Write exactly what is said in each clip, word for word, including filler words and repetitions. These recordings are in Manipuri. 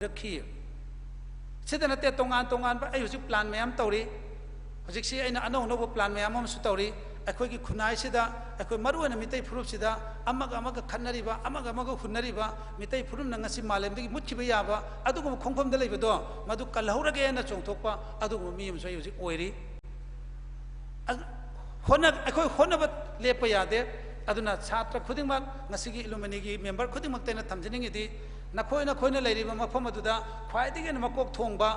ꯑꯣꯏꯔꯛꯈꯤ꯫ ꯁꯤꯗ ꯅꯠꯇꯦ, ꯇꯣꯉꯥꯟ ꯇꯣꯉꯥꯟꯕ ꯑꯩ ꯍꯧꯖꯤꯛ plan ꯃꯌꯥꯝ ꯇꯧꯔꯤ꯫ ꯍꯧꯖꯤꯛꯁꯤ ꯑꯩꯅ ꯑꯅꯧ ꯑꯅꯧꯕ plan ꯃꯌꯥꯝ ꯑꯃꯁꯨ ꯇꯧꯔꯤ꯫ ꯑꯩꯈꯣꯏꯒꯤ ꯈꯨꯟꯅꯥꯏꯁꯤꯗ, ꯑꯩꯈꯣꯏ ꯃꯔꯨꯑꯣꯏꯅ ꯃꯤꯇꯩ ꯐꯨꯔꯨꯞꯁꯤꯗ ꯑꯃꯒ ꯑꯃꯒ ꯈꯠꯅꯔꯤꯕ, ꯑꯃꯒ ꯑꯃꯒ ꯍꯨꯟꯅꯔꯤꯕ, ꯃꯤꯇꯩ ꯐꯨꯔꯨꯞꯅ ꯉꯁꯤ ꯃꯥꯂꯦꯝꯗꯒꯤ ꯃꯨꯠꯈꯤꯕ ꯌꯥꯕ ꯑꯗꯨꯒꯨꯝꯕ ꯈꯣꯡꯐꯝꯗ ꯂꯩꯕꯗꯣ, ꯃꯗꯨ ꯀꯜꯍꯧꯔꯒꯦꯅ ꯆꯣꯡꯊꯣꯛꯄ ꯑꯗꯨꯒꯨꯝꯕ ꯃꯤ ꯑꯃꯁꯨ ꯑꯩ ꯍꯧꯖꯤꯛ ꯑꯣꯏꯔꯤ꯫ ꯑ-, ꯍꯣꯠꯅ-, ꯑꯩꯈꯣꯏ ꯍꯣꯠꯅꯕ ꯂꯦꯞꯄ ꯌꯥꯗꯦ꯫ ꯑꯗꯨꯅ ꯁꯥꯇ꯭ꯔ ꯈꯨꯗꯤꯡꯃꯛ, ꯉꯁꯤꯒꯤ ꯏꯂꯨꯃꯤꯅꯤꯒꯤ member ꯈꯨꯗꯤꯡꯃꯛꯇ ꯑꯩꯅ ꯊꯝꯖꯅꯤꯡꯉꯤꯗꯤ, ꯅꯈꯣꯏ ꯅꯈꯣꯏꯅ ꯂꯩꯔꯤꯕ ꯃꯐꯝ ꯑꯗꯨꯗ ꯈ꯭ꯋꯥꯏꯗꯒꯤ ꯍꯦꯟꯅ ꯃꯀꯣꯛ ꯊꯣꯡꯕ,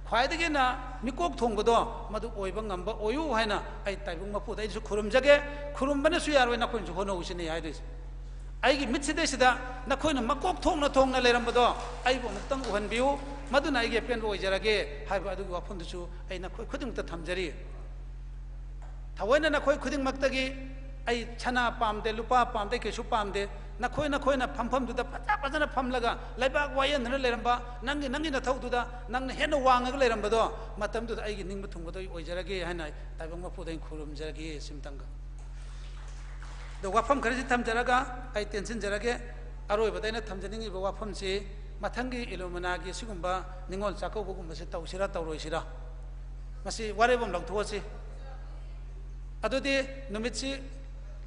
ꯈ꯭ꯋꯥꯏꯗꯒꯤ ꯍꯦꯟꯅ ꯃꯤꯀꯣꯛ ꯊꯣꯡꯕꯗꯣ ꯃꯗꯨ ꯑꯣꯏꯕ ꯉꯝꯕ ꯑꯣꯏꯌꯨ ꯍꯥꯏꯅ ꯑꯩ ꯇꯥꯏꯕꯪ ꯃꯄꯨꯗ ꯑꯩꯁꯨ ꯈꯨꯔꯨꯝꯖꯒꯦ꯫ ꯈꯨꯔꯨꯝꯕꯅꯁꯨ ꯌꯥꯔꯣꯏ, ꯅꯈꯣꯏꯅꯁꯨ ꯍꯣꯠꯅꯧ ꯁꯤꯅꯤ ꯍꯥꯏꯗꯣꯏꯁꯦ꯫ ꯑꯩꯒꯤ ꯃꯤꯠꯁꯤꯗꯩꯁꯤꯗ ꯅꯈꯣꯏꯅ ꯃꯀꯣꯛ ꯊꯣꯡꯅ ꯊꯣꯡꯅ ꯂꯩꯔꯝꯕꯗꯣ ꯑꯩꯕꯨ ꯑꯃꯨꯛꯇꯪ ꯎꯍꯟꯕꯤꯌꯨ, ꯃꯗꯨꯅ ꯑꯩꯒꯤ ꯑꯄꯦꯟꯕ ꯑꯣꯏꯖꯔꯒꯦ ꯍꯥꯏꯕ ꯑꯗꯨꯒꯤ ꯋꯥꯐꯝꯗꯨꯁꯨ ꯑꯩ ꯅꯈꯣꯏ ꯈꯨꯗꯤꯡꯃꯛꯇ ꯊꯝꯖꯔꯤ꯫ ꯊꯑꯣꯏꯅ ꯅꯈꯣꯏ ꯈꯨꯗꯤꯡꯃꯛꯇꯒꯤ ꯑꯩ ꯁꯅꯥ ꯄꯥꯝꯗꯦ, ꯂꯨꯄꯥ ꯄꯥꯝꯗꯦ, ꯀꯩꯁꯨ ꯄꯥꯝꯗꯦ꯫ ꯅꯈꯣꯏ ꯅꯈꯣꯏꯅ ꯐꯝꯐꯝꯗꯨꯗ ꯐꯖ ꯐꯖꯅ ꯐꯝꯂꯒ ꯂꯩꯕꯥꯛ ꯋꯥꯌꯦꯟꯗꯨꯅ ꯂꯩꯔꯝꯕ ꯅꯪꯒꯤ, ꯅꯪꯒꯤ ꯅꯊꯧꯗꯨꯗ ꯅꯪꯅ ꯍꯦꯟꯅ ꯋꯥꯡꯉꯒ ꯂꯩꯔꯝꯕꯗꯣ, ꯃꯇꯝꯗꯨꯗ ꯑꯩꯒꯤ ꯅꯤꯡꯕ ꯊꯨꯡꯕꯗꯣ ꯑꯩ ꯑꯣꯏꯖꯔꯒꯦ ꯍꯥꯏꯅ ꯑꯩ ꯇꯥꯏꯕꯪ ꯃꯄꯨꯗ ꯑꯩ ꯈꯨꯔꯨꯝꯖꯔꯒꯦ ꯁꯤꯝꯇꯪꯒ꯫ ꯑꯗꯣ ꯋꯥꯐꯝ ꯈꯔꯁꯤ ꯊꯝꯖꯔꯒ ꯑꯩ ꯇꯦꯟꯁꯤꯟꯖꯔꯒꯦ꯫ ꯑꯔꯣꯏꯕꯗ ꯑꯩꯅ ꯊꯝꯖꯅꯤꯡꯉꯤꯕ ꯋꯥꯐꯝꯁꯤ, ꯃꯊꯪꯒꯤ ꯏꯂꯨꯃꯤꯅꯥꯒꯤ ꯁꯤꯒꯨꯝꯕ ꯅꯤꯉꯣꯜ ꯆꯥꯛꯀꯧꯕꯒꯨꯝꯕꯁꯤ ꯇꯧꯁꯤꯔꯥ ꯇꯧꯔꯣꯏꯁꯤꯔꯥ, ꯃꯁꯤ ꯋꯥꯔꯦꯞ ꯑꯃ ꯂꯧꯊꯣꯛꯑꯁꯤ꯫ ꯑꯗꯨꯗꯤ ꯅꯨꯃꯤꯠꯁꯤ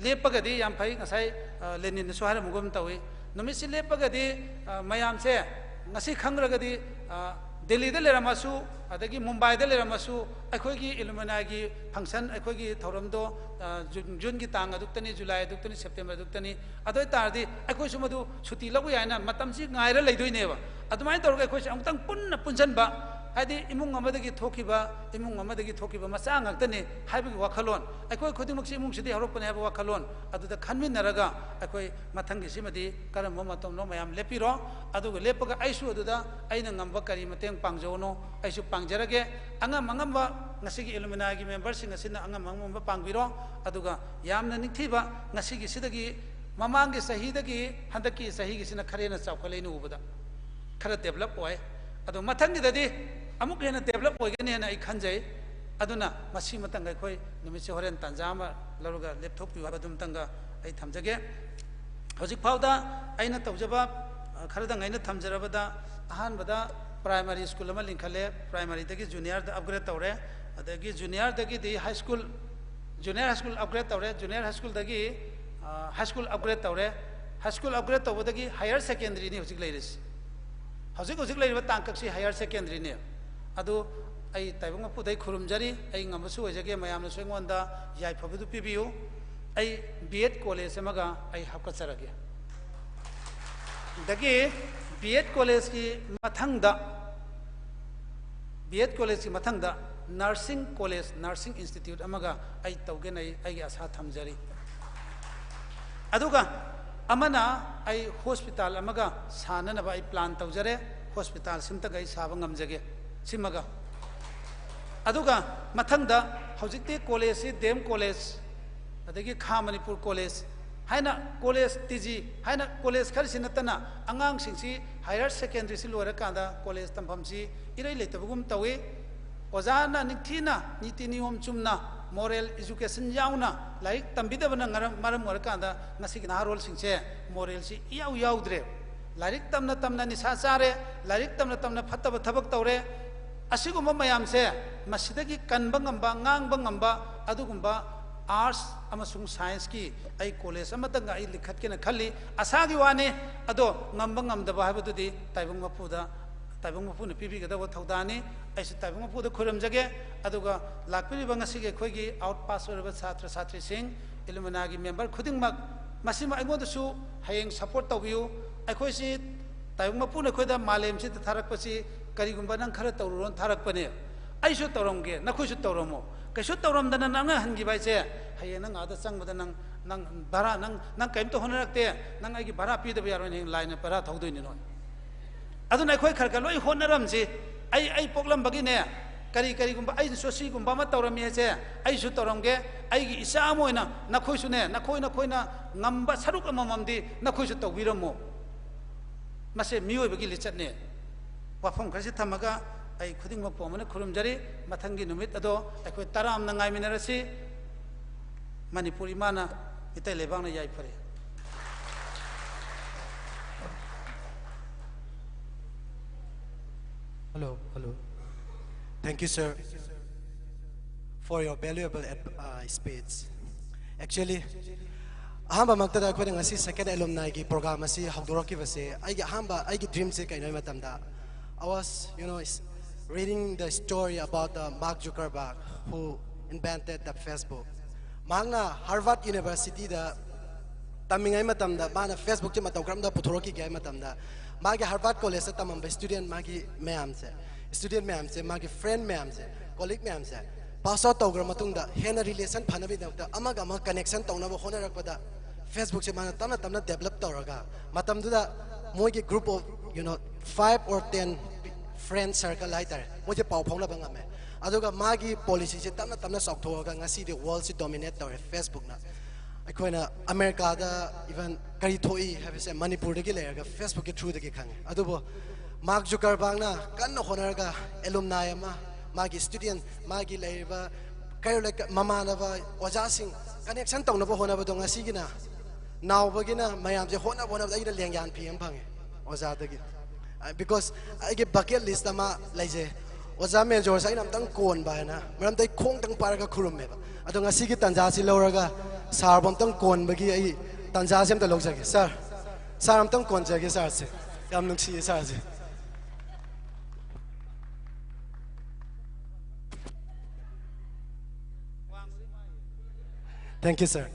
ꯂꯦꯞꯄꯒꯗꯤ ꯌꯥꯝ ꯐꯩ, ꯉꯁꯥꯏ, ꯑ, ꯂꯦꯅꯤꯟꯅꯁꯨ ꯍꯥꯏꯔꯝꯕꯒꯨꯝ ꯇꯧꯏ꯫ ꯅꯨꯃꯤꯠꯁꯤ ꯂꯦꯞꯄꯒꯗꯤ, ꯑ, ꯃꯌꯥꯝꯁꯦ ꯉꯁꯤ ꯈꯪꯈ꯭ꯔꯒꯗꯤ, ꯑ, ꯗꯦꯜꯂꯤꯗ ꯂꯩꯔꯝꯃꯁꯨ, ꯑꯗꯒꯤ ꯃꯨꯝꯕꯥꯏꯗ ꯂꯩꯔꯝꯃꯁꯨ, ꯑꯩꯈꯣꯏꯒꯤ ꯏꯂꯨꯃꯤꯅꯥꯒꯤ function, ꯑꯩꯈꯣꯏꯒꯤ ꯊꯧꯔꯝꯗꯣ, ꯑ, ꯖꯨꯟ, ꯖꯨꯟꯒꯤ ꯇꯥꯡ ꯑꯗꯨꯛꯇꯅꯤ, ꯖꯨꯂꯥꯏ ꯑꯗꯨꯛꯇꯅꯤ, ꯁꯦꯞꯇꯦꯝꯕꯔ ꯑꯗꯨꯛꯇꯅꯤ꯫ ꯑꯗꯨ ꯑꯣꯏ ꯇꯥꯔꯗꯤ ꯑꯩꯈꯣꯏꯁꯨ ꯃꯗꯨ ꯁꯨꯇꯤ ꯂꯧꯕ ꯌꯥꯏꯅ ꯃꯇꯝꯁꯤ ꯉꯥꯏꯔ ꯂꯩꯗꯣꯏꯅꯦꯕ꯫ ꯑꯗꯨꯃꯥꯏꯅ ꯇꯧꯔꯒ ꯑꯩꯈꯣꯏꯁꯦ ꯑꯃꯨꯛꯇꯪ ꯄꯨꯟꯅ ꯄꯨꯟꯁꯤꯟꯕ, ꯍꯥꯏꯗꯤ ꯏꯃꯨꯡ ꯑꯃꯗꯒꯤ ꯊꯣꯛꯈꯤꯕ, ꯏꯃꯨꯡ ꯑꯃꯗꯒꯤ ꯊꯣꯛꯈꯤꯕ ꯃꯆꯥ ꯉꯥꯛꯇꯅꯤ ꯍꯥꯏꯕꯒꯤ ꯋꯥꯈꯜꯂꯣꯟ, ꯑꯩꯈꯣꯏ ꯈꯨꯗꯤꯡꯃꯛꯁꯤ ꯏꯃꯨꯡꯁꯤꯗꯒꯤ ꯍꯧꯔꯛꯄꯅꯤ ꯍꯥꯏꯕ ꯋꯥꯈꯜꯂꯣꯟ ꯑꯗꯨꯗ ꯈꯟꯃꯤꯟꯅꯔꯒ ꯑꯩꯈꯣꯏ ꯃꯊꯪꯒꯤꯁꯤꯃꯗꯤ ꯀꯔꯝꯕ ꯃꯇꯝꯅꯣ ꯃꯌꯥꯝ ꯂꯦꯞꯄꯤꯔꯣ꯫ ꯑꯗꯨꯒ ꯂꯦꯞꯄꯒ ꯑꯩꯁꯨ ꯑꯗꯨꯗ ꯑꯩꯅ ꯉꯝꯕ ꯀꯔꯤ ꯃꯇꯦꯡ ꯄꯥꯡꯖꯧꯅꯣ ꯑꯩꯁꯨ ꯄꯥꯡꯖꯔꯒꯦ꯫ ꯑꯉꯝ ꯑꯉꯝꯕ ꯉꯁꯤꯒꯤ ꯏꯂꯨꯃꯤꯅꯥꯒꯤ memberꯁꯤꯡ ꯑꯁꯤꯅ ꯑꯉꯝ ꯑꯉꯝꯕ ꯄꯥꯡꯕꯤꯔꯣ꯫ ꯑꯗꯨꯒ ꯌꯥꯝꯅ ꯅꯤꯡꯊꯤꯕ ꯉꯁꯤꯒꯤꯁꯤꯗꯒꯤ ꯃꯃꯥꯡꯒꯤ ꯆꯍꯤꯗꯒꯤ ꯍꯟꯗꯛꯀꯤ ꯆꯍꯤꯒꯤꯁꯤꯅ ꯈꯔ ꯍꯦꯟꯅ ꯆꯥꯎꯈꯠꯂꯦ ꯑꯩꯅ ꯎꯕꯗ꯫ ꯈꯔ develop ꯑꯣꯏ꯫ ꯑꯗꯣ ꯃꯊꯪꯒꯤꯗꯗꯤ ꯑꯃꯨꯛ ꯍꯦꯟꯅ develop ꯑꯣꯏꯒꯅꯤ ꯍꯥꯏꯅ ꯑꯩ ꯈꯟꯖꯩ꯫ ꯑꯗꯨꯅ ꯃꯁꯤꯃꯇꯪꯒ ꯑꯩꯈꯣꯏ ꯅꯨꯃꯤꯠꯁꯦ ꯍꯣꯔꯦꯟ ꯇꯥꯟꯖꯥ ꯑꯃ ꯂꯧꯔꯒ ꯂꯦꯞꯊꯣꯛꯄꯤꯌꯨ ꯍꯥꯏꯕꯗꯨꯃꯇꯪꯒ ꯑꯩ ꯊꯝꯖꯒꯦ꯫ ꯍꯧꯖꯤꯛ ꯐꯥꯎꯗ ꯑꯩꯅ ꯇꯧꯖꯕ, ꯑ, ꯈꯔꯗꯪ ꯑꯩꯅ ꯊꯝꯖꯔꯕꯗ, ꯑꯍꯥꯟꯕꯗ ꯄ꯭ꯔꯥꯏꯃꯥꯔꯤ ꯁ꯭ꯀꯨꯜ ꯑꯃ ꯂꯤꯡꯈꯠꯂꯦ, ꯄ꯭ꯔꯥꯏꯃꯥꯔꯤꯗꯒꯤ ꯖꯨꯅꯤꯌꯔꯗ ꯑꯞꯒ꯭ꯔꯦꯗ ꯇꯧꯔꯦ, ꯑꯗꯒꯤ ꯖꯨꯅꯤꯌꯔꯗꯒꯤꯗꯤ high school, junior high school ꯑꯞꯒ꯭ꯔꯦꯗ ꯇꯧꯔꯦ, ꯖꯨꯅꯤꯌꯔ ꯍꯥꯏ ꯁ꯭ꯀꯨꯜꯗꯒꯤ ꯍꯥꯏ ꯁ꯭ꯀꯨꯜ ꯑꯞꯒ꯭ꯔꯦꯗ ꯇꯧꯔꯦ, ꯍꯥꯏ ꯁ꯭ꯀꯨꯜ ꯑꯞꯒ꯭ꯔꯦꯗ ꯇꯧꯕꯗꯒꯤ ꯍꯥꯌꯔ ꯁꯦꯀꯦꯟꯗꯔꯤꯅꯤ ꯍꯧꯖꯤꯛ ꯂꯩꯔꯤꯁꯤ꯫ ꯍꯧꯖꯤꯛ ꯍꯧꯖꯤꯛ ꯂꯩꯔꯤꯕ ꯇꯥꯡꯀꯛꯁꯤ ꯍꯥꯌꯔ ꯁꯦꯀꯦꯟꯗꯔꯤꯅꯤ꯫ ꯑꯗꯨ ꯑꯩ ꯇꯥꯏꯕꯪ ꯃꯄꯨꯗ ꯑꯩ ꯈꯨꯔꯨꯝꯖꯔꯤ, ꯑꯩ ꯉꯝꯕꯁꯨ ꯑꯣꯏꯖꯒꯦ, ꯃꯌꯥꯝꯅꯁꯨ ꯑꯩꯉꯣꯟꯗ ꯌꯥꯏꯐꯕꯗꯨ ꯄꯤꯕꯤꯌꯨ꯫ ꯑꯩ ꯕꯤ ꯑꯦꯗ ꯀꯣꯂꯦꯖ ꯑꯃꯒ ꯑꯩ ꯍꯥꯞꯀꯠꯆꯔꯒꯦ꯫ ꯑꯗꯒꯤ ꯕꯤ ꯑꯦꯗ ꯀꯣꯂꯦꯖꯀꯤ ꯃꯊꯪꯗ, ꯕꯤ ꯑꯦꯗ ꯀꯣꯂꯦꯖꯀꯤ ꯃꯊꯪꯗ ꯅꯔꯁꯤꯡ ꯀꯣꯂꯦꯖ, ꯅꯔꯁꯤꯡ ꯏꯟꯁꯇꯤꯇ꯭ꯌꯨꯠ ꯑꯃꯒ ꯑꯩ ꯇꯧꯒꯦꯅ ꯑꯩ ꯑꯩꯒꯤ ꯑꯁꯥ ꯊꯝꯖꯔꯤ꯫ ꯑꯗꯨꯒ ꯑꯃꯅ ꯑꯩ ꯍꯣꯁꯄꯤꯇꯥꯜ ꯑꯃꯒ ꯁꯥꯅꯅꯕ ꯑꯩ ꯄ꯭ꯂꯥꯟ ꯇꯧꯖꯔꯦ, ꯍꯣꯁꯄꯤꯇꯥꯜ ꯁꯤꯝꯇꯒ ꯑꯩ ꯁꯥꯕ ꯉꯝꯖꯒꯦ ꯁꯤꯃꯒ꯫ ꯑꯗꯨꯒ ꯃꯊꯪꯗ ꯍꯧꯖꯤꯛꯇꯤ ꯀꯣꯂꯦꯖꯁꯤ ꯗꯤ ꯑꯦꯝ ꯀꯣꯂꯦꯖ, ꯑꯗꯒꯤ ꯈꯥ ꯃꯅꯤꯄꯨꯔ ꯀꯣꯂꯦꯖ ꯍꯥꯏꯅ ꯀꯣꯂꯦꯖ, ꯇꯤ ꯖꯤ ꯍꯥꯏꯅ ꯀꯣꯂꯦꯖ ꯈꯔꯁꯤ ꯅꯠꯇꯅ ꯑꯉꯥꯡꯁꯤꯡꯁꯤ ꯍꯥꯌꯔ ꯁꯦꯀꯦꯟꯗꯔꯤꯁꯤ ꯂꯣꯏꯔꯀꯥꯟꯗ ꯀꯣꯂꯦꯖ ꯇꯝꯐꯝꯁꯤ ꯏꯔꯩ ꯂꯩꯇꯕꯒꯨꯝ ꯇꯧꯏ꯫ ꯑꯣꯖꯥꯅ ꯅꯤꯡꯊꯤꯅ ꯅꯤꯇꯤ ꯅꯤꯌꯣꯝ ꯆꯨꯝꯅ ꯃꯣꯔꯦꯜ ꯏꯖꯨꯀꯦꯁꯟ ꯌꯥꯎꯅ ꯂꯥꯏꯔꯤꯛ ꯇꯝꯕꯤꯗꯕꯅ ꯃꯔꯝ, ꯃꯔꯝ ꯑꯣꯏꯔꯀꯥꯟꯗ ꯉꯁꯤꯒꯤ ꯅꯍꯥꯔꯣꯜꯁꯤꯡꯁꯦ ꯃꯣꯔꯦꯜꯁꯤ ꯏꯌꯥꯎ ꯌꯥꯎꯗ꯭ꯔꯦ꯫ ꯂꯥꯏꯔꯤꯛ ꯇꯝꯅ ꯇꯝꯅ ꯅꯤꯁꯥ ꯆꯥꯔꯦ, ꯂꯥꯏꯔꯤꯛ ꯇꯝꯅ ꯇꯝꯅ ꯐꯠꯇꯕ ꯊꯕꯛ ꯇꯧꯔꯦ꯫ ꯑꯁꯤꯒꯨꯝꯕ ꯃꯌꯥꯝꯁꯦ ꯃꯁꯤꯗꯒꯤ ꯀꯟꯕ ꯉꯝꯕ, ꯉꯥꯡꯕ ꯉꯝꯕ ꯑꯗꯨꯒꯨꯝꯕ ꯑꯥꯔꯠꯁ ꯑꯃꯁꯨꯡ ꯁꯥꯏꯟꯁꯀꯤ ꯑꯩ ꯀꯣꯂꯦꯖ ꯑꯃꯇꯪꯒ ꯑꯩ ꯂꯤꯡꯈꯠꯀꯦꯅ ꯈꯜꯂꯤ꯫ ꯑꯁꯥꯒꯤ ꯋꯥꯅꯤ, ꯑꯗꯣ ꯉꯝꯕ ꯉꯝꯗꯕ ꯍꯥꯏꯕꯗꯨꯗꯤ ꯇꯥꯏꯕꯪ ꯃꯄꯨꯗ, ꯇꯥꯏꯕꯪ ꯃꯄꯨꯅ ꯄꯤꯕꯤꯒꯗꯕ ꯊꯧꯗꯥꯡꯅꯤ꯫ ꯑꯩꯁꯨ ꯇꯥꯏꯕꯪ ꯃꯄꯨꯗ ꯈꯨꯔꯨꯝꯖꯒꯦ꯫ ꯑꯗꯨꯒ ꯂꯥꯛꯄꯤꯔꯤꯕ ꯉꯁꯤꯒꯤ ꯑꯩꯈꯣꯏꯒꯤ ꯑꯥꯎꯠ ꯄꯥꯁ ꯑꯣꯏꯔꯕ ꯁꯥꯇ꯭ꯔ ꯁꯥꯇ꯭ꯔꯤꯁꯤꯡ, ꯏꯂꯨꯃꯤꯅꯥꯒꯤ ꯃꯦꯝꯕꯔ ꯈꯨꯗꯤꯡꯃꯛ, ꯃꯁꯤꯃ ꯑꯩꯉꯣꯟꯗꯁꯨ ꯍꯌꯦꯡ ꯁꯄꯣꯔꯠ ꯇꯧꯕꯤꯌꯨ꯫ ꯑꯩꯈꯣꯏꯁꯤ ꯇꯥꯏꯕꯪ ꯃꯄꯨꯅ ꯑꯩꯈꯣꯏꯗ ꯃꯥꯂꯦꯝꯁꯤꯗ ꯊꯥꯔꯛꯄꯁꯤ ꯀꯔꯤꯒꯨꯝꯕ ꯅꯪ ꯈꯔ ꯇꯧꯔꯨꯔꯣꯅ ꯊꯥꯔꯛꯄꯅꯦ꯫ ꯑꯩꯁꯨ ꯇꯧꯔꯝꯒꯦ, ꯅꯈꯣꯏꯁꯨ ꯇꯧꯔꯝꯃꯣ꯫ ꯀꯩꯁꯨ ꯇꯧꯔꯝꯗꯅ ꯅꯪꯅ ꯍꯟꯈꯤꯕ ꯍꯥꯏꯁꯦ, ꯍꯌꯦꯡ ꯅꯪ ꯑꯥꯗ ꯆꯪꯕꯗ ꯅꯪ, ꯅꯪ ꯚꯔꯥ, ꯅꯪ, ꯅꯪ ꯀꯔꯤꯝꯇ ꯍꯣꯠꯅꯔꯛꯇꯦ, ꯅꯪ ꯑꯩꯒꯤ ꯚꯔꯥ ꯄꯤꯗꯕ ꯌꯥꯔꯣꯏꯅ ꯍꯌꯦꯡ ꯂꯥꯏꯅ ꯚꯔꯥ ꯊꯧꯗꯣꯏꯅꯤ ꯅꯣꯏ꯫ ꯑꯗꯨꯅ ꯑꯩꯈꯣꯏ ꯈꯔ ꯈꯔ ꯂꯣꯏ ꯍꯣꯠꯅꯔꯝꯁꯤ꯫ ꯑꯩ, ꯑꯩ ꯄꯣꯛꯂꯝꯕꯒꯤꯅꯦ, ꯀꯔꯤ ꯀꯔꯤꯒꯨꯝꯕ ꯑꯩꯅꯁꯨ ꯁꯤꯒꯨꯝꯕ ꯑꯃ ꯇꯧꯔꯝꯃꯤ ꯍꯥꯏꯁꯦ, ꯑꯩꯁꯨ ꯇꯧꯔꯝꯒꯦ꯫ ꯑꯩꯒꯤ ꯏꯆꯥ ꯑꯃ ꯑꯣꯏꯅ ꯅꯈꯣꯏꯁꯨꯅꯦ, ꯅꯈꯣꯏ ꯅꯈꯣꯏꯅ ꯉꯝꯕ ꯁꯔꯨꯛ ꯑꯃꯃꯝꯗꯤ ꯅꯈꯣꯏꯁꯨ ꯇꯧꯕꯤꯔꯝꯃꯨ꯫ ꯃꯁꯦ ꯃꯤꯑꯣꯏꯕꯒꯤ ꯂꯤꯆꯠꯅꯦ꯫ ꯋꯥꯐꯝ ꯈꯔꯁꯤ ꯊꯝꯃꯒ ꯑꯩ ꯈꯨꯗꯤꯡꯃꯛꯄꯨ ꯑꯃꯅ ꯈꯨꯔꯨꯝꯖꯔꯤ꯫ ꯃꯊꯪꯒꯤ ꯅꯨꯃꯤꯠ ꯑꯗꯣ ꯑꯩꯈꯣꯏ ꯇꯔꯥꯝꯅ ꯉꯥꯏꯃꯤꯟꯅꯔꯁꯤ꯫ ꯃꯅꯤꯄꯨꯔ ꯏꯃꯥꯅ, ꯃꯤꯇꯩ ꯂꯩꯕꯥꯛꯅ ꯌꯥꯏꯐꯔꯦ꯫ Hello, hello. Thank you, sir, for your valuable ad- uh, speech. Actually, ꯑꯍꯥꯟꯕꯃꯛꯇꯗ ꯑꯩꯈꯣꯏꯅ ꯉꯁꯤ second alumniꯒꯤ program ꯑꯁꯤ ꯍꯧꯗꯣꯔꯛꯈꯤꯕꯁꯦ, ꯑꯩꯒꯤ ꯑꯍꯥꯟꯕ, ꯑꯩꯒꯤ dreamꯁꯦ ꯀꯩꯅꯣ ꯍꯥꯏꯕ ꯃꯇꯝꯗ, I was, you know, is- reading the story about the Mark Zuckerberg who invented the Facebook. ꯃꯍꯥꯛꯅ Harvard Universityꯗ ꯇꯝꯃꯤꯉꯩ ꯃꯇꯝꯗ ꯃꯥꯅ Facebookꯁꯦ ꯃꯇꯧ ꯀꯔꯝꯅ ꯄꯨꯊꯣꯔꯛꯈꯤꯒꯦ ꯍꯥꯏꯕ ꯃꯇꯝꯗ, ꯃꯥꯒꯤ Harvard Collegeꯇ ꯇꯝꯃꯝꯕ student ꯃꯥꯒꯤ ꯃꯌꯥꯝꯁꯦ, student ꯃꯌꯥꯝꯁꯦ, ꯃꯥꯒꯤ friend ꯃꯌꯥꯝꯁꯦ, colleague ꯃꯌꯥꯝꯁꯦ pass out ꯇꯧꯈ꯭ꯔ ꯃꯇꯨꯡꯗ ꯍꯦꯟꯅ relation ꯐꯅꯕꯒꯤꯗꯃꯛꯇ ꯑꯃꯒ ꯑꯃ connection ꯇꯧꯅꯕ ꯍꯣꯠꯅꯔꯛꯄꯗ Facebookꯁꯦ ꯃꯥꯅ ꯇꯞꯅ ꯇꯞꯅ develop ꯇꯧꯔꯒ, ꯃꯇꯝꯗꯨꯗ ꯃꯣꯏꯒꯤ group of, you know, five or ten friend circle ꯍꯥꯏꯇꯥꯔꯦ, ꯃꯣꯏꯁꯦ ꯄꯥꯎ ꯐꯥꯎꯅꯕ ꯉꯝꯃꯦ꯫ ꯑꯗꯨꯒ ꯃꯥꯒꯤ policyꯁꯦ ꯇꯞꯅ ꯇꯞꯅ ꯆꯥꯎꯊꯣꯛꯑꯒ ꯉꯁꯤꯗꯤ worldꯁꯤ dominate ꯇꯧꯔꯦ Facebookꯅ꯫ ꯑꯩꯈꯣꯏꯅ ꯑꯃꯦꯔꯤꯀꯥꯗ even ꯀꯔꯤ ꯊꯣꯛꯏ ꯍꯥꯏꯕꯁꯦ ꯃꯅꯤꯄꯨꯔꯗꯒꯤ ꯂꯩꯔꯒ Facebookꯀꯤ throughꯗꯒꯤ ꯈꯪꯉꯦ꯫ ꯑꯗꯨꯕꯨ Mark Zuckerbergꯅ ꯀꯟꯅ ꯍꯣꯠꯅꯔꯒ alumni ꯑꯃ, ꯃꯥꯒꯤ student, ꯃꯥꯒꯤ ꯂꯩꯔꯤꯕ ꯀꯩꯔꯣꯜ ꯂꯩꯀꯥꯏ, ꯃꯃꯥꯟꯅꯕ, ꯑꯣꯖꯥꯁꯤꯡ connection ꯇꯧꯅꯕ ꯍꯣꯠꯅꯕꯗꯣ ꯉꯁꯤꯒꯤꯅ ꯅꯥꯎꯕꯒꯤꯅ ꯃꯌꯥꯝꯁꯦ ꯍꯣꯠꯅꯕ ꯍꯣꯠꯅꯕꯗ ꯑꯩꯅ ꯂꯦꯡꯌꯥꯟ ꯐꯤ ꯑꯃ ꯐꯪꯉꯦ ꯑꯣꯖꯥꯗꯒꯤ꯫ ꯑ, because ꯑꯩꯒꯤ bucket list ꯑꯃ ꯂꯩꯖꯩ꯫ ꯑꯣꯖꯥ ꯃꯦꯖꯣꯔꯁꯦ ꯑꯩꯅ ꯑꯝꯇꯪ ꯀꯣꯟꯕ ꯍꯥꯏꯅ, ꯃꯔꯝꯗꯤ ꯑꯩ ꯈꯣꯡꯇꯪ ꯄꯥꯏꯔꯒ ꯈꯨꯔꯨꯝꯃꯦꯕ꯫ ꯑꯗꯣ ꯉꯁꯤꯒꯤ ꯇꯥꯟꯖꯥꯁꯤ ꯂꯧꯔꯒ ꯁꯥꯔꯕꯨ ꯑꯝꯇꯪ ꯀꯣꯟꯕꯒꯤ ꯑꯩ ꯇꯥꯟꯖꯥꯁꯦ ꯑꯝꯇ ꯂꯧꯖꯒꯦ꯫ ꯁꯥꯔ, ꯁꯥꯔ ꯑꯝꯇꯪ ꯀꯣꯟꯖꯒꯦ ꯁꯥꯔꯁꯦ꯫ ꯌꯥꯝ ꯅꯨꯡꯁꯤꯌꯦ ꯁꯥꯔꯁꯦ꯫ Thank you, sir.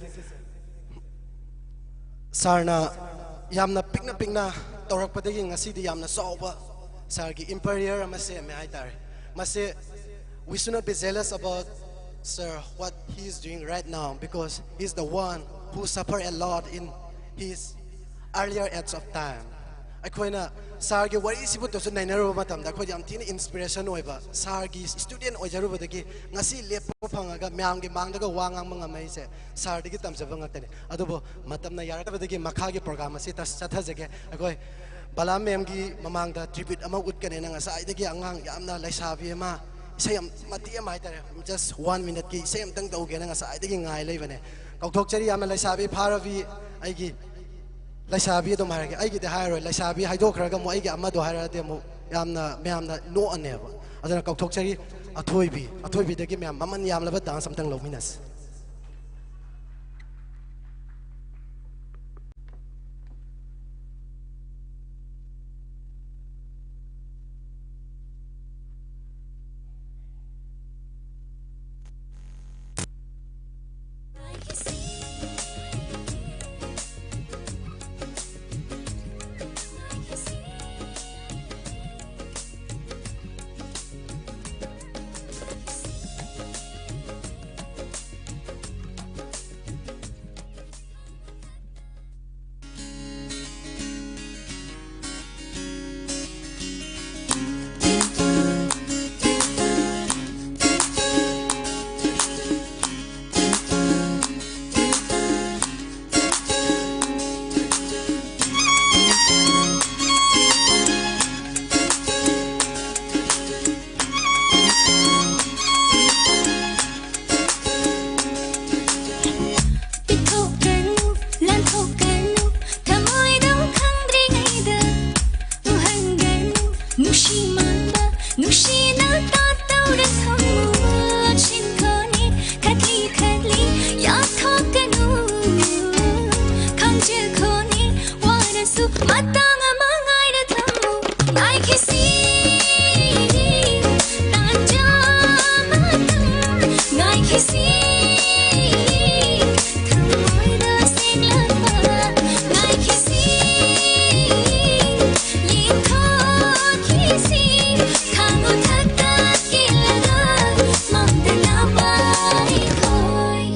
ꯁꯥꯔꯅ ꯌꯥꯝꯅ ꯄꯤꯛꯅ ꯄꯤꯛꯅ ꯇꯧꯔꯛꯄꯗꯒꯤ ꯉꯁꯤꯗꯤ ꯌꯥꯝꯅ ꯆꯥꯎꯕ ꯁꯥꯔꯒꯤ empire ꯑꯃ ꯁꯦꯝꯃꯦ ꯍꯥꯏꯇꯥꯔꯦ꯫ ꯃꯁꯤ, we should not be jealous about, sir, what he is doing right now, because he is the one who suffer a lot in his earlier age of time. ꯑꯩꯈꯣꯏꯅ ꯁꯥꯔꯒꯤ ꯋꯥꯔꯤꯁꯤꯕꯨ ꯇꯁꯨ ꯅꯩꯅꯔꯨꯕ ꯃꯇꯝꯗ ꯑꯩꯈꯣꯏꯗ ꯌꯥꯝ ꯊꯤꯅ inspiration ꯑꯣꯏꯕ, ꯁꯥꯔꯒꯤ student ꯑꯣꯏꯖꯔꯨꯕꯗꯒꯤ ꯉꯁꯤ ꯂꯦꯞꯄ ꯐꯪꯉꯒ ꯃꯌꯥꯝꯒꯤ ꯃꯥꯡꯗꯒ ꯋꯥ ꯉꯥꯡꯕ ꯉꯝꯃꯛꯏꯁꯦ ꯁꯥꯔꯗꯒꯤ ꯇꯝꯖꯕ ꯉꯥꯛꯇꯅꯤ꯫ ꯑꯗꯨꯕꯨ ꯃꯇꯝꯅ ꯌꯥꯔꯛꯇꯕꯗꯒꯤ ꯃꯈꯥꯒꯤ program ꯑꯁꯤ ꯇꯁ-, ꯆꯠꯊꯖꯒꯦ꯫ ꯑꯩꯈꯣꯏ ꯕꯂꯥ ꯃꯦꯝꯒꯤ ꯃꯃꯥꯡꯗ tribute ꯑꯃ ꯎꯠꯀꯅꯦꯅ ꯉꯁꯥꯏꯗꯒꯤ ꯑꯉꯥꯡ ꯌꯥꯝꯅ ꯂꯩꯁꯥꯕꯤ ꯑꯃ ꯏꯁꯩ ꯑꯃ, ꯃꯇꯦꯛ ꯑꯃ ꯍꯥꯏꯇꯥꯔꯦ, just one minuteꯀꯤ ꯏꯁꯩ ꯑꯃꯇꯪ ꯇꯧꯒꯦꯅ ꯉꯁꯥꯏꯗꯒꯤ ꯉꯥꯏ ꯂꯩꯕꯅꯦ꯫ ꯀꯧꯊꯣꯛꯆꯔꯤ ꯌꯥꯝꯅ ꯂꯩꯁꯥꯕꯤ ꯐꯥꯔꯕꯤ ꯑꯩꯒꯤ ꯂꯩꯁꯥꯕꯤ ꯑꯗꯨꯝ ꯍꯥꯏꯔꯒꯦ꯫ ꯑꯩꯒꯤꯗꯤ ꯍꯥꯏꯔꯣꯏ, ꯂꯩꯁꯥꯕꯤ ꯍꯥꯏꯗꯣꯛꯈ꯭ꯔꯒ ꯑꯃꯨꯛ ꯑꯩꯒꯤ ꯑꯃꯗꯣ ꯍꯥꯏꯔꯛꯑꯗꯤ ꯑꯃꯨꯛ ꯌꯥꯝꯅ ꯃꯌꯥꯝꯅ ꯅꯣꯛꯑꯅꯦꯕ꯫ ꯑꯗꯨꯅ ꯀꯧꯊꯣꯛꯆꯔꯤ ꯑꯊꯣꯏꯕꯤ꯫ ꯑꯊꯣꯏꯕꯤꯗꯒꯤ ꯃꯌꯥꯝ ꯃꯃꯜ ꯌꯥꯝꯂꯕ dance ꯑꯝꯇꯪ ꯂꯧꯃꯤꯟꯅꯁꯤ꯫ ꯄꯤꯊꯣꯛꯀꯅꯨ, ꯂꯥꯟꯊꯣꯛꯀꯅꯨ, ꯊꯃꯣꯏꯗꯣ ꯈꯪꯗ꯭ꯔꯤꯉꯩꯗ ꯎꯍꯟꯒꯅꯨ, ꯅꯨꯡꯁꯤ ꯃꯥꯟꯕ, ꯅꯨꯡꯁꯤꯅ ꯇꯥꯠꯇꯧꯔ ꯊꯝꯃꯨ꯫ ꯂꯣꯠꯁꯤꯟꯈꯣꯅꯦ, ꯈꯠꯂꯤ ꯈꯠꯂꯤ ꯌꯥꯊꯣꯛꯀꯅꯨ, ꯈꯪꯖꯈꯣꯅꯦ, ꯋꯥꯔꯁꯨ ꯃꯇꯥꯡ ꯑꯃ ꯉꯥꯏꯔ ꯊꯝꯃꯨ꯫ ꯉꯥꯏꯈꯤꯁꯤ, ꯇꯥꯟꯖꯥ ꯑꯃꯇꯪ ꯉꯥꯏꯈꯤꯁꯤ꯫ ꯊꯃꯣꯏꯗ ꯁꯦꯡꯂꯛꯄ ꯉꯥꯏꯈꯤꯁꯤ꯫ ꯌꯦꯡꯊꯣꯛꯈꯤꯁꯤ, ꯈꯥꯡꯉꯨ ꯊꯛꯇ ꯀꯤꯜꯂꯒ ꯃꯥꯡꯗꯅ ꯄꯥꯏꯈꯣꯏ꯫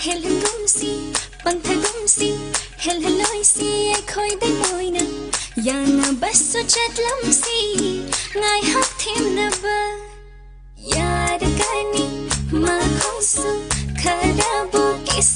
ꯍꯦꯜꯍꯟꯒꯨꯝꯁꯤ, ꯄꯪꯊꯒꯨꯝꯁꯤ, ꯍꯦꯜꯍꯜꯂꯣꯏꯁꯤ ꯑꯩꯈꯣꯏꯗ ꯂꯣꯏꯅ꯫ ꯌꯥꯅꯕꯁꯨ ꯆꯠꯂꯝꯁꯤ, ꯉꯥꯏꯍꯥꯛ ꯊꯦꯝꯅꯕ꯫ ꯌꯥꯔꯒꯅꯤ ꯃꯈꯣꯏꯁꯨ ꯈꯔꯕꯨ kiss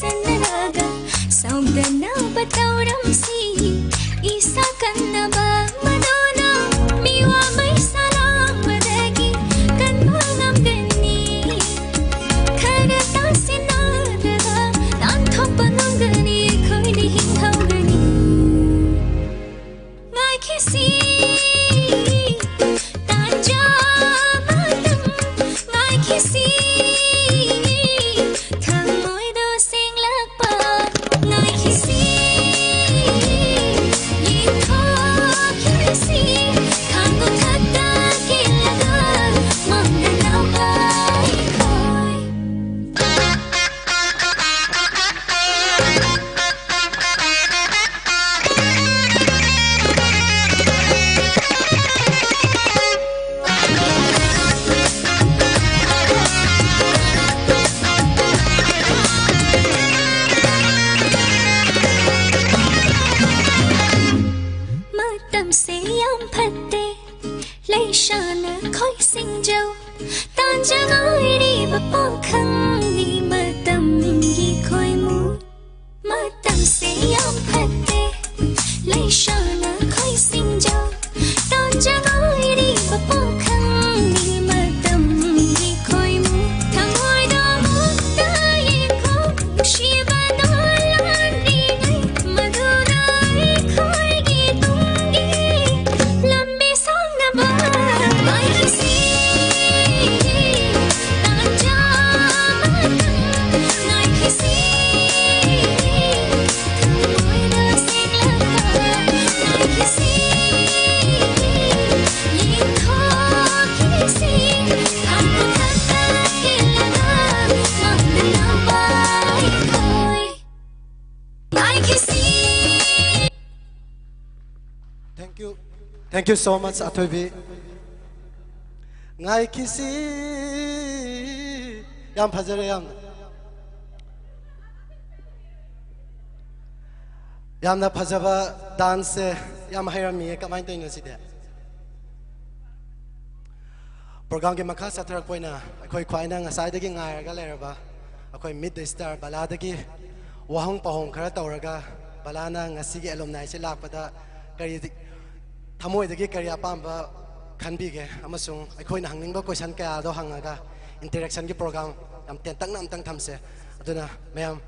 Thank you so much, ꯑꯊꯣꯏꯕꯤ꯫ ꯉꯥꯏꯈꯤꯁꯤ꯫ ꯌꯥꯝ ꯐꯖꯔꯦ, ꯌꯥꯝꯅ꯫ ꯌꯥꯝꯅ ꯐꯖꯕ dance ꯁꯦ꯫ ꯌꯥꯝ ꯍꯩꯔꯝꯃꯤꯌꯦ꯫ ꯀꯃꯥꯏꯅ ꯇꯧꯔꯤꯅꯣ ꯁꯤꯗꯤ? Program ꯒꯤ ꯃꯈꯥ ꯆꯠꯊꯔꯛꯄ ꯑꯣꯏꯅ ꯑꯩꯈꯣꯏ ꯈ꯭ꯋꯥꯏꯅ ꯉꯁꯥꯏꯗꯒꯤ ꯉꯥꯏꯔꯒ ꯂꯩꯔꯕ ꯑꯩꯈꯣꯏ Meet the Star ꯕꯂꯥꯗꯒꯤ ꯋꯥꯍꯪ ꯄꯥꯎꯍꯪ ꯈꯔ ꯇꯧꯔꯒ, ꯕꯂꯥꯅ ꯉꯁꯤꯒꯤ alumni ꯁꯦ ꯂꯥꯛꯄꯗ ꯀꯔꯤ ꯊꯃꯣꯏꯗꯒꯤ ꯀꯔꯤ ꯑꯄꯥꯝꯕ ꯈꯟꯕꯤꯒꯦ, ꯑꯃꯁꯨꯡ ꯑꯩꯈꯣꯏꯅ ꯍꯪꯅꯤꯡꯕ question ꯀꯌꯥꯗꯣ ꯍꯪꯉꯒ interaction ꯒꯤ program ꯌꯥꯝ ꯇꯦꯟꯇꯛꯅ ꯑꯝꯇꯪ ꯊꯝꯁꯦ꯫ ꯑꯗꯨꯅ ꯃꯌꯥꯝ,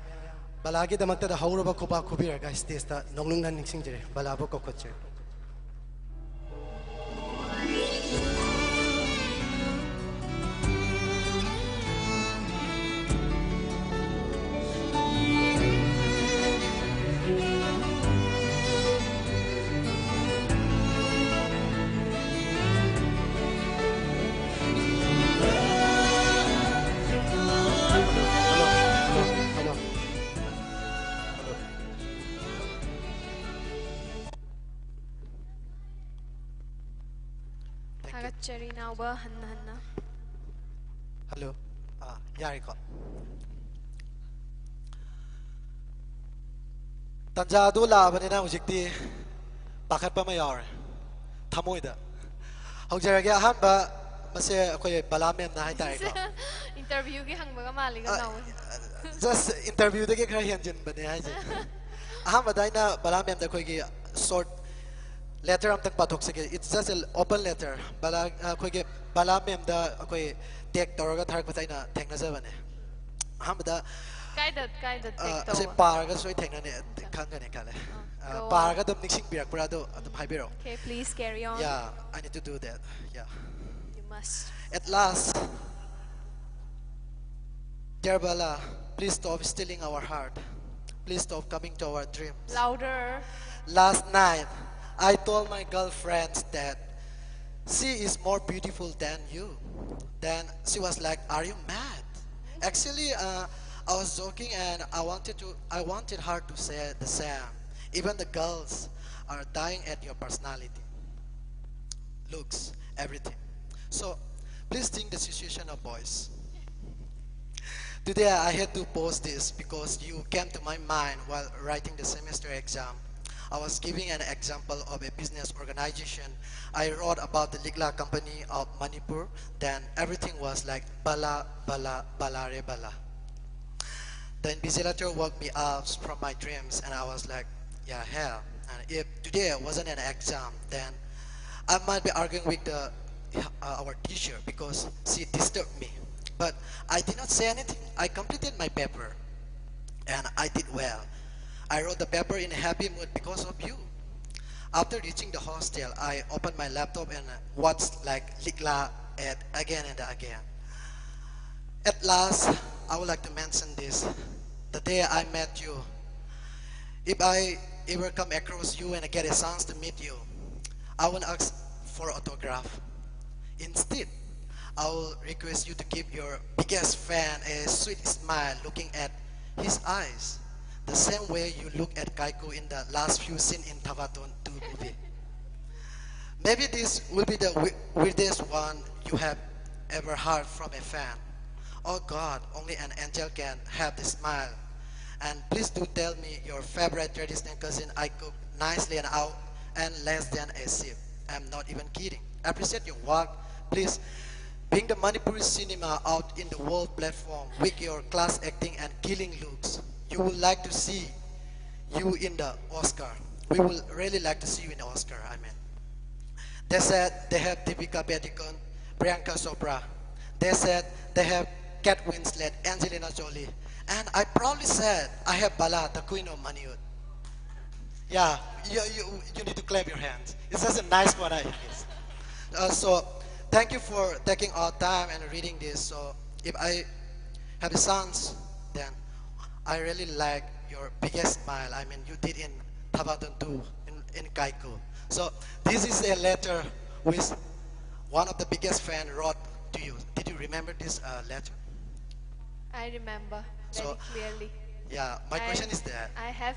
ꯕꯂꯥꯒꯤꯗꯃꯛꯇꯗ ꯍꯧꯔꯕ ꯈꯨꯕꯥꯛ ꯈꯨꯕꯤꯔꯒ stage ꯇ ꯅꯣꯡꯂꯨꯛꯅ ꯅꯤꯡꯁꯤꯡꯖꯔꯤ꯫ ꯕꯂꯥꯕꯨ ꯀꯧꯈꯠꯆꯔꯤ꯫ ꯊꯥꯒꯠꯆꯔꯤ ꯏꯅꯥꯎꯕ, ꯍꯟꯅ ꯍꯟꯅ꯫ Hello. ꯑꯥ, ꯌꯥꯔꯦꯀꯣ? ꯇꯟꯖꯥ ꯑꯗꯨ ꯂꯥꯛꯑꯕꯅꯤꯅ ꯍꯧꯖꯤꯛꯇꯤ ꯄꯥꯈꯠꯄ ꯑꯃ ꯌꯥꯎꯔꯦ ꯊꯃꯣꯏꯗ꯫ ꯍꯧꯖꯔꯒꯦ꯫ ꯑꯍꯥꯟꯕ, ꯃꯁꯦ ꯑꯩꯈꯣꯏ ꯕꯂꯥ ma'am ꯅ ꯍꯥꯏꯇꯥꯔꯦꯀꯣ꯫ Interview ꯒꯤ ꯍꯪꯕꯒ ꯃꯥꯜꯂꯤꯒ ꯑ, ꯅꯥꯎꯕꯁꯦ꯫ Just interview ꯗꯒꯤ ꯈꯔ ꯍꯦꯟꯖꯤꯟꯕꯅꯦ ꯍꯥꯏꯁꯦ꯫ ꯑꯍꯥꯟꯕꯗ ꯑꯩꯅ ꯕꯂꯥ ma'am ꯗ ꯑꯩꯈꯣꯏꯒꯤ short letter ꯑꯝꯇꯪ ꯄꯥꯊꯣꯛꯆꯒꯦ꯫ It's just a open letter. ꯕꯂꯥ, ꯑꯩꯈꯣꯏꯒꯤ ꯕꯂꯥ ma'am ꯗ ꯑꯩꯈꯣꯏ tag ꯇꯧꯔꯒ ꯊꯥꯔꯛꯄꯁꯦ ꯑꯩꯅ ꯊꯦꯡꯅꯖꯕꯅꯦ꯫ ꯑꯍꯥꯟꯕꯗ, ꯀꯥꯏꯗ, ꯀꯥꯏꯗ tag ꯑ, ꯑꯁꯤ ꯇꯧꯕ? ꯄꯥꯔꯒꯁꯨ ꯑꯩ ꯊꯦꯡꯅꯅꯤ, ꯑ, ꯈꯪꯒꯅꯤ ꯈꯜꯂꯦ꯫ ꯑ, ꯑ, go on. ꯄꯥꯔꯒ ꯑꯗꯨꯝ ꯅꯤꯡꯁꯤꯡꯕꯤꯔꯛꯄ꯭ꯔꯥ? ꯑꯗꯨ ꯑꯗꯨꯝ ꯍꯥꯏꯕꯤꯔꯛꯑꯣ꯫ Okay, please carry on. Yeah, I need to do that. Yeah. You must. At last, dear Bala, please stop stealing our heart. Please stop coming to our dreams. Louder. Last night, I told my girlfriends that she is more beautiful than you. Then she was like, "Are you mad?" Actually, uh, I was joking and I wanted to, I wanted her to say the same. Even the girls are dying at your personality. looks, everything. So please think the situation of boys. Today I had to post this because you came to my mind while writing the semester exam. I was giving an example of a business organization. I wrote about the Likhla company of Manipur. Then everything was like bala, bala, bala re bala. The invigilator woke me up from my dreams, and I was like, yeah, hell. And if today wasn't an exam, then I might be arguing with the, uh, our teacher because she disturbed me. But I did not say anything. I completed my paper, and I did well. I wrote the paper in a happy mood because of you. After reaching the hostel, I opened my laptop and watched like Likhla ad again and again. At last, I would like to mention this. The day I met you, if I ever come across you and get a chance to meet you, I won't ask for autograph. Instead, I will request you to give your biggest fan a sweet smile looking at his eyes, the same way you look at Kaiko in the last few scenes in Thavatun two movie. Maybe this will be the weirdest one you have ever heard from a fan. Oh God, only an angel can have the smile. And please do tell me your favorite traditional cuisine I cook nicely and out and less than a sip. I'm not even kidding. Appreciate your work. Please bring the Manipuri cinema out in the world platform with your class acting and killing looks. You would like to see you in the Oscar. We would really like to see you in the Oscar, I mean. They said they have Deepika Padukone, Priyanka Chopra. They said they have Kate Winslet, Angelina Jolie. And I proudly said I have Bala, the queen of Manipur. Yeah, you, you, you need to clap your hands. It's just a nice one, I guess. Uh, so, thank you for taking our time and reading this. So, if I have a chance, then I really like your biggest smile. I mean, you did in Thavatun two in, in Kaiko. So, this is a letter which one of the biggest fan wrote to you. Did you remember this uh, letter? I remember very So, clearly. Yeah, my I- question is that. I have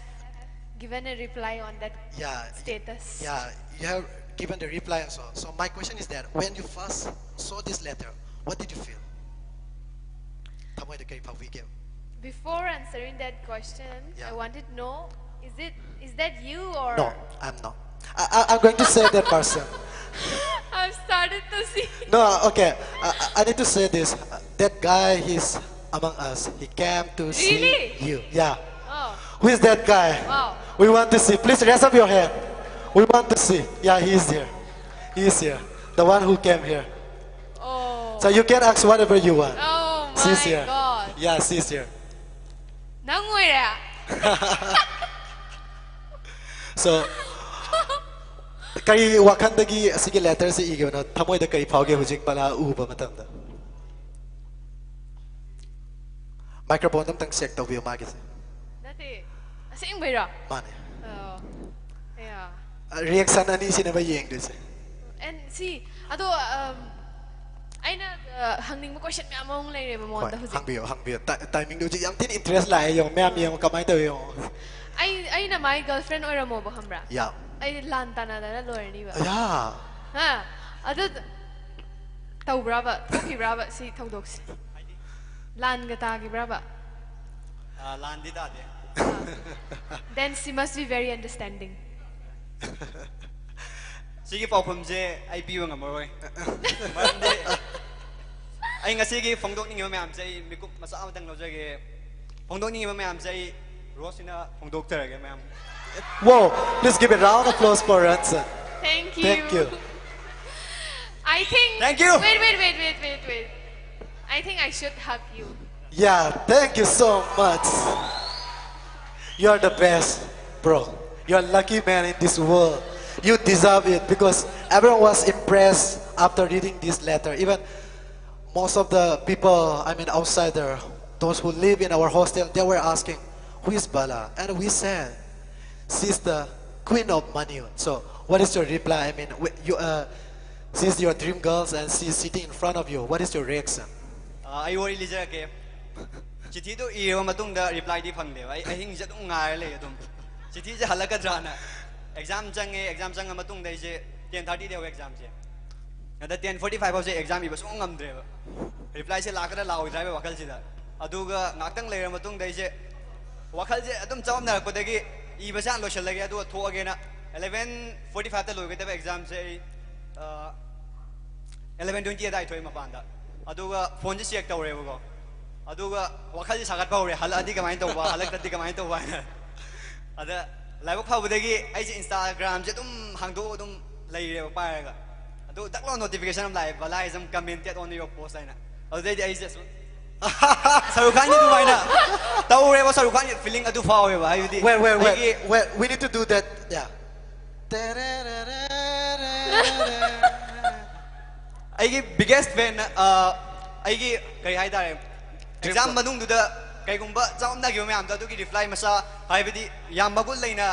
given a reply on that Yeah, status. Yeah, you have given the reply and so on. So my question is that when you first saw this letter, what did you feel? ꯊꯃꯣꯏꯗ ꯀꯔꯤ ꯐꯥꯎꯕꯤꯒꯦ? Before answering that question, Yeah. I wanted to know, is it is that you or No, I'm not. I, I, I'm going to say that person. I've started to see. No, okay. I, I- I need to say this. Uh, That guy, he's among us. He came to see Really? you. Yeah. Oh, Who is that guy? Wow. We want to see. Please raise up your hand. We want to see. Yeah, he is here. He is here. The one who came here. Oh. So you can ask whatever you want. Oh my She's here. God. Yeah, she's here. ꯅꯪ ꯑꯣꯏꯔꯦ? So, ꯀꯔꯤ ꯋꯥꯈꯜꯗꯒꯤ ꯑꯁꯤꯒꯤ ꯂꯦꯇꯔꯁꯤ ꯏꯈꯤꯕꯅꯣ? ꯊꯃꯣꯏꯗ ꯀꯔꯤ ꯐꯥꯎꯒꯦ ꯍꯧꯖꯤꯛ ꯕꯂꯥ ꯎꯕ ꯃꯇꯝꯗ? ꯃꯥꯏꯀ꯭ꯔꯣꯐꯣꯟ ꯑꯝꯇꯪ ꯆꯦꯛ ꯇꯧꯕꯤꯌꯨ ꯃꯥꯒꯤꯁꯦ꯫ ꯅꯠꯇꯦ꯫ ꯑꯁꯦꯡꯕꯩꯔꯣ? ꯃꯥꯅꯦ꯫ Oh. Yeah. ꯔꯤꯌꯦꯛꯁꯟ ꯑꯅꯤꯁꯤꯅꯦꯕ ꯌꯦꯡꯗꯣꯏꯁꯦ꯫ And see, ꯑꯗꯣ um, ꯑꯩꯅ uh, ꯍꯪꯅꯤꯡꯕ question ꯃꯌꯥꯝ ꯑꯃ ꯂꯩꯔꯦꯕ ꯍꯣꯏ, ꯃꯉꯣꯟꯗ ꯍꯧꯖꯤꯛ꯫ ꯍꯪꯕꯤꯌꯨ, ꯍꯪꯕꯤꯌꯨ꯫ ꯇꯥ- timingꯗꯨ ꯍꯧꯖꯤꯛ ꯌꯥꯝ ꯊꯤꯅ interest ꯂꯥꯛꯑꯦ꯫ ꯌꯦꯡꯉꯣ, ꯃꯌꯥꯝ ꯌꯦꯡꯉꯣ, ꯀꯃꯥꯏꯅ ꯇꯧꯋꯤ ꯌꯦꯡꯉꯣ꯫ ꯑꯩ ꯑꯩꯅ ꯃꯥꯏ girlfriend ꯑꯣꯏꯔꯝꯃꯣꯕ, ꯈꯪꯕ꯭ꯔꯥ? ꯌꯥ꯫ ꯑꯩ ꯂꯥꯟ ꯇꯥꯟꯅꯗꯅ ꯂꯣꯏꯔꯅꯤꯕ꯫ ꯌꯥ꯫ ꯍꯥ? ꯑꯗꯨ ꯇꯧꯕ꯭ꯔꯕ? ꯊꯣꯛꯈꯤꯕ꯭ꯔꯕ ꯁꯤ ꯊꯧꯗꯣꯛꯁꯦ? ꯂꯥꯟꯒ ꯇꯥꯈꯤꯕ꯭ꯔꯕ? ꯑꯥ, ꯂꯥꯟꯗꯤ ꯇꯥꯗꯦ꯫ Then she must be very understanding. ꯁꯤꯒꯤ ꯄꯥꯎꯈꯨꯝꯁꯦ ꯑꯩ ꯄꯤꯕ ꯉꯝꯃꯔꯣꯏ꯫ ꯃꯔꯝꯗꯤ ꯑꯩ ꯉꯁꯤꯒꯤ ꯐꯣꯡꯗꯣꯛꯅꯤꯡꯉꯤꯕ ꯃꯌꯥꯝꯁꯦ ꯑꯩ ꯃꯤꯀꯨꯞ ꯃꯆꯥ ꯑꯃꯇꯪ ꯂꯧꯖꯒꯦ꯫ ꯐꯣꯡꯗꯣꯛꯅꯤꯡꯉꯤꯕ ꯃꯌꯥꯝꯁꯦ ꯑꯩ ꯔꯣꯁꯁꯤꯅ ꯐꯣꯡꯗꯣꯛꯆꯔꯒꯦ ꯃꯌꯥꯝ꯫ Whoa, please give a round of applause for Ranson. Thank you. Thank you. I think. Thank you. Wait, wait, wait, wait, wait, wait. I think I should hug you. Yeah, thank you so much. You're the best, bro. You're a lucky man in this world. You deserve it because everyone was impressed after reading this letter. Even most of the people, I mean, outsider, those who live in our hostel, they were asking, "Who is Bala?" And we said, "She's the queen of Manyu." So, what is your reply? I mean, wh- you, uh, she's your dream girls and she's sitting in front of you. What is your reaction? ꯑꯥ, ꯑꯩ ꯋꯥꯔꯤ ꯂꯤꯖꯔꯛꯀꯦ꯫ ꯆꯤꯊꯤꯗꯨ ꯏꯔꯕ ꯃꯇꯨꯡꯗ replyꯗꯤ ꯐꯪꯗꯦꯕ꯫ ꯑꯩ ꯑꯍꯤꯡꯁꯦ ꯑꯗꯨꯝ ꯉꯥꯏꯔ ꯂꯩ ꯑꯗꯨꯝ꯫ ꯆꯤꯊꯤꯁꯦ ꯍꯜꯂꯛꯀꯗ꯭ꯔꯥꯅ꯫ Exam ꯆꯪꯉꯦ, exam ꯆꯪꯉ ꯃꯇꯨꯡꯗ ꯑꯩꯁꯦ ten thirty ꯗ ꯍꯧꯋꯦ ꯑꯦꯛꯖꯥꯝꯁꯦ꯫ ꯑꯗ ten forty five ꯐꯥꯎꯁꯦ ꯑꯦꯛꯖꯥꯝ ꯏꯕ ꯁꯨꯡꯉꯝ ꯉꯝꯗ꯭ꯔꯦꯕ꯫ ꯔꯤꯄ꯭ꯂꯥꯏꯁꯦ ꯂꯥꯛꯀꯗ꯭ꯔꯥ ꯂꯥꯛꯑꯣꯏꯗ꯭ꯔꯥ ꯍꯥꯏꯕ ꯋꯥꯈꯜꯁꯤꯗ꯫ ꯑꯗꯨꯒ ꯉꯥꯛꯇꯪ ꯂꯩꯔ ꯃꯇꯨꯡꯗ ꯑꯩꯁꯦ ꯋꯥꯈꯜꯁꯦ ꯑꯗꯨꯝ ꯆꯃꯝꯅꯔꯛꯄꯗꯒꯤ ꯏꯕꯁꯦ ꯍꯥꯟꯅ ꯂꯣꯏꯁꯤꯜꯂꯒꯦ, ꯑꯗꯨꯒ ꯊꯣꯛꯑꯒꯦꯅ eleven forty five ꯇ ꯂꯣꯏꯒꯗꯕ ꯑꯦꯛꯖꯥꯝꯁꯦ ꯑꯩ ꯑ, eleven twenty ꯑꯗꯥꯏ ꯊꯣꯛꯑꯦ ꯃꯄꯥꯟꯗ꯫ ꯑꯗꯨꯒ ꯐꯣꯟꯁꯦ ꯆꯦꯛ ꯇꯧꯔꯦꯕꯀꯣ꯫ ꯑꯗꯨꯒ ꯋꯥꯈꯜꯁꯦ ꯁꯥꯒꯠꯄ ꯍꯧꯔꯦ, ꯍꯜꯂꯛꯑꯗꯤ ꯀꯃꯥꯏꯅ ꯇꯧꯕ, ꯍꯜꯂꯛꯇ꯭ꯔꯗꯤ ꯀꯃꯥꯏꯅ ꯇꯧꯕ ꯍꯥꯏꯅ꯫ ꯑꯗ ꯂꯥꯏꯕꯛ ꯐꯕꯗꯒꯤ ꯑꯩꯁꯦ ꯏꯟꯁꯇꯥꯒ꯭ꯔꯥꯝꯁꯦ ꯑꯗꯨꯝ ꯍꯥꯡꯗꯣꯛꯑ ꯑꯗꯨꯝ ꯂꯩꯔꯦꯕ ꯄꯥꯏꯔꯒ꯫ ꯑꯗꯨ ꯗꯛ ꯂꯥꯎ ꯅꯣꯇꯤꯐꯤꯀꯦꯁꯟ ꯑꯃ ꯂꯥꯛꯑꯦ, "Bala has commented on your post" ꯍꯥꯏꯅ꯫ ꯑꯗꯨꯗꯩꯗꯤ ꯑꯩꯁꯦ ꯁꯨꯝ ꯁꯔꯨꯛ ꯈꯥꯟꯒꯤ ꯑꯗꯨꯃꯥꯏꯅ ꯇꯧꯔꯦꯕ, ꯁꯔꯨꯛ ꯈꯥꯟꯒꯤ ꯐꯤꯂꯤꯡ ꯑꯗꯨ ꯐꯥꯎꯋꯦꯕ, ꯍꯥꯏꯕꯗꯤ Wait, wait, wait, ꯑꯩꯒꯤ wait. We need to do that. Yeah. ꯑꯩꯒꯤ ꯕꯤꯒꯦꯁ ꯐꯦꯟ, ꯑꯩꯒꯤ ꯀꯔꯤ ꯍꯥꯏꯇꯥꯔꯦ, ꯑꯦꯛꯖꯥꯝ ꯃꯅꯨꯡꯗꯨꯗ ꯀꯩꯒꯨꯝꯕ ꯆꯃꯝꯅꯈꯤꯕ ꯃꯌꯥꯝꯗꯣ ꯑꯗꯨꯒꯤ ꯔꯤꯄ꯭ꯂꯥꯏ ꯃꯆꯥ, ꯍꯥꯏꯕꯗꯤ ꯌꯥꯝ ꯃꯒꯨꯟ ꯂꯩꯅ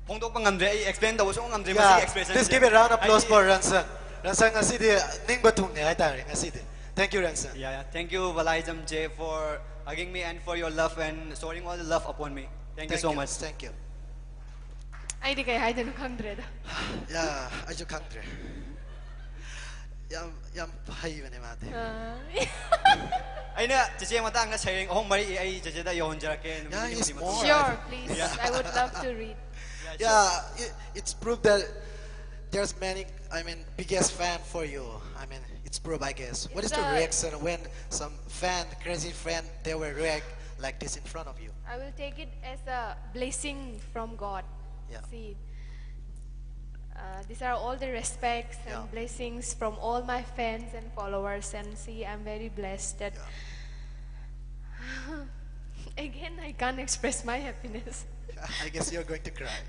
ꯐꯣꯡꯗꯣꯛꯄ ꯉꯝꯗ꯭ꯔꯦ, ꯑꯩ ꯑꯦꯛꯁꯄ꯭ꯂꯦꯟ ꯇꯧꯕ ꯁꯨꯡꯉꯝ ꯉꯝꯗ꯭ꯔꯦ ꯃꯁꯤꯒꯤ Yeah. Expression. Please give a round of applause for Ransan. Ransan ꯉꯁꯤꯗꯤ ꯅꯤꯡꯕ ꯊꯨꯡꯅꯦ ꯍꯥꯏꯇꯥꯔꯦ ꯉꯁꯤꯗꯤ. Thank you, Ransan. Yeah, yeah. Thank you, Balaism J, for hugging me and for your love and showering all the love upon me. Thank you so much. Thank you. ꯑꯩꯗꯤ ꯀꯩ ꯍꯥꯏꯗꯣꯏꯅꯣ ꯈꯪꯗ꯭ꯔꯦꯗ꯫ Yeah, ꯑꯩꯁꯨ ꯈꯪꯗ꯭ꯔꯦ. ꯌꯥꯝ ꯌꯥꯝ ꯍꯩꯕꯅꯦ ꯃꯥꯗꯤ. ꯑꯥ, ꯑꯩꯅ ꯆꯦꯆꯦ ꯃꯇꯥꯡꯗ ꯁꯩꯔꯦꯡ ꯑꯍꯨꯝ ꯃꯔꯤ ꯑꯩ ꯆꯦꯆꯦꯗ ꯌꯧꯍꯟꯖꯔꯛꯀꯦ, ꯅꯨꯃꯤꯠ Yeah, ꯅꯤꯅꯤ it's ꯍꯨꯝꯅꯤ more. ꯃꯇꯨꯡꯗ꯫ Sure, please. I would love to read. Yeah, it, it's proof that there's many, I mean, biggest fan for you. I mean, it's proof, I guess. What is It's the a- reaction when some fan, crazy fan, they will react like this in front of you? I will take it as a blessing from God. Yeah. See, uh, these are all the respects and Yeah. blessings from all my fans and followers. And see, I'm very blessed that. Yeah. Again, I can't express my happiness. I guess you're going to cry.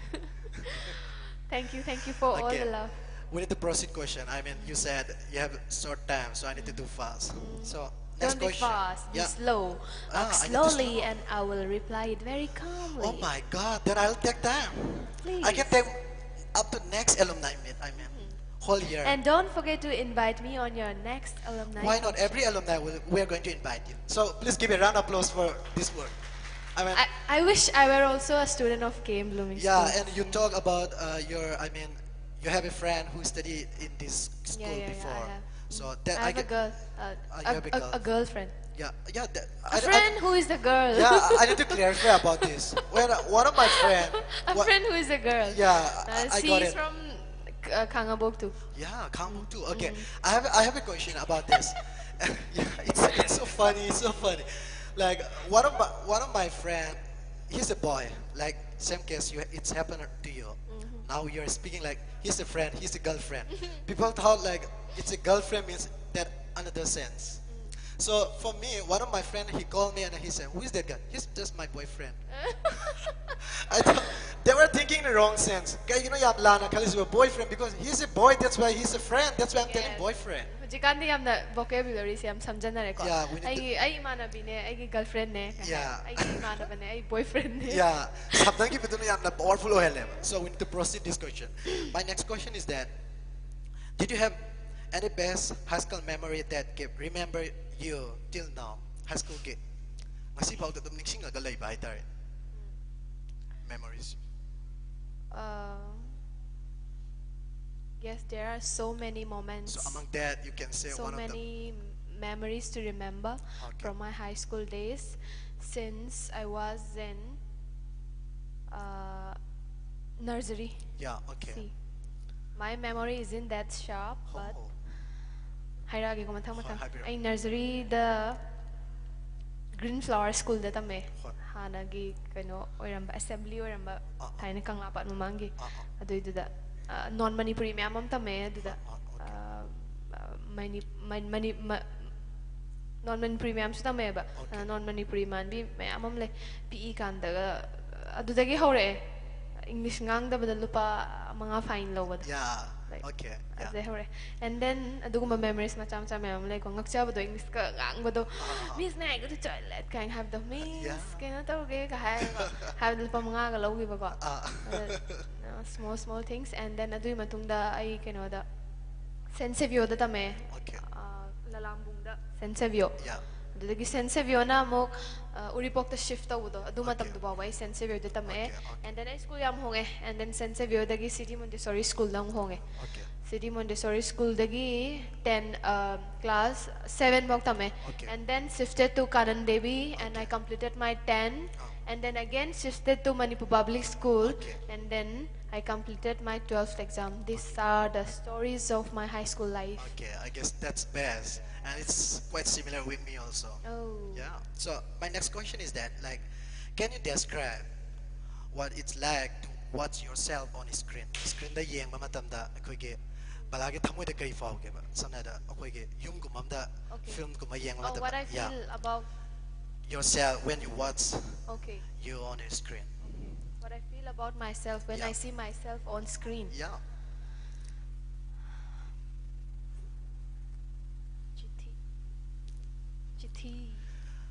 Thank you, thank you for all the Okay. Love. We need to proceed question. I mean, you said you have short time, so I need to do fast. So next Don't be question. Fast, be Yeah. slow. Ah, Act I need to slowly, slow. And I will reply it very calmly. Oh my God! Then I'll take time. Please. I can take up to next alumni meet. I mean, whole year. And don't forget to invite me on your next alumni. Why not? Function. Every alumni will, we are going to invite you. So please give a round of applause for this work. I mean, I, I wish I were also a student of K M Blooming yeah, School. And you talk about uh, your, I mean, You have a friend who studied in this school Yeah, yeah, yeah, before. I have. So Mm. that I I have a get. girl. Uh, Uh, a, you have a a, girl. A girlfriend. Yeah, yeah. That, A I, I- friend who is the girl. yeah, I need to clarify about this. When uh, one of my friend. A what- friend who is a girl. Yeah, Uh, I, I she got is it. From uh, Kangabok too. Yeah, Kangmoktu. Okay, I have I have a question about this. Yeah, it's it's so funny, it's so funny. Like one of my one of my friend, he's a boy. Like same case, you it's happened to you. Now you're speaking like he's a friend, he's a girlfriend. People thought like it's a girlfriend means that another sense. So for me, one of my friend, he called me and he said, "Who is that guy?" "He's just my boyfriend." I thought they were thinking the wrong sense. ꯀꯩꯒꯤꯅꯣ ꯌꯥꯝ ꯂꯥꯟꯅ ꯈꯜꯂꯤꯁꯤꯕꯣ? Boyfriend, because he's a boy, that's why he's a friend. That's why I'm telling Yes. Boyfriend. ꯍꯧꯖꯤꯛꯀꯥꯟꯗꯤ ꯌꯥꯝꯅ vocabulary ꯁꯦ ꯌꯥꯝ ꯁꯝꯖꯟꯅꯔꯦꯀꯣ꯫ Yeah, we need to- ꯑꯩꯒꯤ ꯑꯩ ꯏꯃꯥꯟꯅꯕꯤꯅꯦ, ꯑꯩꯒꯤ girlfriend ꯅꯦ꯫ Yeah. ꯑꯩꯒꯤ ꯏꯃꯥꯟꯅꯕꯅꯦ, ꯑꯩ boyfriend ꯅꯦ꯫ Yeah, ꯁꯝꯅꯈꯤꯕꯗꯨꯅ ꯌꯥꯝꯅ powerful ꯑꯣꯏꯍꯜꯂꯦꯕ. So we need to proceed this question. My next question is that, did you have any best high school memory that keep remember you till now? High school ꯒꯤ ꯉꯁꯤ ꯐꯥꯎꯗ ꯑꯗꯨꯝ ꯅꯤꯡꯁꯤꯡꯉꯒ ꯂꯩꯕ ꯍꯥꯏꯇꯥꯔꯦ꯫ Memories. Um, yes, there are so many moments. So among that, you can say So one of them. Many memories to remember Okay. From my high school days, since I was in uh, nursery. Yeah, okay. See, my memory isn't that sharp, ꯍꯣ, but ꯍꯣ꯫ ꯍꯥꯏꯔꯛꯑꯒꯦꯀꯣ ꯃꯊꯪ ꯍꯣꯏ, ꯃꯊꯪ꯫ ꯍꯥꯏꯕꯤꯔꯛꯑꯣ꯫ ꯑꯩ nursery ꯗ Green Flower School ꯗ ꯇꯝꯃꯦ꯫ ꯍꯣꯏ꯫ ꯍꯥꯟꯅꯒꯤ ꯀꯩꯅꯣ ꯑꯣꯏꯔꯝꯕ, assembly ꯑꯣꯏꯔꯝꯕ ꯑꯥ, ꯑꯥ꯫ ꯊꯥꯏꯅ ꯀꯪꯂꯥꯄꯥꯠ ꯃꯃꯥꯡꯒꯤ꯫ ꯑꯥ, ꯑꯥ꯫ ꯑꯗꯨꯏꯗꯨꯗ non Manipuri ꯃꯌꯥꯝ ꯑꯃ ꯇꯝꯃꯦ ꯑꯗꯨꯗ꯫ ꯑꯥ, ꯑꯥ, okay. ꯑꯥ, ꯑꯥ, ꯃꯅꯤ- ꯃ- ꯃꯅꯤ- ꯃ- non Manipuri ꯃꯌꯥꯝꯁꯨ ꯇꯝꯃꯦꯕ꯫ Okay. Non Manipuri ꯃꯥꯟꯕꯤ ꯃꯌꯥꯝ ꯑꯃ ꯂꯩ꯫ ꯄꯤꯛꯏ ꯀꯥꯟꯗꯒ ꯑꯗꯨꯗꯒꯤ ꯍꯧꯔꯛꯑꯦ꯫ English ꯉꯥꯡꯗꯕꯗ ꯂꯨꯄꯥ ꯃꯉꯥ fine ꯂꯧꯕꯗꯣ꯫ Yeah, Like, okay, yeah. ꯑꯗꯨꯗꯩ ꯍꯧꯔꯛꯑꯦ꯫ And then ꯑꯗꯨꯒꯨꯝꯕ memories ꯃꯆꯥ ꯃꯆꯥ ꯃꯌꯥꯝ ꯑꯃ ꯂꯩꯀꯣ꯫ ꯉꯛꯆꯕꯗꯣ, English ꯀ ꯉꯥꯡꯕꯗꯣ, ꯑꯥ, ꯑꯥ, ꯑꯥ꯫ "Miss, may I go to toilet?" ꯀꯥꯏꯅ ꯍꯥꯏꯕꯗꯣ, "Miss, Yeah. ꯀꯩꯅꯣ ꯇꯧꯒꯦ?" ꯀ ꯍꯥꯏꯔꯒ ꯍꯥꯏꯕꯗ ꯂꯨꯄꯥ ꯃꯉꯥꯒ ꯂꯧꯈꯤꯕꯀꯣ꯫ ꯑꯥ꯫ ꯑꯗ, uh, small small things. And then ꯑꯗꯨꯒꯤ ꯃꯇꯨꯡꯗ ꯑꯩ ꯀꯩꯅꯣꯗ San Savio ꯗ ꯇꯝꯃꯦ꯫ Okay. ꯑꯥ, ꯂꯂꯥꯝꯕꯨꯡꯗ San Savio꯫ Yeah. ꯑꯗꯨꯗꯒꯤ ꯁꯦꯟ ꯁꯦꯕꯤꯌꯣꯅ ꯑꯃꯨꯛ ꯎꯔꯤꯄꯣꯛꯇ ꯁꯤꯐ ꯇꯧꯕꯗꯣ, ꯑꯗꯨ ꯃꯇꯝꯗꯨ Okay. ꯐꯥꯎꯕ ꯑꯩ ꯁꯦꯟ ꯁꯦꯕꯤꯌꯣꯗ ꯇꯝꯃꯛꯑꯦ. Okay, okay. And then ꯑꯩ ꯁ꯭ꯀꯨꯜ ꯌꯥꯝ ꯍꯣꯡꯉꯦ. And then ꯁꯦꯟ ꯁꯦꯕꯤꯌꯣꯗꯒꯤ ꯁꯤꯗꯤ ꯃꯣꯟꯇꯦꯁꯣꯔꯤ ꯁ꯭ꯀꯨꯜꯗ ꯑꯃꯨꯛ ꯍꯣꯡꯉꯦ. Okay. ꯁꯤꯗꯤ ꯃꯣꯟꯇꯦꯁꯣꯔꯤ ꯁ꯭ꯀꯨꯜꯗꯒꯤ ten, class seven ꯐꯥꯎ ꯇꯝꯃꯦ. Okay. And then shifted to Kanan Devi and I Okay. completed my ten. Oh. And then again shifted to Manipur Public School. Okay. And then I completed my twelfth exam. These are the stories of my high school life. Okay, I guess that's best. And it's quite similar with me also. Oh. Yeah. So my next question is that, like, can you describe what it's like to watch yourself on screen? Screenꯗ ꯌꯦꯡꯕ ꯃꯇꯝꯗ ꯑꯩꯈꯣꯏꯒꯤ ꯕꯂꯥꯒꯤ ꯊꯃꯣꯏꯗ ꯀꯔꯤ ꯐꯥꯎꯒꯦꯕ? ꯁꯝꯅ ꯍꯥꯏꯔꯕꯗ ꯑꯩꯈꯣꯏꯒꯤ ꯌꯨꯝꯒꯨꯝꯕ ꯑꯃꯗ Okay. ꯐꯤꯂꯝꯒꯨꯝꯕ ꯌꯦꯡꯕ Oh, what I ꯃꯇꯝꯗ, yeah, feel about. Yourself when you watch Okay. you on a screen. Okay. What I feel about myself when Yeah. I see myself on screen. Yeah. ꯆꯤꯊꯤ꯫ ꯆꯤꯊꯤ꯫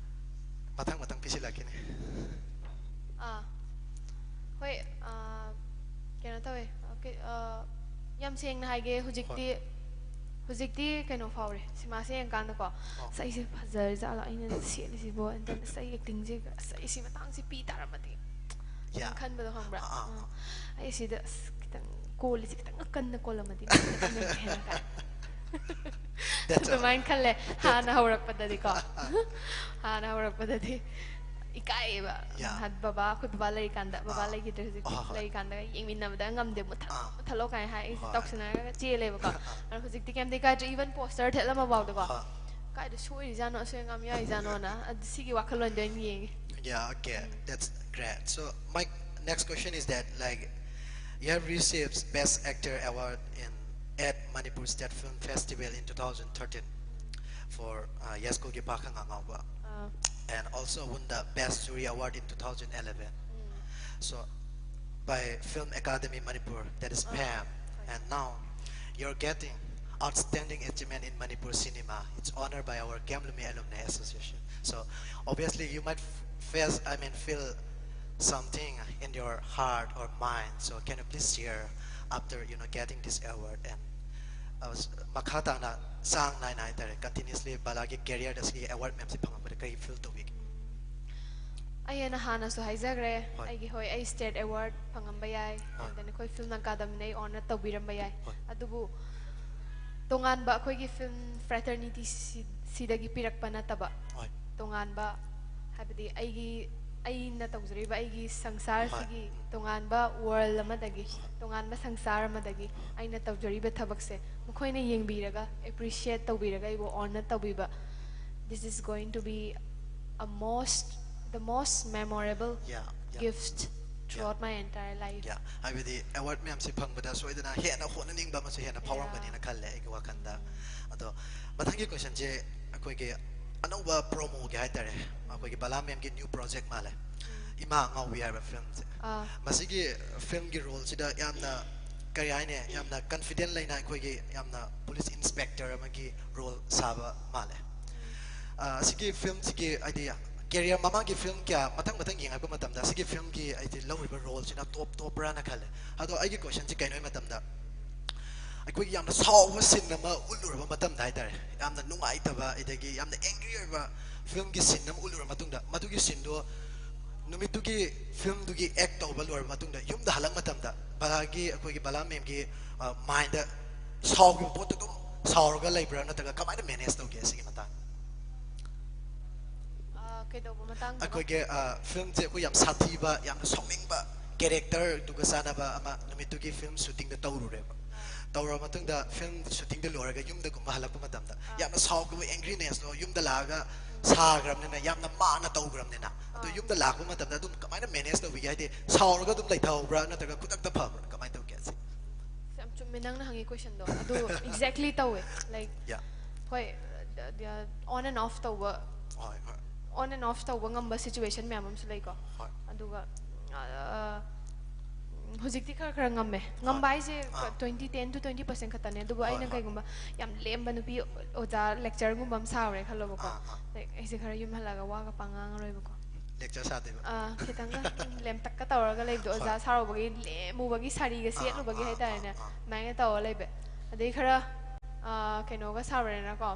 ꯃꯊꯪ ꯃꯊꯪ ꯄꯤꯁꯤꯜꯂꯛꯈꯤꯅꯤ. ꯑꯥ꯫ ꯍꯣꯏ, ꯑꯥ, ꯀꯩꯅꯣ ꯇꯧꯋꯦ꯫ Okay, ꯑꯥ, ꯌꯥꯝ ꯁꯦꯡꯅ ꯍꯥꯏꯒꯦ, ꯍꯧꯖꯤꯛꯇꯤ, ꯍꯧꯖꯤꯛꯇꯤ ꯀꯩꯅꯣ ꯐꯥꯎꯔꯦ, ꯁꯤꯃꯥꯁꯦ ꯌꯦꯡꯀꯥꯟꯗꯀꯣ꯫ ꯑꯣ꯫ ꯑꯁ, ꯑꯩꯁꯦ ꯐꯖꯔꯖꯥꯠꯂꯣ ꯑꯩꯅ ꯁꯦꯠꯂꯤꯁꯤꯕꯣ? And then ꯑꯁ, ꯑꯩ ꯑꯦꯛꯇꯤꯡꯁꯦ, ꯑꯁ, ꯑꯩ ꯁꯤ ꯃꯇꯥꯡꯁꯤ ꯄꯤ ꯇꯥꯔꯝꯃꯗꯤ꯫ Yeah. ꯈꯟꯕꯗꯣ ꯈꯪꯕ꯭ꯔꯥ? ꯑꯥ, ꯑꯥ, ꯑꯥ꯫ ꯑꯥ꯫ ꯑꯩ ꯁꯤꯗ ꯑꯁ, ꯈꯤꯇꯪ ꯀꯣꯜꯂꯤꯁꯦ ꯈꯤꯇꯪ ꯀꯟꯅ ꯀꯣꯜꯂꯝꯃꯗꯤ ꯃꯤꯅ ꯈꯟꯅꯔꯦ ꯍꯥꯏꯅ ꯀꯥꯏ꯫ That's all. ꯑꯗꯨꯃꯥꯏꯅ ꯈꯜꯂꯦ ꯍꯥꯟꯅ ꯍꯧꯔꯛꯄꯗꯗꯤꯀꯣ꯫ ꯍꯥꯟꯅ ꯍꯧꯔꯛꯄꯗꯗꯤ ꯏꯀꯥꯏꯌꯦꯕ꯫ Yeah. ꯕꯕꯥ, ꯑꯩꯈꯣꯏ ꯕꯕꯥ ꯂꯩꯔꯤꯀꯥꯟꯗ, ꯕꯕꯥ ꯑꯥ꯫ ꯂꯩꯈꯤꯗ꯭ꯔꯦ ꯍꯧꯖꯤꯛ꯫ ꯍꯣꯏ, ꯍꯣꯏ꯫ ꯂꯩꯔꯤꯀꯥꯟꯗ ꯌꯦꯡꯃꯤꯟꯅꯕꯗ ꯉꯝꯗꯦ, "ꯃꯨꯊꯠꯂꯣ, ꯑꯥ꯫ ꯃꯨꯊꯠꯂꯣ" ꯀꯥꯏꯅ ꯍꯥꯏ꯫ ꯑꯩꯁꯦ ꯍꯣꯏ꯫ ꯇꯧꯁꯤꯟꯅꯔꯒ ꯆꯦꯜꯂꯦꯕꯀꯣ꯫ ꯑꯥ꯫ ꯑꯗꯣ ꯍꯧꯖꯤꯛꯇꯤ ꯀꯩꯝꯇ ꯏꯀꯥꯏꯗ꯭ꯔꯦ, even poster ꯊꯦꯠꯂꯝꯃ ꯐꯥꯎꯗꯀꯣ꯫ ꯍꯣꯏ꯫ ꯀꯥꯏꯗ ꯁꯣꯏꯔꯤꯖꯥꯠꯅꯣ, ꯑꯁꯣꯏ ꯑꯉꯥꯝ ꯌꯥꯎꯔꯤꯖꯥꯠꯅꯣꯅ, ꯑꯗꯨ ꯁꯤꯒꯤ ꯋꯥꯈꯜꯂꯣꯟꯗ ꯑꯣꯏꯅ ꯌꯦꯡꯉꯦ꯫ Yeah, okay, that's great. So my next question is that, like, you have received Best Actor Award in at Manipur State Film Festival in two thousand thirteen for uh, ꯌꯥꯏꯁ꯭ꯀꯨꯜꯒꯤ ꯄꯥꯈꯪ ꯑꯉꯥꯎꯕ, ꯑꯥ꯫ and also won the Best Jury Award in two thousand eleven. So by Film Academy Manipur, that is Ah, PAM, okay. And now you're getting Outstanding Achievement in Manipur Cinema. It's honored by our Kemlumi Alumni Association. So obviously you might f- face, I mean, feel something in your heart or mind. So can you please share after, you know, getting this award and ꯑ, ꯃꯈꯥ ꯇꯥꯅ ꯆꯥꯡ ꯅꯥꯏꯅ ꯍꯥꯏꯇꯥꯔꯦ, continuously ꯕꯂꯥꯒꯤ careerꯗ ꯁꯤꯒꯤ award ꯃꯌꯥꯝꯁꯤ ꯐꯪꯉꯛꯄꯗ ꯀꯔꯤ feel ꯇꯧꯕꯤꯒꯦ? ꯑꯩ ꯍꯥꯟꯅ ꯍꯥꯟꯅꯁꯨ ꯍꯥꯏꯖꯈ꯭ꯔꯦ꯫ ꯍꯣꯏ꯫ ꯑꯩꯒꯤ, ꯍꯣꯏ, ꯑꯩ state award ꯐꯪꯉꯝꯕ ꯌꯥꯏ, ꯍꯣꯏ꯫ ꯑꯗꯨꯅ ꯑꯩꯈꯣꯏ film academyꯅ ꯑꯩ honor ꯇꯧꯕꯤꯔꯝꯕ ꯌꯥꯏ꯫ ꯍꯣꯏ꯫ ꯑꯗꯨꯕꯨ ꯇꯣꯉꯥꯟꯕ ꯑꯩꯈꯣꯏꯒꯤ film fraternity ꯁꯤ-, ꯁꯤꯗꯒꯤ ꯄꯤꯔꯛꯄ ꯅꯠꯇꯕ, ꯍꯣꯏ꯫ ꯇꯣꯉꯥꯟꯕ, ꯍꯥꯏꯕꯗꯤ ꯑꯩꯒꯤ, ꯑꯩꯅ ꯇꯧꯖꯔꯤꯕ ꯑꯩꯒꯤ ꯁꯪꯁꯥꯔꯁꯤꯒꯤ ꯍꯣꯏ꯫ ꯇꯣꯉꯥꯟꯕ world ꯑꯃꯗꯒꯤ, ꯇꯣꯉꯥꯟꯕ ꯁꯪꯁꯥꯔ ꯑꯃꯗꯒꯤ ꯑꯩꯅ ꯇꯧꯖꯔꯤꯕ ꯊꯕꯛꯁꯦ ꯃꯈꯣꯏꯅ ꯌꯦꯡꯕꯤꯔꯒ, appreciate ꯇꯧꯕꯤꯔꯒ, ꯑꯩꯕꯨ honor ꯇꯧꯕꯤꯕ, this is going to be a most, the most memorable Yeah, yeah. gift throughout my entire life. Yeah, ꯍꯥꯏꯕꯗꯤ award ꯃꯌꯥꯝꯁꯤ ꯐꯪꯕꯗ ꯁꯣꯏꯗꯅ ꯍꯦꯟꯅ ꯍꯣꯠꯅꯅꯤꯡꯕ ꯑꯃꯁꯨ ꯍꯦꯟꯅ ꯐꯥꯎꯔꯝꯒꯅꯤꯅ ꯈꯜꯂꯦ ꯑꯩꯒꯤ ꯋꯥꯈꯜꯗ꯫ ꯑꯗꯣ ꯃꯊꯪꯒꯤ questionꯁꯦ ꯑꯩꯈꯣꯏꯒꯤ ꯑꯅꯧꯕ promoꯒꯤ ꯍꯥꯏꯇꯥꯔꯦ, ꯑꯩꯈꯣꯏꯒꯤ ꯕꯂꯥ ma'amꯒꯤ new project ꯃꯥꯜꯂꯦ, ꯏꯃꯥ ꯑꯉꯥꯎꯕꯤ ꯍꯥꯏꯕ filmꯁꯦ꯫ ꯑꯥ꯫ ꯃꯁꯤꯒꯤ filmꯒꯤ roleꯁꯤꯗ ꯌꯥꯝꯅ, ꯀꯔꯤ ꯍꯥꯏꯅꯤ, ꯌꯥꯝꯅ confident ꯂꯩꯅ ꯑꯩꯈꯣꯏꯒꯤ ꯌꯥꯝꯅ police inspector ꯑꯃꯒꯤ role ꯁꯥꯕ ꯃꯥꯜꯂꯦ꯫ ꯑ, ꯑꯁꯤꯒꯤ filmꯁꯤꯒꯤ, ꯍꯥꯏꯗꯤ, career ꯃꯃꯥꯡꯒꯤ film ꯀꯌꯥ ꯃꯊꯪ ꯃꯊꯪ ꯌꯦꯡꯉꯛꯄ ꯃꯇꯝꯗ ꯑꯁꯤꯒꯤ filmꯒꯤ, ꯍꯥꯏꯗꯤ, ꯂꯧꯔꯤꯕ roleꯁꯤꯅ top topꯔꯅ ꯈꯜꯂꯦ꯫ ꯑꯗꯣ ꯑꯩꯒꯤ questionꯁꯤ ꯀꯩꯅꯣ ꯍꯥꯏ ꯃꯇꯝꯗ, ꯑꯩꯈꯣꯏꯒꯤ ꯌꯥꯝꯅ ꯁꯥꯎꯕ scene ꯑꯃ ꯎꯠꯂꯨꯔꯕ ꯃꯇꯝꯗ ꯍꯥꯏꯇꯥꯔꯦ, ꯌꯥꯝꯅ ꯅꯨꯡꯉꯥꯏꯇꯕ, ꯑꯗꯒꯤ ꯌꯥꯝꯅ angry ꯑꯣꯏꯕ filmꯒꯤ scene ꯑꯃ ꯎꯠꯂꯨꯔꯕ ꯃꯇꯨꯡꯗ, ꯃꯗꯨꯒꯤ sceneꯗꯣ ꯅꯨꯃꯤꯠꯇꯨꯒꯤ filmꯗꯨꯒꯤ act ꯇꯧꯕ ꯂꯣꯏꯔꯕ ꯃꯇꯨꯡꯗ ꯌꯨꯝꯗ ꯍꯜꯂꯛꯄ ꯃꯇꯝꯗ ꯕꯂꯥꯒꯤ, ꯑꯩꯈꯣꯏꯒꯤ ꯕꯂꯥ ma'amꯒꯤ, ꯑ, mindꯗ ꯁꯥꯎꯈꯤꯕ ꯄꯣꯠꯇꯨ ꯑꯗꯨꯝ ꯁꯥꯎꯔꯒ ꯂꯩꯕ꯭ꯔꯥ, ꯅꯠꯇ꯭ꯔꯒ ꯀꯃꯥꯏꯅ manage ꯇꯧꯒꯦ ꯁꯤꯒꯤ ꯃꯇꯥꯡ? ꯑꯥ, ꯀꯩꯗꯧꯕ ꯃꯇꯥꯡꯗꯅꯣ? ꯑꯩꯈꯣꯏꯒꯤ, ꯑ, filmꯁꯦ ꯑꯩꯈꯣꯏ ꯌꯥꯝ ꯁꯥꯊꯤꯕ, ꯌꯥꯝꯅ ꯁꯥꯎꯅꯤꯡꯕ characterꯗꯨꯒ ꯆꯥꯟꯅꯕ ꯑꯃ ꯅꯨꯃꯤꯠꯇꯨꯒꯤ film shootingꯗ ꯇꯧꯔꯨꯔꯦꯕ꯫ ꯇꯧꯔꯕ ꯃꯇꯨꯡꯗ film shootingꯗ ꯂꯣꯏꯔꯒ ꯌꯨꯝꯗꯒꯨꯝꯕ ꯍꯜꯂꯛꯄ ꯃꯇꯝꯗ ꯌꯥꯝꯅ ꯁꯥꯎꯈꯤꯕ angrinessꯗꯣ ꯌꯨꯝꯗ ꯂꯥꯛꯑꯒ ꯁꯥꯈ꯭ꯔꯕꯅꯤꯅ, ꯌꯥꯝꯅ ꯃꯥꯅ ꯇꯧꯈ꯭ꯔꯕꯅꯤꯅ, ꯑꯗꯣ ꯑꯥ꯫ ꯌꯨꯝꯗ ꯂꯥꯛꯄ ꯃꯇꯝꯗ ꯑꯗꯨꯝ ꯀꯃꯥꯏꯅ manage ꯇꯧꯕꯤꯒꯦ? ꯍꯥꯏꯗꯤ ꯁꯥꯎꯔꯒ ꯑꯗꯨꯝ ꯂꯩꯊꯍꯧꯕ꯭ꯔꯥ, ꯅꯠꯇ꯭ꯔꯒ ꯈꯨꯗꯛꯇ ꯐꯕ꯭ꯔꯥ, ꯀꯃꯥꯏꯅ ꯇꯧꯒꯦ ꯁꯤ? ꯌꯥꯝ ꯆꯨꯝꯃꯦ ꯅꯪꯅ ꯍꯪꯉꯤ questionꯗꯣ꯫ ꯑꯗꯨ exactly ꯇꯧꯋꯦ꯫ Like, Yeah. ꯍꯣꯏ, on and off ꯇꯧꯕ, ꯍꯣꯏ, ꯍꯣꯏ꯫ On and off ꯇꯧꯕ ꯉꯝꯕ situation ꯃꯌꯥꯝ ꯑꯃꯁꯨ ꯂꯩꯀꯣ꯫ ꯍꯣꯏ꯫ ꯑꯗꯨꯒ, ꯑ, ꯍꯧꯖꯤꯛꯇꯤ ꯈꯔ ꯈꯔ ꯉꯝꯃꯦ꯫ ꯉꯝꯕ ꯍꯣꯏ꯫ ꯍꯥꯏꯁꯦ ꯑꯥ꯫ twenty, ten to twenty percent ꯈꯛꯇꯅꯦ꯫ ꯑꯗꯨꯕꯨ ꯍꯣꯏ, ꯑꯩꯅ ꯍꯣꯏ꯫ ꯀꯩꯒꯨꯝꯕ ꯌꯥꯝ ꯂꯦꯝꯕ ꯅꯨꯄꯤ ꯑꯣꯖꯥ lecturerꯒꯨꯝꯕ ꯑꯃ ꯁꯥꯔꯨꯔꯦ ꯈꯜꯂꯣꯕꯀꯣ꯫ ꯑꯥ, ꯑꯥ꯫ Like, ꯑꯩꯁꯦ ꯈꯔ ꯌꯨꯝ ꯍꯜꯂꯛꯑꯒ ꯋꯥꯒ ꯄꯥꯡ ꯉꯥꯡꯉꯔꯣꯏꯕꯀꯣ꯫ Lecture ꯁꯥꯗꯣꯏꯕ꯫ ꯑꯥ, ꯈꯤꯇꯪꯒ ꯂꯦꯝꯇꯛꯀ ꯇꯧꯔꯒ ꯂꯩꯕꯗꯣ, ꯍꯣꯏ꯫ ꯑꯣꯖꯥ ꯁꯥꯔꯨꯕꯒꯤ ꯂꯦꯝꯃꯨꯕꯒꯤ ꯁꯥꯔꯤꯒ ꯑꯥ, ꯁꯦꯠꯂꯨꯕꯒꯤ ꯑꯥ, ꯍꯥꯏꯇꯥꯔꯦꯅꯦ꯫ ꯑꯥ, ꯑꯥ꯫ ꯑꯗꯨꯃꯥꯏꯅ ꯇꯧꯔ ꯂꯩꯕ꯫ ꯑꯗꯩ ꯈꯔ ꯑꯥ, ꯀꯩꯅꯣꯒ ꯁꯥꯎꯔꯦꯅꯀꯣ꯫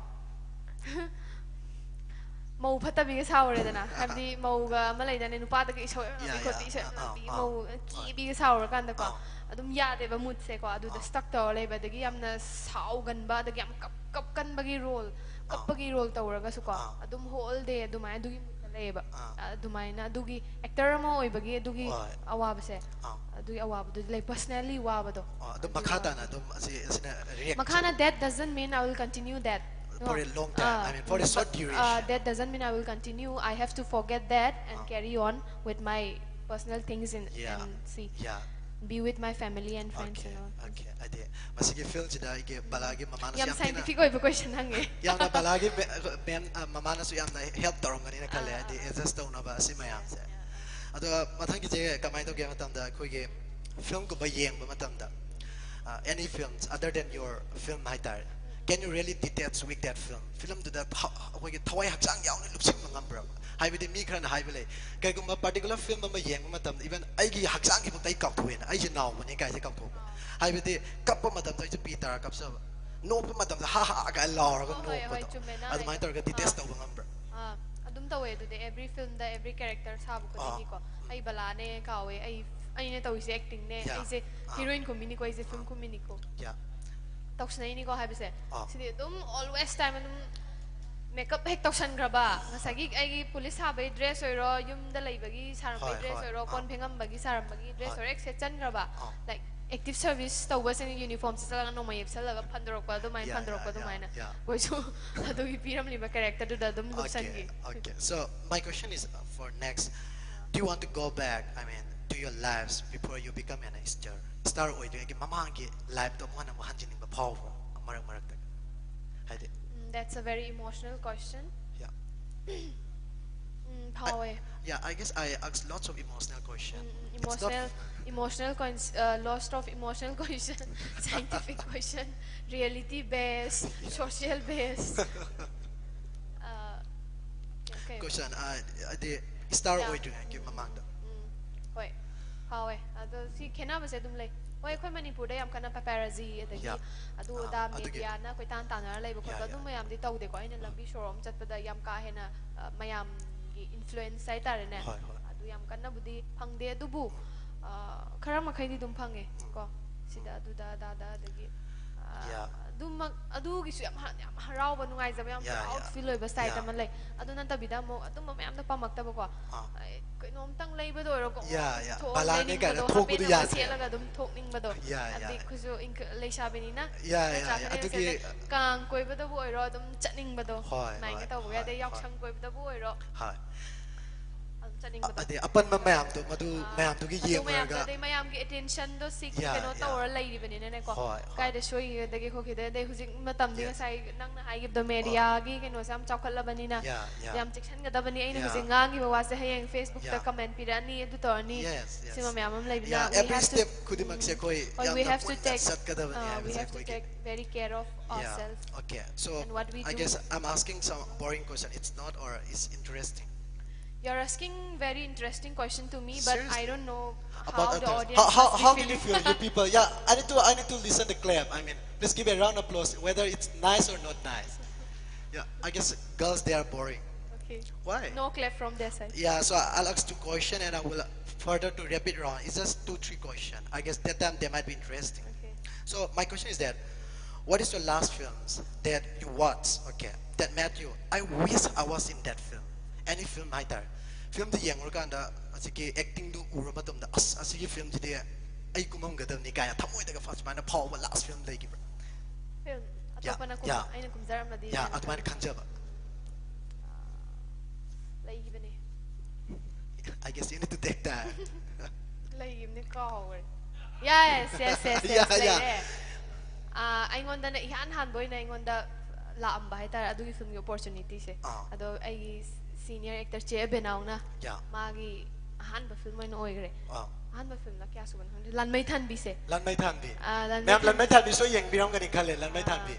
ꯃꯧ ꯐꯠꯇꯕꯤꯒ ꯁꯥꯎꯔꯦꯗꯅ, ꯍꯥꯏꯕꯗꯤ ꯃꯧꯒ ꯑꯃ ꯂꯩꯗꯅꯦ, ꯅꯨꯄꯥꯗꯒ ꯏꯁꯧ ꯌꯥꯝ ꯂꯥꯡꯕꯤ Yeah, ꯈꯣꯠꯄꯤ, yeah. ꯏꯁꯧ ꯌꯥꯝ ꯑꯥ, ꯂꯥꯡꯕꯤ, ꯑꯥ, ꯃꯧ ꯑꯥ. ꯀꯦꯕꯤꯒ ꯁꯥꯎꯔꯀꯥꯟꯗꯀꯣ, ꯑꯥ. ꯑꯗꯨꯝ ꯌꯥꯗꯦꯕ ꯃꯨꯠꯁꯦꯀꯣ꯫ ꯑꯗꯨꯗ ꯑꯥ. ꯁ꯭ꯇꯛ ꯇꯧꯔ ꯂꯩꯕ, ꯑꯗꯒꯤ ꯌꯥꯝꯅ ꯁꯥꯎꯒꯟꯕ, ꯑꯗꯒꯤ ꯌꯥꯝ ꯀꯞ ꯀꯞꯀꯟꯕꯒꯤ ꯔꯣꯜ, ꯑꯥ. ꯀꯞꯄꯒꯤ ꯔꯣꯜ ꯇꯧꯔꯒꯁꯨꯀꯣ, ꯑꯥ. ꯑꯗꯨꯝ ꯍꯣꯜ ꯗꯦ ꯑꯗꯨꯃꯥꯏꯅ ꯑꯗꯨꯒꯤ ꯃꯨꯠꯇ ꯂꯩꯌꯦꯕ꯫ ꯑꯥ. ꯑꯗꯨꯃꯥꯏꯅ ꯑꯗꯨꯒꯤ ꯑꯦꯛꯇꯔ ꯑꯃ ꯑꯣꯏꯕꯒꯤ ꯑꯗꯨꯒꯤ ꯍꯣꯏ. ꯑꯋꯥꯕꯁꯦ, ꯑꯥ. ꯑꯗꯨꯒꯤ ꯑꯋꯥꯕꯗꯨꯗꯤ ꯂꯩ, ꯄꯔꯁꯅꯦꯜꯂꯤ ꯋꯥꯕꯗꯣ꯫ ꯑꯣ, ꯑꯗꯨꯝ ꯑꯗꯨꯒꯤ ꯃꯈꯥ ꯋꯥꯕꯗꯣ꯫ ꯇꯥꯅ ꯑꯗꯨꯝ ꯑꯁꯤ ꯑꯁꯤꯅ react ꯃꯈꯥꯅ, that doesn't mean I will continue that. For a long time, I mean, for a Mm, short but, duration. Uh, that doesn't mean I will continue. I have to forget that and Ah. carry on with my personal things and, Yeah. And see, Yeah. Be with my family and friends Okay, and all. Okay. ꯍꯥꯏꯗꯤ ꯃꯁꯤꯒꯤ ꯐꯤꯜꯝꯁꯤꯗ ꯑꯩꯒꯤ ꯕꯂꯥꯒꯤ ꯃꯃꯥꯅꯁꯨ ꯌꯥꯝ ꯌꯥꯝ ꯊꯤꯅ ꯁꯥꯏꯟꯇꯤꯐꯤꯛ ꯑꯣꯏꯕ ꯀꯣꯏꯁꯟ ꯍꯪꯉꯦ꯫ ꯌꯥꯝꯅ ꯕꯂꯥꯒꯤ ꯃꯦ- ꯃꯦꯝ ꯑ, ꯃꯃꯥꯅꯁꯨ ꯌꯥꯝꯅ ꯍꯦꯜꯞ ꯇꯧꯔꯝꯒꯅꯤꯅ ꯈꯜꯂꯦ, ꯑꯥ, ꯍꯥꯏꯗꯤ ꯑꯥ, ꯑꯥ. ꯑꯦꯗꯖꯁ ꯇꯧꯅꯕ ꯑꯁꯤ ꯃꯌꯥꯝꯁꯦ. ꯑꯗꯣ ꯃꯊꯪꯒꯤꯁꯦ ꯀꯃꯥꯏꯅ ꯇꯧꯒꯦ ꯍꯥꯏꯕ ꯃꯇꯝꯗ, ꯑꯩꯈꯣꯏꯒꯤ ꯐꯤꯜꯝꯒꯨꯝꯕ ꯌꯦꯡꯕ ꯃꯇꯝꯗ, any films other than your film ꯍꯥꯏꯇꯥꯔꯦ, can you really detach with that film? ꯐꯤꯂꯝꯗꯨꯗ ꯊ- ꯑꯩꯈꯣꯏꯒꯤ ꯊꯋꯥꯏ ꯍꯛꯆꯥꯡ ꯌꯥꯎꯅ ꯂꯨꯞꯁꯤꯟꯕ ꯉꯝꯕ꯭ꯔꯕ? ꯍꯥꯏꯕꯗꯤ ꯃꯤ ꯈꯔꯅ ꯍꯥꯏꯕ ꯂꯩ, ꯀꯩꯒꯨꯝꯕ ꯄꯥꯔꯇꯤꯀꯨꯂꯔ ꯐꯤꯂꯝ ꯑꯃ ꯌꯦꯡꯕ ꯃꯇꯝꯗ, even ꯑꯩꯒꯤ ꯍꯛꯆꯥꯡꯒꯤꯐꯥꯎꯗ ꯑꯩ ꯀꯥꯎꯊꯣꯛꯑꯦꯅ, ꯑꯩꯁꯦ ꯅꯥꯎꯕꯅꯦ ꯀꯥꯏꯁꯦ ꯀꯥꯎꯊꯣꯛꯄ. ꯍꯥꯏꯕꯗꯤ ꯀꯞꯄ ꯃꯇꯝꯗ ꯑꯩꯁꯨ ꯄꯤ ꯇꯥꯔ ꯀꯞꯆꯕ, ꯅꯣꯛꯄ ꯃꯇꯝꯗ ꯍꯥ ꯍꯥ ꯀꯥꯏꯅ ꯂꯥꯎꯔꯒ ꯍꯣꯏ, ꯍꯣꯏ, ꯍꯣꯏ, ꯅꯣꯛꯄꯗꯣ, ꯆꯨꯝꯃꯦ ꯅꯪ ꯑꯗꯨꯃꯥꯏꯅ ꯍꯥꯏꯗꯣ꯫ ꯇꯧꯔꯒ ꯗꯤꯇꯦꯆ ꯑꯥ. ꯇꯧꯕ ꯉꯝꯕ꯭ꯔꯥ? ꯑꯥ, ꯑꯗꯨꯝ ꯇꯧꯋꯦ ꯑꯗꯨꯗꯤ, ꯑꯦꯕ꯭ꯔꯤ ꯐꯤꯜꯝꯗ, ꯑꯦꯕ꯭ꯔꯤ ꯀꯦꯔꯦꯛꯇꯔ ꯁꯥꯕ ꯑꯥ. ꯈꯨꯗꯤꯡꯒꯤꯀꯣ, ꯑꯩ ꯕꯂꯥꯅꯦ ꯀꯥꯎꯋꯦ, ꯑꯩ ꯑꯩꯅ ꯇꯧꯔꯤꯁꯦ ꯑꯦꯛꯇꯤꯡꯅꯦ, Yeah. ꯑꯩꯁꯦ ꯑꯥ. ꯍꯤꯔꯣꯏꯟ ꯀꯨꯝꯃꯤꯅꯤꯀꯣ, ꯑꯩꯁꯦ ꯐꯤꯂꯝ ꯑꯥ. ꯀꯨꯝꯃꯤꯅꯤꯀꯣ, Yeah. ꯇꯧꯁꯟꯅꯩꯅꯤꯀꯣ ꯍꯥꯏꯕꯁꯦ, ꯑꯥ. ꯁꯤꯗꯤ ꯑꯗꯨꯝ ꯑꯣꯜꯋꯦꯁ ꯇꯥꯏꯝ ꯑꯗꯨꯝ ꯃꯦꯀꯞ ꯍꯦꯛ ꯇꯧꯁꯟꯈ꯭ꯔꯕ, ꯉꯁꯥꯏꯒꯤ ꯑꯩꯒꯤ ꯄꯨꯂꯤꯁ ꯁꯥꯕꯒꯤ ꯗ꯭ꯔꯦꯁ ꯑꯣꯏꯔꯣ, ꯌꯨꯝꯗ ꯂꯩꯕꯒꯤ ꯁꯥꯔꯝꯕꯒꯤ ꯍꯣꯏ, ꯗ꯭ꯔꯦꯁ ꯍꯣꯏ. ꯑꯣꯏꯔꯣ, ꯑꯥ. ꯀꯣꯟ ꯐꯦꯡꯉꯝꯕꯒꯤ ꯁꯥꯔꯝꯕꯒꯤ ꯗ꯭ꯔꯦꯁ ꯍꯣꯏ. ꯑꯣꯏꯔꯣ ꯍꯦꯛ ꯁꯦꯠꯆꯟꯈ꯭ꯔꯕ, ꯑꯥ. ꯂꯥꯏꯛ ꯑꯦꯛꯇꯤꯚ ꯁꯔꯚꯤꯁ ꯇꯧꯕꯁꯤꯡ ꯌꯨꯅꯤꯐꯣꯔꯝ ꯁꯦꯠꯆꯜꯂꯒ ꯅꯣꯡꯃꯩ ꯌꯦꯞꯁꯜꯂꯒ ꯐꯟꯗꯣꯔꯛꯄ ꯑꯗꯨꯃꯥꯏꯅ, Yeah, ꯐꯟꯗꯣꯔꯛꯄ yeah, yeah, ꯑꯗꯨꯃꯥꯏꯅ yeah. ꯑꯩꯈꯣꯏꯁꯨ ꯑꯗꯨꯒꯤ ꯄꯤꯔꯝꯂꯤꯕ ꯀꯦꯔꯦꯛꯇꯔꯗꯨꯗ ꯑꯗꯨꯝ Okay, ꯂꯨꯞꯁꯟꯈꯤ꯫ Okay. So my question is uh, for next. Do you want to go back, I mean, to your lives before you become an star? Star ꯑꯣꯏꯗ꯭ꯔꯤꯉꯩꯒꯤ ꯃꯃꯥꯡꯒꯤ ꯂꯥꯏꯐꯇꯣ ꯑꯃꯨꯛ ꯍꯟꯅ ꯑꯃꯨꯛ ꯍꯟꯖꯤꯟꯅꯤꯡꯕ ꯐꯥꯎꯕ꯭ꯔꯥ? ꯃꯔꯛ ꯃꯔꯛꯇ ꯍꯥꯏꯗꯤ Mm, that's a very emotional question. Yeah. Mm, I- ꯐꯥꯎꯋꯦ꯫ Yeah, I guess I asked lots of emotional question. Mm, mm, It's not- emotional, emotional cons- uh, lots of emotional question, scientific question, reality based, social based. Uh, okay. Question, uh, ꯍꯥꯏꯗꯤ ꯁ꯭ꯇꯥꯔ Yeah. ꯑꯣꯏꯗ꯭ꯔꯤꯉꯩꯒꯤ ꯃꯃꯥꯡꯗ. ꯎꯝ, ꯍꯣꯏ, ꯐꯥꯎꯋꯦ꯫ ꯑꯗꯣ ꯁꯤ ꯈꯦꯠꯅꯕꯁꯦ ꯑꯗꯨꯝ ꯂꯩ꯫ ꯍꯣꯏ, ꯑꯩꯈꯣꯏ ꯃꯅꯤꯄꯨꯔꯗ ꯌꯥꯝ ꯀꯟꯅ paparazzi ꯑꯗꯒꯤ Yeah. ꯑꯗꯨ ꯑꯥ, ꯑꯗꯥ ꯑꯗꯨꯒꯤ media ꯅ ꯀꯣꯏꯇꯥꯟ ꯇꯥꯟꯅꯔ ꯂꯩꯕ Yeah, ꯈꯣꯠꯄ yeah. ꯑꯗꯨꯝꯕ ꯃꯌꯥꯝꯗꯤ ꯇꯧꯗꯦꯀꯣ꯫ ꯑꯩꯅ ꯂꯝꯕꯤ ꯁꯣꯔꯣꯛ ꯑꯃ ꯆꯠꯄꯗ ꯌꯥꯝ ꯀꯥ ꯍꯦꯟꯅ ꯑ, ꯃꯌꯥꯝꯒꯤ influence ꯍꯥꯏꯇꯥꯔꯦꯅꯦ꯫ ꯍꯣꯏ, ꯍꯣꯏ. ꯑꯗꯨ ꯌꯥꯝ ꯀꯟꯅꯕꯨꯗꯤ ꯐꯪꯗꯦ, ꯑꯗꯨꯕꯨ ꯑ, ꯈꯔ ꯃꯈꯩꯗꯤ ꯑꯗꯨꯝ ꯐꯪꯉꯦ ꯀꯣ꯫ ꯁꯤꯗ ꯑꯗꯨꯗ ꯑꯗꯥꯗ ꯑꯗꯒꯤ ꯑ, Yeah. ꯑꯗꯨꯃꯛ ꯑꯗꯨꯒꯤꯁꯨ ꯌꯥꯝ ꯍ- ꯌꯥꯝ ꯍꯔꯥꯎꯕ ꯅꯨꯡꯉꯥꯏꯖꯕ ꯌꯥꯝ Yeah, proud yeah. feel ꯑꯣꯏꯕ side Yeah. ꯑꯃ ꯂꯩ꯫ ꯑꯗꯨ ꯅꯠꯇꯕꯤꯗ ꯑꯃꯨꯛ ꯑꯗꯨꯝꯕ ꯃꯌꯥꯝꯗꯣ ꯄꯥꯝꯃꯛꯇꯕꯀꯣ꯫ ꯑꯥ. ꯑꯩ ꯀꯩꯅꯣꯝꯇꯪ ꯂꯩꯕꯗ ꯑꯣꯏꯔꯣ ꯀꯣ, Yeah, yeah. ꯊꯣꯛꯑ ꯕꯂꯥꯅꯦ ꯀꯥꯏꯅ ꯂꯩꯅꯤꯡꯕꯗꯣ, ꯊꯣꯛꯄꯗꯣ ꯍꯥꯄꯦꯟ ꯑꯃ ꯌꯥꯗꯦ. ꯁꯦꯠꯂꯒ ꯑꯗꯨꯝ ꯊꯣꯛꯅꯤꯡꯕꯗꯣ꯫ Yeah, yeah. ꯍꯥꯏꯕꯗꯤ ꯑꯩꯈꯣꯏꯁꯨ ꯏꯟꯀ- ꯂꯩꯁꯥꯕꯤꯅꯤꯅ Yeah, yeah, ꯅꯠꯇ꯭ꯔꯥ? yeah. ꯐꯅꯦꯛ ꯑꯗꯨꯒꯤ ꯁꯦꯠꯂꯒ ꯀꯥꯡ ꯀꯣꯏꯕꯗꯕꯨ ꯑꯣꯏꯔꯣ ꯑꯗꯨꯝ ꯆꯠꯅꯤꯡꯕꯗꯣ, ꯍꯣꯏ, ꯑꯗꯨꯃꯥꯏꯅ ꯍꯣꯏ, ꯇꯧꯕ ꯍꯣꯏ, ꯌꯥꯗꯦ꯫ ꯍꯣꯏ. ꯌꯥꯎꯁꯪ ꯀꯣꯏꯕꯗꯕꯨ ꯑꯣꯏꯔꯣ ꯍꯣꯏ. ꯑꯗꯨꯝ ꯆꯠꯅꯤꯡꯕꯗꯣ꯫ ꯑꯗꯩ ꯑꯄꯟꯕ ꯃꯌꯥꯝꯗꯣ ꯃꯗꯨ ꯑꯥ, ꯃꯌꯥꯝꯗꯨꯒꯤ ꯑꯗꯨ ꯃꯌꯥꯝꯗꯣ, ꯌꯦꯡꯉꯨꯔꯒ ꯑꯗꯩ ꯃꯌꯥꯝꯒꯤ attention ꯗꯣ ꯁꯤ Yeah, ꯀꯩꯅꯣ yeah. ꯇꯧꯔ ꯂꯩꯔꯤꯕꯅꯤꯅꯅꯦꯀꯣ꯫ ꯍꯣꯏ, ꯍꯣꯏ. ꯀꯥꯏꯗ ꯁꯣꯏꯈꯤꯒꯗꯒꯦ ꯈꯣꯠꯈꯤꯒꯗꯒꯦ, ꯑꯗꯩ ꯍꯧꯖꯤꯛ ꯃꯇꯝꯗꯤ Yes. ꯉꯁꯥꯏ ꯅꯪꯅ ꯍꯥꯏꯈꯤꯕꯗꯣ, media ꯒꯤ ꯀꯩꯅꯣꯁꯦ ꯌꯥꯝ ꯆꯥꯎꯈꯠꯂꯕꯅꯤꯅ Yeah, yeah. ꯌꯥꯝ ꯆꯦꯛꯁꯤꯟꯒꯗꯕꯅꯤ꯫ ꯑꯩꯅ Yeah. ꯍꯧꯖꯤꯛ ꯉꯥꯡꯉꯤꯕ ꯋꯥꯁꯦ ꯍꯌꯦꯡ Facebook ꯇ Yeah. comment ꯄꯤꯔꯛꯑꯅꯤ, ꯑꯗꯨ ꯇꯧꯔꯅꯤ, Yes, yes. ꯁꯤꯃ ꯃꯌꯥꯝ ꯑꯃ ꯂꯩꯕꯅ Yeah, we every have to, step ꯈꯨꯗꯤꯡꯃꯛꯁꯦ ꯑꯩꯈꯣꯏ ꯍꯣꯏ, we ꯌꯥꯝꯅ have to ꯃꯨꯟꯅ take, ꯆꯠꯀꯗꯕꯅꯤ uh, we ꯍꯥꯏꯕꯁꯦ have to ꯑꯩꯈꯣꯏꯒꯤ. take very care of Yeah. ourselves. Okay. So And what we I do. guess I'm asking some boring question. It's not, or it's interesting. You're asking very interesting question to me, but I Seriously? don't know how About the others. audience How, how, must be how did you feeling. Feel, you people? Yeah, I need to, I need to listen the clap. I mean, please give a round of applause, whether it's nice or not nice. Yeah, I guess girls, they are boring. Okay. Why? No clap from their side. Yeah, so I'll ask two questions and I will further to rapid round. It's just two, three questions. I guess that time they might be interesting. Okay. So my question is that, what is your last films that you watched? Okay, that made you, I wish I was in that film. Any film ꯍꯥꯏꯇꯥꯔꯦ. Film ꯗꯨ ꯌꯦꯡꯉꯨꯔꯀꯥꯟꯗ ꯍꯧꯖꯤꯛꯀꯤ acting ꯗꯨ ꯎꯔ ꯃꯇꯝꯗ, ꯑꯁ, ꯑꯁꯤꯒꯤ film ꯁꯤꯗꯤ ꯑꯩ ꯀꯨꯝꯃꯝꯒꯗꯕꯅꯤ ꯀꯥꯏꯅ ꯊꯃꯣꯏꯗꯒ ꯐ- ꯁꯨꯃꯥꯏꯅ ꯐꯥꯎꯕ last film ꯂꯩꯈꯤꯕ꯭ꯔꯥ? Film Yeah, ꯑꯇꯣꯞꯄꯅ ꯀꯨꯝ- yeah. ꯑꯩꯅ ꯀꯨꯝꯖꯔꯝꯃꯗꯤ Yeah, ꯀꯥꯏꯅ ꯑꯗꯨꯃꯥꯏꯅ ꯈꯟꯕ꯫ ꯈꯟꯖꯕ. ꯂꯩꯈꯤꯕꯅꯦ꯫ I guess you need to take time. ꯂꯩꯈꯤꯕꯅꯦ, ꯀꯥꯎꯈ꯭ꯔꯦ꯫ Yes, yes, yes, yes, Yeah, yeah. ꯂꯩꯔꯦ꯫ ꯑꯥ, ꯑꯩꯉꯣꯟꯗꯅ ꯏꯍꯥꯟ ꯍꯥꯟꯕ ꯑꯣꯏꯅ ꯑꯩꯉꯣꯟꯗ ꯂꯥꯛꯑꯝꯕ ꯍꯥꯏꯇꯥꯔꯦ ꯑꯗꯨꯒꯤ film ꯒꯤ opportunity ꯁꯦ꯫ ꯑꯥ. ꯑꯗꯣ ꯑꯩꯒꯤ senior actor ꯆꯦ ꯑꯕꯦꯅꯥꯎꯅ Yeah. ꯃꯥꯒꯤ ꯑꯍꯥꯟꯕ film ꯑꯣꯏꯅ ꯑꯣꯏꯈ꯭ꯔꯦ꯫ ꯑꯥ. ꯑꯍꯥꯟꯕ film ꯂ ꯀꯌꯥ ꯁꯨꯕꯅꯣ ꯈꯪꯗꯦ, ꯂꯥꯟꯃꯩ ꯊꯥꯟꯕꯤꯁꯦ꯫ ꯂꯥꯟꯃꯩ ꯊꯥꯟꯕꯤ. ꯑꯥ, ꯂꯥꯟꯃꯩ ꯃꯌꯥꯝ ꯊꯥꯟꯕꯤ꯫ ꯂꯥꯟꯃꯩ ꯊꯥꯟꯕꯤꯁꯨ ꯌꯦꯡꯕꯤꯔꯝꯒꯅꯤ ꯈꯜꯂꯦ, ꯂꯥꯟꯃꯩ ꯑꯥ. ꯊꯥꯟꯕꯤ.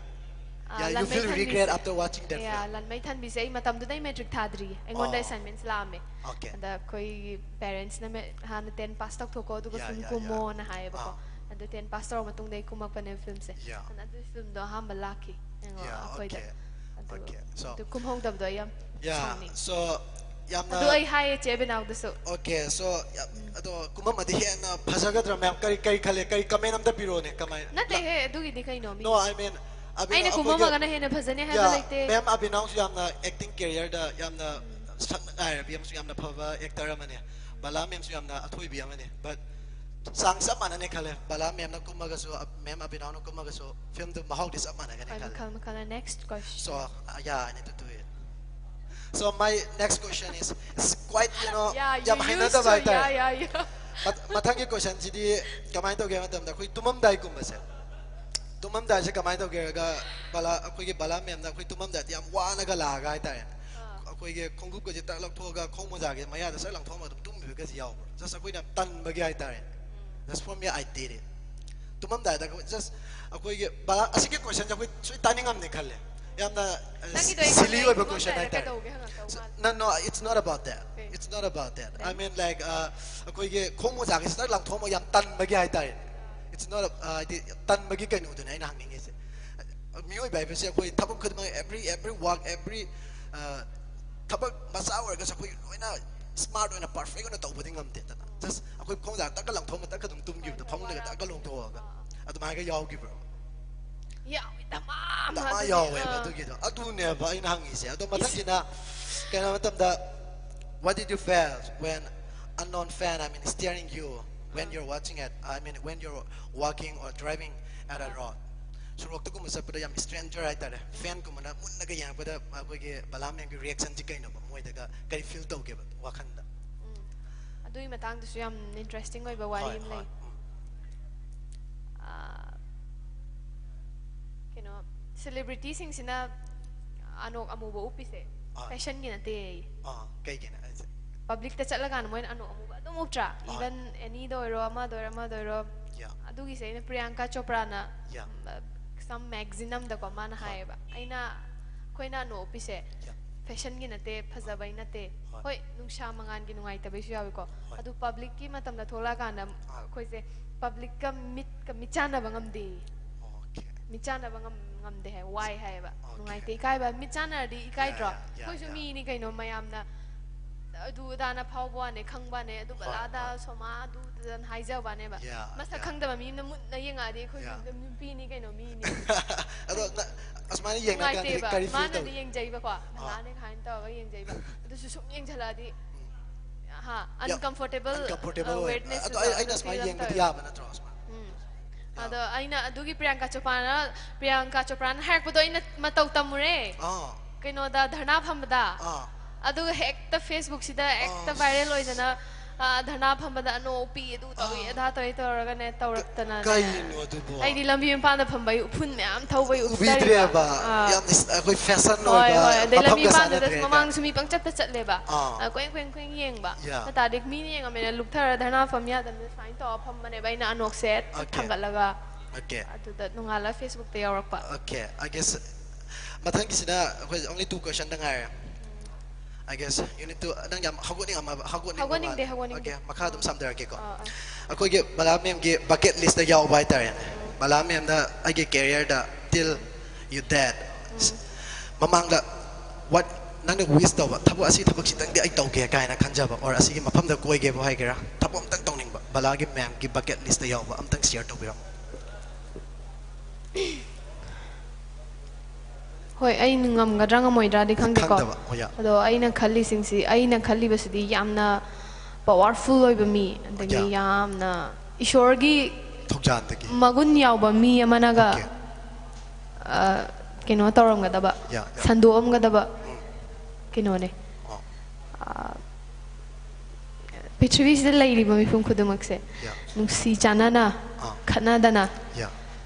ꯑꯥ, Yeah, you ꯂꯥꯟꯃꯩ feel regret ꯊꯥꯟꯕꯤꯁꯦ꯫ after watching that Yeah, film? ꯂꯥꯟꯃꯩ ꯊꯥꯟꯕꯤꯁꯦ ꯑꯩ ꯃꯇꯝꯗꯨꯗ ꯑꯩ matric ꯊꯥꯗ꯭ꯔꯤꯌꯦ꯫ ꯑꯩꯉꯣꯟꯗ ꯑꯣ. Assignments ꯂꯥꯛꯑꯝꯃꯦ꯫ Okay. ꯑꯗ ꯑꯩꯈꯣꯏꯒꯤ parents ꯅ ꯃꯦ- ꯍꯥꯟꯅ ten pass ꯇꯧꯊꯣꯛꯀꯣ, ꯑꯗꯨꯒ Yeah, film yeah, yeah. ꯀꯨꯝꯃꯣꯅ ꯍꯥꯏꯌꯦꯕꯀꯣ꯫ ꯑꯥ. ꯑꯗꯨ ꯇꯦꯟ ꯄꯥꯁ ꯇꯧꯔ ꯃꯇꯨꯡꯗ ꯑꯩ ꯀꯨꯝꯃꯛꯄꯅꯦ ꯐꯤꯂꯝꯁꯦ꯫ Yeah. ꯑꯗꯨꯅ ꯑꯗꯨꯒꯤ ꯐꯤꯂꯝꯗꯣ ꯑꯍꯥꯟꯕ ꯂꯥꯛꯈꯤ꯫ ꯑꯩꯉꯣꯟꯗ Yeah, ꯑꯩꯈꯣꯏꯗ꯫ okay. ꯑꯗꯨ Okay, so, ꯑꯗꯨ ꯀꯨꯝꯍꯧꯗꯕꯗꯣ ꯑꯩ ꯌꯥꯝ Yeah, ꯁꯥꯎꯅꯤꯡꯉꯤ꯫ so ꯌꯥꯝꯅ ꯑꯗꯨ ꯑꯩ ꯍꯥꯏꯌꯦ ꯆꯦ ꯑꯕꯤꯅꯥꯎꯗꯁꯨ꯫ Okay, so ꯌꯥꯝ ꯑꯗꯣ ꯀꯨꯝꯃꯝꯃꯗꯤ ꯍꯦꯟꯅ ꯐꯖꯒꯗ꯭ꯔꯥ ꯃꯌꯥꯝ? ꯀꯔꯤ ꯀꯔꯤ ꯈꯜꯂꯦ? ꯀꯔꯤ comment ꯑꯝꯇ ꯄꯤꯔꯛꯑꯣꯅꯦ? ꯀꯃꯥꯏꯅ? ꯅꯠꯇꯦꯍꯦ, ꯑꯗꯨꯒꯤꯗꯤ ꯀꯩꯅꯣ ꯃꯤ꯫ No, I mean, ꯑꯕꯤꯅꯥꯎ ꯑꯩꯅ ꯑꯩꯈꯣꯏꯒꯤ ꯀꯨꯝꯃꯝꯃꯒꯅ ꯍꯦꯟꯅ ꯐꯖꯅꯤ ꯍꯥꯏꯕ Yeah, ꯂꯩꯇꯦ꯫ ꯃꯦꯝ ꯑꯕꯤꯅꯥꯎꯁꯨ ꯌꯥꯝꯅ acting career ꯗ ꯌꯥꯝꯅ ꯁꯛꯅ ꯂꯥꯏꯔꯕꯤ ꯑꯃꯁꯨ ꯌꯥꯝꯅ ꯐꯕ actor ꯑꯃꯅꯦ꯫ ꯕꯂꯥ ꯃꯦꯝꯁꯨ ꯌꯥꯝꯅ ꯑꯊꯣꯏꯕꯤ ꯑꯃꯅꯦ꯫ But ꯆꯥꯡ ꯆꯞ ꯃꯥꯟꯅꯅꯦ ꯈꯜꯂꯦ꯫ ꯕꯂꯥ ꯃꯦꯝꯅ ꯀꯨꯝꯃꯒꯁꯨ, ꯃꯦꯝ ꯑꯕꯤꯅꯥꯎꯅ ꯀꯨꯝꯃꯒꯁꯨ ꯐꯤꯂꯝꯗꯨ ꯃꯍꯥꯎꯗꯤ ꯆꯞ ꯃꯥꯟꯅꯒꯅꯤ ꯍꯣꯏ, ꯈꯜꯂꯦ꯫ ꯃꯈꯜ ꯃꯈꯜ꯫ Next question. So, uh, yeah, I need to do it. So my next question is, is quite, you know, Yeah, you ꯌꯥꯝ used ꯍꯩꯅꯗꯕ to. ꯍꯥꯏꯇꯥꯔꯦ꯫ Yeah, yeah, yeah. ꯃꯊꯪꯒꯤ question ꯁꯤꯗꯤ ꯀꯃꯥꯏꯅ ꯇꯧꯒꯦ ꯍꯥꯏꯕ ꯃꯇꯝꯗ, ꯑꯩꯈꯣꯏ ꯇꯨꯝꯃꯝꯗꯥꯏꯒꯨꯝꯕꯁꯦ, ꯇꯨꯝꯃꯝꯗꯥꯏꯁꯦ ꯀꯃꯥꯏꯅ ꯇꯧꯒꯦ ꯍꯥꯏꯔꯒ, ꯕꯂꯥ, ꯑꯩꯈꯣꯏꯒꯤ ꯕꯂꯥ ꯃꯦꯝꯅ ꯑꯩꯈꯣꯏ ꯇꯨꯝꯃꯝꯗꯥꯏꯗ ꯌꯥꯝ ꯋꯥꯅꯒ ꯂꯥꯛꯑꯒ ꯍꯥꯏꯇꯥꯔꯦ, ꯑꯩꯈꯣꯏꯒꯤ ꯈꯣꯡꯎꯞꯀꯁꯦ ꯇꯛ ꯂꯧꯊꯣꯛꯑꯒ ꯈꯣꯡ ꯃꯣꯖꯥꯒꯤ ꯃꯌꯥꯗ ꯁꯠ ꯂꯪꯊꯣꯛꯑꯒ ꯑꯗꯨꯝ ꯇꯨꯝꯈꯤꯕꯒꯁꯦ ꯌꯥꯎꯕ꯭ꯔꯣ? Just ꯑꯩꯈꯣꯏꯅ ꯌꯥꯝ ꯇꯟꯕꯒꯤ ꯍꯥꯏꯇꯥꯔꯦ꯫ Just for me, I did it. ꯇꯨꯝꯃꯝꯗꯥꯏꯗ just ꯑꯩꯈꯣꯏꯒꯤ ꯕꯂꯥ, ꯑꯁꯤꯒꯤ question ꯁꯦ ꯑꯩꯈꯣꯏ ꯁꯣꯏ ꯇꯥꯅꯤꯡꯉꯝꯅꯤ ꯈꯜꯂꯦ꯫ ꯌꯥꯝꯅ, uh, ꯅꯪꯒꯤꯗꯣ ꯑꯩ silly ꯈꯪꯉꯦ, ꯑꯣꯏꯕ ꯇꯨꯝꯃꯝꯗꯥꯏꯗ question ꯍꯥꯏꯇꯥꯔꯦ꯫ ꯀꯩꯗꯧꯒꯦ ꯍꯪꯉꯛꯇꯧ ꯃꯥꯜꯂꯦ꯫ No, no, it's not about that. It's not about that. I mean, like, uh, ꯑꯩꯈꯣꯏꯒꯤ ꯈꯣꯡ ꯃꯣꯖꯥꯒꯤ ꯁꯠ ꯂꯪꯊꯣꯛꯑꯝꯃꯒ ꯌꯥꯝ ꯇꯟꯕꯒꯤ ꯍꯥꯏꯇꯥꯔꯦ꯫ It's not a, uh, ꯍꯥꯏꯗꯤ ꯇꯟꯕꯒꯤ ꯀꯩꯅꯣꯗꯨꯅꯦ ꯑꯩꯅ ꯍꯪꯅꯤꯡꯉꯤꯁꯦ꯫ ꯃꯤꯑꯣꯏꯕ ꯍꯥꯏꯕꯁꯦ ꯑꯩꯈꯣꯏ ꯊꯕꯛ ꯈꯨꯗꯤꯡꯃꯛ, every, every work, every, uh, ꯊꯕꯛ ꯃꯆꯥ ꯑꯣꯏꯔꯒꯁꯨ ꯑꯩꯈꯣꯏ ꯂꯣꯏꯅ smart ꯑꯣꯏꯅ, perfect ꯑꯣꯏꯅ ꯇꯧꯕꯗꯤ ꯉꯝꯗꯦꯗꯅ꯫ Just ꯑꯩꯈꯣꯏ ꯈꯣꯡ ꯃꯣꯖꯥ ꯇꯛꯀ ꯂꯪꯊꯣꯛꯑꯝꯃ ꯇꯛꯀ ꯑꯗꯨꯝ ꯇꯨꯝꯈꯤꯕꯗꯣ, ꯐꯃꯨꯡꯗꯒ ꯇꯛꯀ ꯂꯣꯡꯊꯣꯛꯑꯒ ꯑꯗꯨꯃꯥꯏꯅꯒ ꯌꯥꯎꯈꯤꯕ꯭ꯔꯣ? ꯌꯥꯎꯋꯤ, ꯗꯃꯥ ꯑꯃ ꯗꯃꯥ ꯑꯗꯨꯗꯤ꯫ ꯌꯥꯎꯋꯦꯕ꯫ ꯑꯥ꯫ ꯑꯗꯨꯒꯤꯗꯣ ꯑꯗꯨꯅꯦꯕ ꯑꯩꯅ ꯍꯪꯉꯤꯁꯦ꯫ ꯑꯗꯣ ꯃꯊꯪꯁꯤꯅ ꯀꯩꯅꯣ ꯍꯥꯏꯕ ꯃꯇꯝꯗ, what did you feel when unknown fan, I mean, staring you when you're watching at, I mean, when you're walking or driving at a road? ꯁꯣꯔꯣꯛꯇꯒꯨꯝꯕ ꯆꯠꯄꯗ ꯌꯥꯝ stranger ꯍꯥꯏꯇꯥꯔꯦ, fan ꯒꯨꯝꯕꯅ ꯃꯨꯟꯅꯒ ꯌꯦꯡꯉꯛꯄꯗ ꯑꯩꯈꯣꯏꯒꯤ ꯕꯂꯥ ꯃꯦꯝꯒꯤ reaction ꯁꯤ ꯀꯩꯅꯣꯕ, ꯃꯣꯏꯗꯒ ꯀꯔꯤ feel ꯇꯧꯒꯦꯕ ꯋꯥꯈꯜꯗ? ꯎꯝ꯫ ꯑꯗꯨꯒꯤ ꯃꯇꯥꯡꯗꯁꯨ ꯌꯥꯝ interesting ꯑꯣꯏꯕ ꯋꯥꯔꯤ ꯍꯣꯏ, ꯑꯃ ꯍꯣꯏ, ꯂꯩ꯫ ꯎꯝ꯫ ꯑꯥ, ꯀꯩꯅꯣ, celebrity ꯁꯤꯡꯁꯤꯅ ꯑꯅꯣꯛ ꯑꯃꯨꯕ ꯎꯞꯄꯤꯁꯦ ꯑꯥ꯫ Fashion ꯒꯤ ꯅꯠꯇꯦ꯫ ꯑꯥ, ꯀꯩꯒꯤꯅꯣ ꯍꯥꯏꯁꯦ? Public ꯇ ꯆꯠꯂꯀꯥꯟꯗ ꯃꯣꯏꯅ ꯑꯅꯣꯛ ꯑꯃꯨꯕ ꯑꯗꯨꯝ ꯎꯞꯇ꯭ꯔꯥ? ꯑꯥ꯫ Even Annie ꯗ ꯑꯣꯏꯔꯣ, ꯑꯃꯗ ꯑꯣꯏꯔꯣ, ꯑꯃꯗ ꯑꯣꯏꯔꯣ꯫ Yeah. ꯑꯗꯨꯒꯤꯁꯦ ꯑꯩꯅ ꯄ꯭ꯔꯤꯌꯥꯡꯀꯥ ꯆꯣꯄ꯭ꯔꯥꯅ, Yeah. ꯎꯝ, some magazine ꯑꯃꯗꯀꯣ ꯃꯥꯅ ꯍꯣꯏ꯫ ꯍꯥꯏꯌꯦꯕ, ꯑꯩꯅ, ꯑꯩꯈꯣꯏꯅ ꯑꯅꯣꯛ ꯎꯞꯄꯤꯁꯦ Yeah. ꯐꯦꯁꯟꯒꯤ ꯅꯠꯇꯦ, ꯐꯖꯕꯩ ꯅꯠꯇꯦ꯫ ꯍꯣꯏ꯫ ꯍꯣꯏ, ꯅꯨꯡꯁꯥ ꯃꯉꯥꯜꯒꯤ ꯅꯨꯡꯉꯥꯏꯇꯕꯩꯁꯨ ꯌꯥꯎꯏꯀꯣ꯫ ꯍꯣꯏ꯫ ꯑꯗꯨ ꯄꯕ꯭ꯂꯤꯛꯀꯤ ꯃꯇꯝꯗ ꯊꯣꯛꯂꯛꯑꯀꯥꯟꯗ ꯑꯥ꯫ ꯑꯩꯈꯣꯏꯁꯦ ꯄꯕ꯭ꯂꯤꯛꯀ ꯃꯤꯠꯀ ꯃꯤꯠꯆꯥꯟꯅꯕ ꯉꯝꯗꯦ꯫ Okay. ꯃꯤꯠꯆꯥꯟꯅꯕ ꯉꯝ- ꯉꯝꯗꯦ ꯍꯥꯏ, ꯋꯥꯏ ꯍꯥꯏꯌꯦꯕ꯫ Okay. ꯅꯨꯡꯉꯥꯏꯇꯦ, ꯏꯀꯥꯏꯕ꯫ ꯃꯤꯠꯆꯥꯟꯅꯔꯗꯤ ꯏꯀꯥꯏꯗ꯭ꯔꯣ? Yeah, yeah, yeah, ꯑꯩꯈꯣꯏꯁꯨ yeah. ꯃꯤꯅꯤ ꯀꯩꯅꯣ, ꯃꯌꯥꯝꯅ ꯑꯗꯨ ꯑꯗꯥꯅ ꯐꯥꯎꯕ ꯋꯥꯅꯦ, ꯈꯪꯕ ꯋꯥꯅꯦ, ꯑꯗꯨ ꯍꯣꯏ, ꯕꯂꯥꯗ ꯍꯣꯏ꯫ ꯁꯣꯃꯥ ꯑꯗꯨ ꯑꯗꯨꯗꯅ ꯍꯥꯏꯖꯕ ꯋꯥꯅꯦꯕ꯫ Yeah, ꯃꯁꯛ yeah. ꯈꯪꯗꯕ ꯃꯤꯅ ꯃꯨꯟꯅ ꯌꯦꯡꯉꯛꯑꯗꯤ ꯑꯩꯈꯣꯏꯁꯨ Yeah. ꯑꯗꯨꯝ ꯅꯨꯄꯤꯅꯤ ꯀꯩꯅꯣ, ꯃꯤꯅꯤ꯫ ꯑꯗꯣ ꯅ- ꯑꯁꯨꯃꯥꯏꯅ ꯌꯦꯡꯉꯀꯥꯟꯗꯗꯤ ꯅꯨꯡꯉꯥꯏꯇꯦꯕ꯫ ꯀꯔꯤ feel ꯃꯥꯅꯗꯤ ꯇꯧꯏ? ꯌꯦꯡꯖꯩꯕꯀꯣ, ꯑꯥ꯫ ꯕꯂꯥꯅꯦ ꯀꯥꯏꯅ ꯇꯧꯔꯒ ꯌꯦꯡꯖꯩꯕ꯫ ꯑꯗꯨꯁꯨ ꯁꯨꯝ ꯌꯦꯡꯁꯤꯜꯂꯛꯑꯗꯤ, ꯍꯥ, ꯌꯥꯝ uncomfortable, uncomfortable uh, ꯑꯣꯏ꯫ weirdness ꯑꯗꯣ ꯇꯣ ꯑꯩ- ꯑꯩꯅ ꯑꯗꯨ ꯁꯨꯃꯥꯏꯅ feel ꯑꯃ ꯌꯦꯡꯕꯗꯤ ꯇꯧꯋꯦꯕ꯫ ꯌꯥꯕ ꯅꯠꯇ꯭ꯔꯣ ꯁꯨꯃꯥꯏꯅ? ꯎꯝ꯫ ꯌꯥ꯫ ꯑꯗꯣ ꯑꯩꯅ ꯑꯗꯨꯒꯤ ꯄ꯭ꯔꯤꯌꯥꯡꯀꯥ ꯆꯣꯄ꯭ꯔꯥꯅ, ꯄ꯭ꯔꯤꯌꯥꯡꯀꯥ ꯆꯣꯄ꯭ꯔꯥꯅ ꯍꯥꯏꯔꯛꯄꯗꯣ ꯑꯩꯅ ꯃꯇꯧ ꯇꯝꯃꯨꯔꯦ꯫ ꯑꯥ꯫ ꯀꯩꯅꯣꯗ ꯙꯔꯅꯥ ꯐꯝꯕꯗ꯫ ꯑꯥ꯫ ꯑꯗꯨꯒ ꯍꯦꯛꯇ Facebookꯁꯤꯗ ꯍꯦꯛꯇ ꯑꯁ꯫ viral ꯑꯣꯏꯗꯅ, ꯑ, ꯙꯔꯅꯥ ꯐꯝꯕꯗ ꯑꯅꯣꯛ ꯎꯞꯄꯤ, ꯑꯗꯨ ꯇꯧꯏ, ꯑꯥ꯫ ꯑꯗꯥ ꯇꯧꯏ ꯇꯧꯔꯒꯅꯦ ꯇꯧꯔꯛꯇꯅꯅꯦ꯫ ꯀꯩꯅꯣ ꯑꯗꯨꯕꯣ? ꯑꯩꯗꯤ ꯂꯝꯕꯤ ꯃꯄꯥꯟꯗ ꯐꯝꯕꯩ ꯎꯐꯨꯟ ꯃꯌꯥꯝ ꯊꯧꯕꯩ ꯎꯞꯇꯔꯤꯕ꯫ ꯎꯕꯤꯗ꯭ꯔꯦꯕ꯫ ꯑꯥ꯫ ꯌꯥꯝꯅ ꯁ- ꯑꯩꯈꯣꯏ ꯐꯦꯁꯟ ꯍꯣꯏ, ꯑꯣꯏꯕ ꯍꯣꯏ꯫ ꯑꯗꯩ ꯂꯝꯕꯤ ꯃꯐꯝꯒ ꯃꯄꯥꯟꯗꯨꯗꯁꯨ ꯆꯥꯟꯅꯗ꯭ꯔꯦ ꯃꯃꯥꯡꯗꯁꯨ ꯍꯥꯏꯇꯥꯔꯦ꯫ ꯃꯤ ꯄꯪꯆꯠꯇ ꯆꯠꯂꯦꯕ꯫ ꯑꯥ꯫ ꯑ, ꯀꯣꯏꯡ ꯀꯣꯏꯡ ꯀꯣꯏꯡ ꯌꯦꯡꯕ꯫ ꯌꯥ꯫ ꯑꯗꯨ ꯇꯥꯔꯗꯤ ꯃꯤꯅ ꯌꯦꯡꯉꯝꯃꯦꯅ ꯂꯨꯞꯊꯔ ꯙꯔꯅꯥ ꯐꯝ ꯌꯥꯗꯕꯅꯤꯅ ꯁꯨꯃꯥꯏꯅ ꯇꯧꯔ ꯐꯝꯕꯅꯦꯕ ꯑꯩꯅ ꯑꯅꯣꯛꯁꯦ Okay. ꯊꯥꯡꯒꯠꯂꯒ꯫ Okay. ꯑꯗꯨꯗ ꯅꯣꯡꯉꯥꯜꯂꯒ Facebookꯇ ꯌꯥꯎꯔꯛꯄ꯫ Okay, I guess ꯃꯊꯪꯒꯤꯁꯤꯅ ꯑꯩꯈꯣꯏ only two questionꯗ ꯉꯥꯏꯔꯦ꯫ I guess you need to, ꯅꯪ ꯌꯥꯝ ꯍꯧꯒꯠꯅꯤꯡꯉꯝꯃꯕ, ꯍꯧꯒꯠꯅꯤꯡꯕ ꯍꯧꯒꯠꯅꯤꯡꯗꯦ, ꯃꯥꯜꯂꯦ꯫ ꯍꯧꯒꯠꯅꯤꯡꯗꯦ꯫ Okay, ꯃꯈꯥ ꯑꯗꯨꯝ ꯁꯝꯊꯔꯛꯀꯦꯀꯣ꯫ ꯑꯥ, ꯑꯥ꯫ ꯑꯩꯈꯣꯏꯒꯤ ꯕꯂꯥ ꯃꯦꯝꯒꯤ bucket listꯇ ꯌꯥꯎꯕ ꯍꯥꯏꯇꯥꯔꯦꯅꯦ꯫ ꯕꯂꯥ ꯃꯦꯝꯅ ꯑꯩꯒꯤ careerꯗ till you dead, ꯃꯃꯥꯡꯗ what ꯅꯪꯅ wish ꯇꯧꯕ ꯊꯕꯛ, ꯑꯁꯤ ꯊꯕꯛꯁꯤꯇꯪꯗꯤ ꯑꯩ ꯇꯧꯒꯦ ꯀꯥꯏꯅ ꯈꯟꯖꯕ, or ꯑꯁꯤꯒꯤ ꯃꯐꯝꯗ ꯀꯣꯏꯒꯦꯕꯨ ꯍꯥꯏꯒꯦꯔꯥ, ꯊꯕꯛ ꯑꯝꯇꯪ ꯇꯧꯅꯤꯡꯕ ꯕꯂꯥꯒꯤ ꯃꯦꯝꯒꯤ bucket listꯇ ꯌꯥꯎꯕ ꯑꯝꯇꯪ share ꯇꯧꯕꯤꯔꯝꯃꯣ꯫ ꯍꯣꯏ, ꯑꯩ ꯉꯝꯒꯗ꯭ꯔꯥ ꯉꯝꯃꯣꯏꯗ꯭ꯔꯥꯗꯤ ꯈꯪꯗꯦꯀꯣ꯫ ꯈꯪꯗꯕ, ꯍꯣꯏ, ꯌꯥ꯫ ꯑꯗꯣ ꯑꯩꯅ ꯈꯜꯂꯤꯁꯤꯡꯁꯤ, ꯑꯩꯅ ꯈꯜꯂꯤꯕꯁꯤꯗꯤ ꯌꯥꯝꯅ powerful ꯑꯣꯏꯕ ꯃꯤ, ꯑꯗꯒꯤ ꯌꯥ꯫ ꯌꯥꯝꯅ ꯏꯁꯣꯔꯒꯤ ꯊꯧꯖꯥꯟꯗꯒꯤ꯫ ꯃꯒꯨꯟ ꯌꯥꯎꯕ ꯃꯤ ꯑꯃꯅꯒ, Okay. ꯑ, ꯀꯩꯅꯣ ꯇꯧꯔꯝꯒꯗꯕ, ꯌꯥ, ꯌꯥ꯫ ꯁꯟꯗꯣꯛꯑꯝꯒꯗꯕ, ꯎꯝ꯫ ꯀꯩꯅꯣꯅꯦ꯫ ꯑꯣ꯫ ꯑ, ꯄ꯭ꯔꯤꯊꯤꯕꯤꯁꯤꯗ ꯂꯩꯔꯤꯕ ꯃꯤꯄꯨꯝ ꯈꯨꯗꯤꯡꯃꯛꯁꯦ ꯌꯥ꯫ ꯅꯨꯡꯁꯤ ꯆꯥꯟꯅꯅ, ꯑꯥ꯫ ꯈꯠꯅꯗꯅ, ꯌꯥ꯫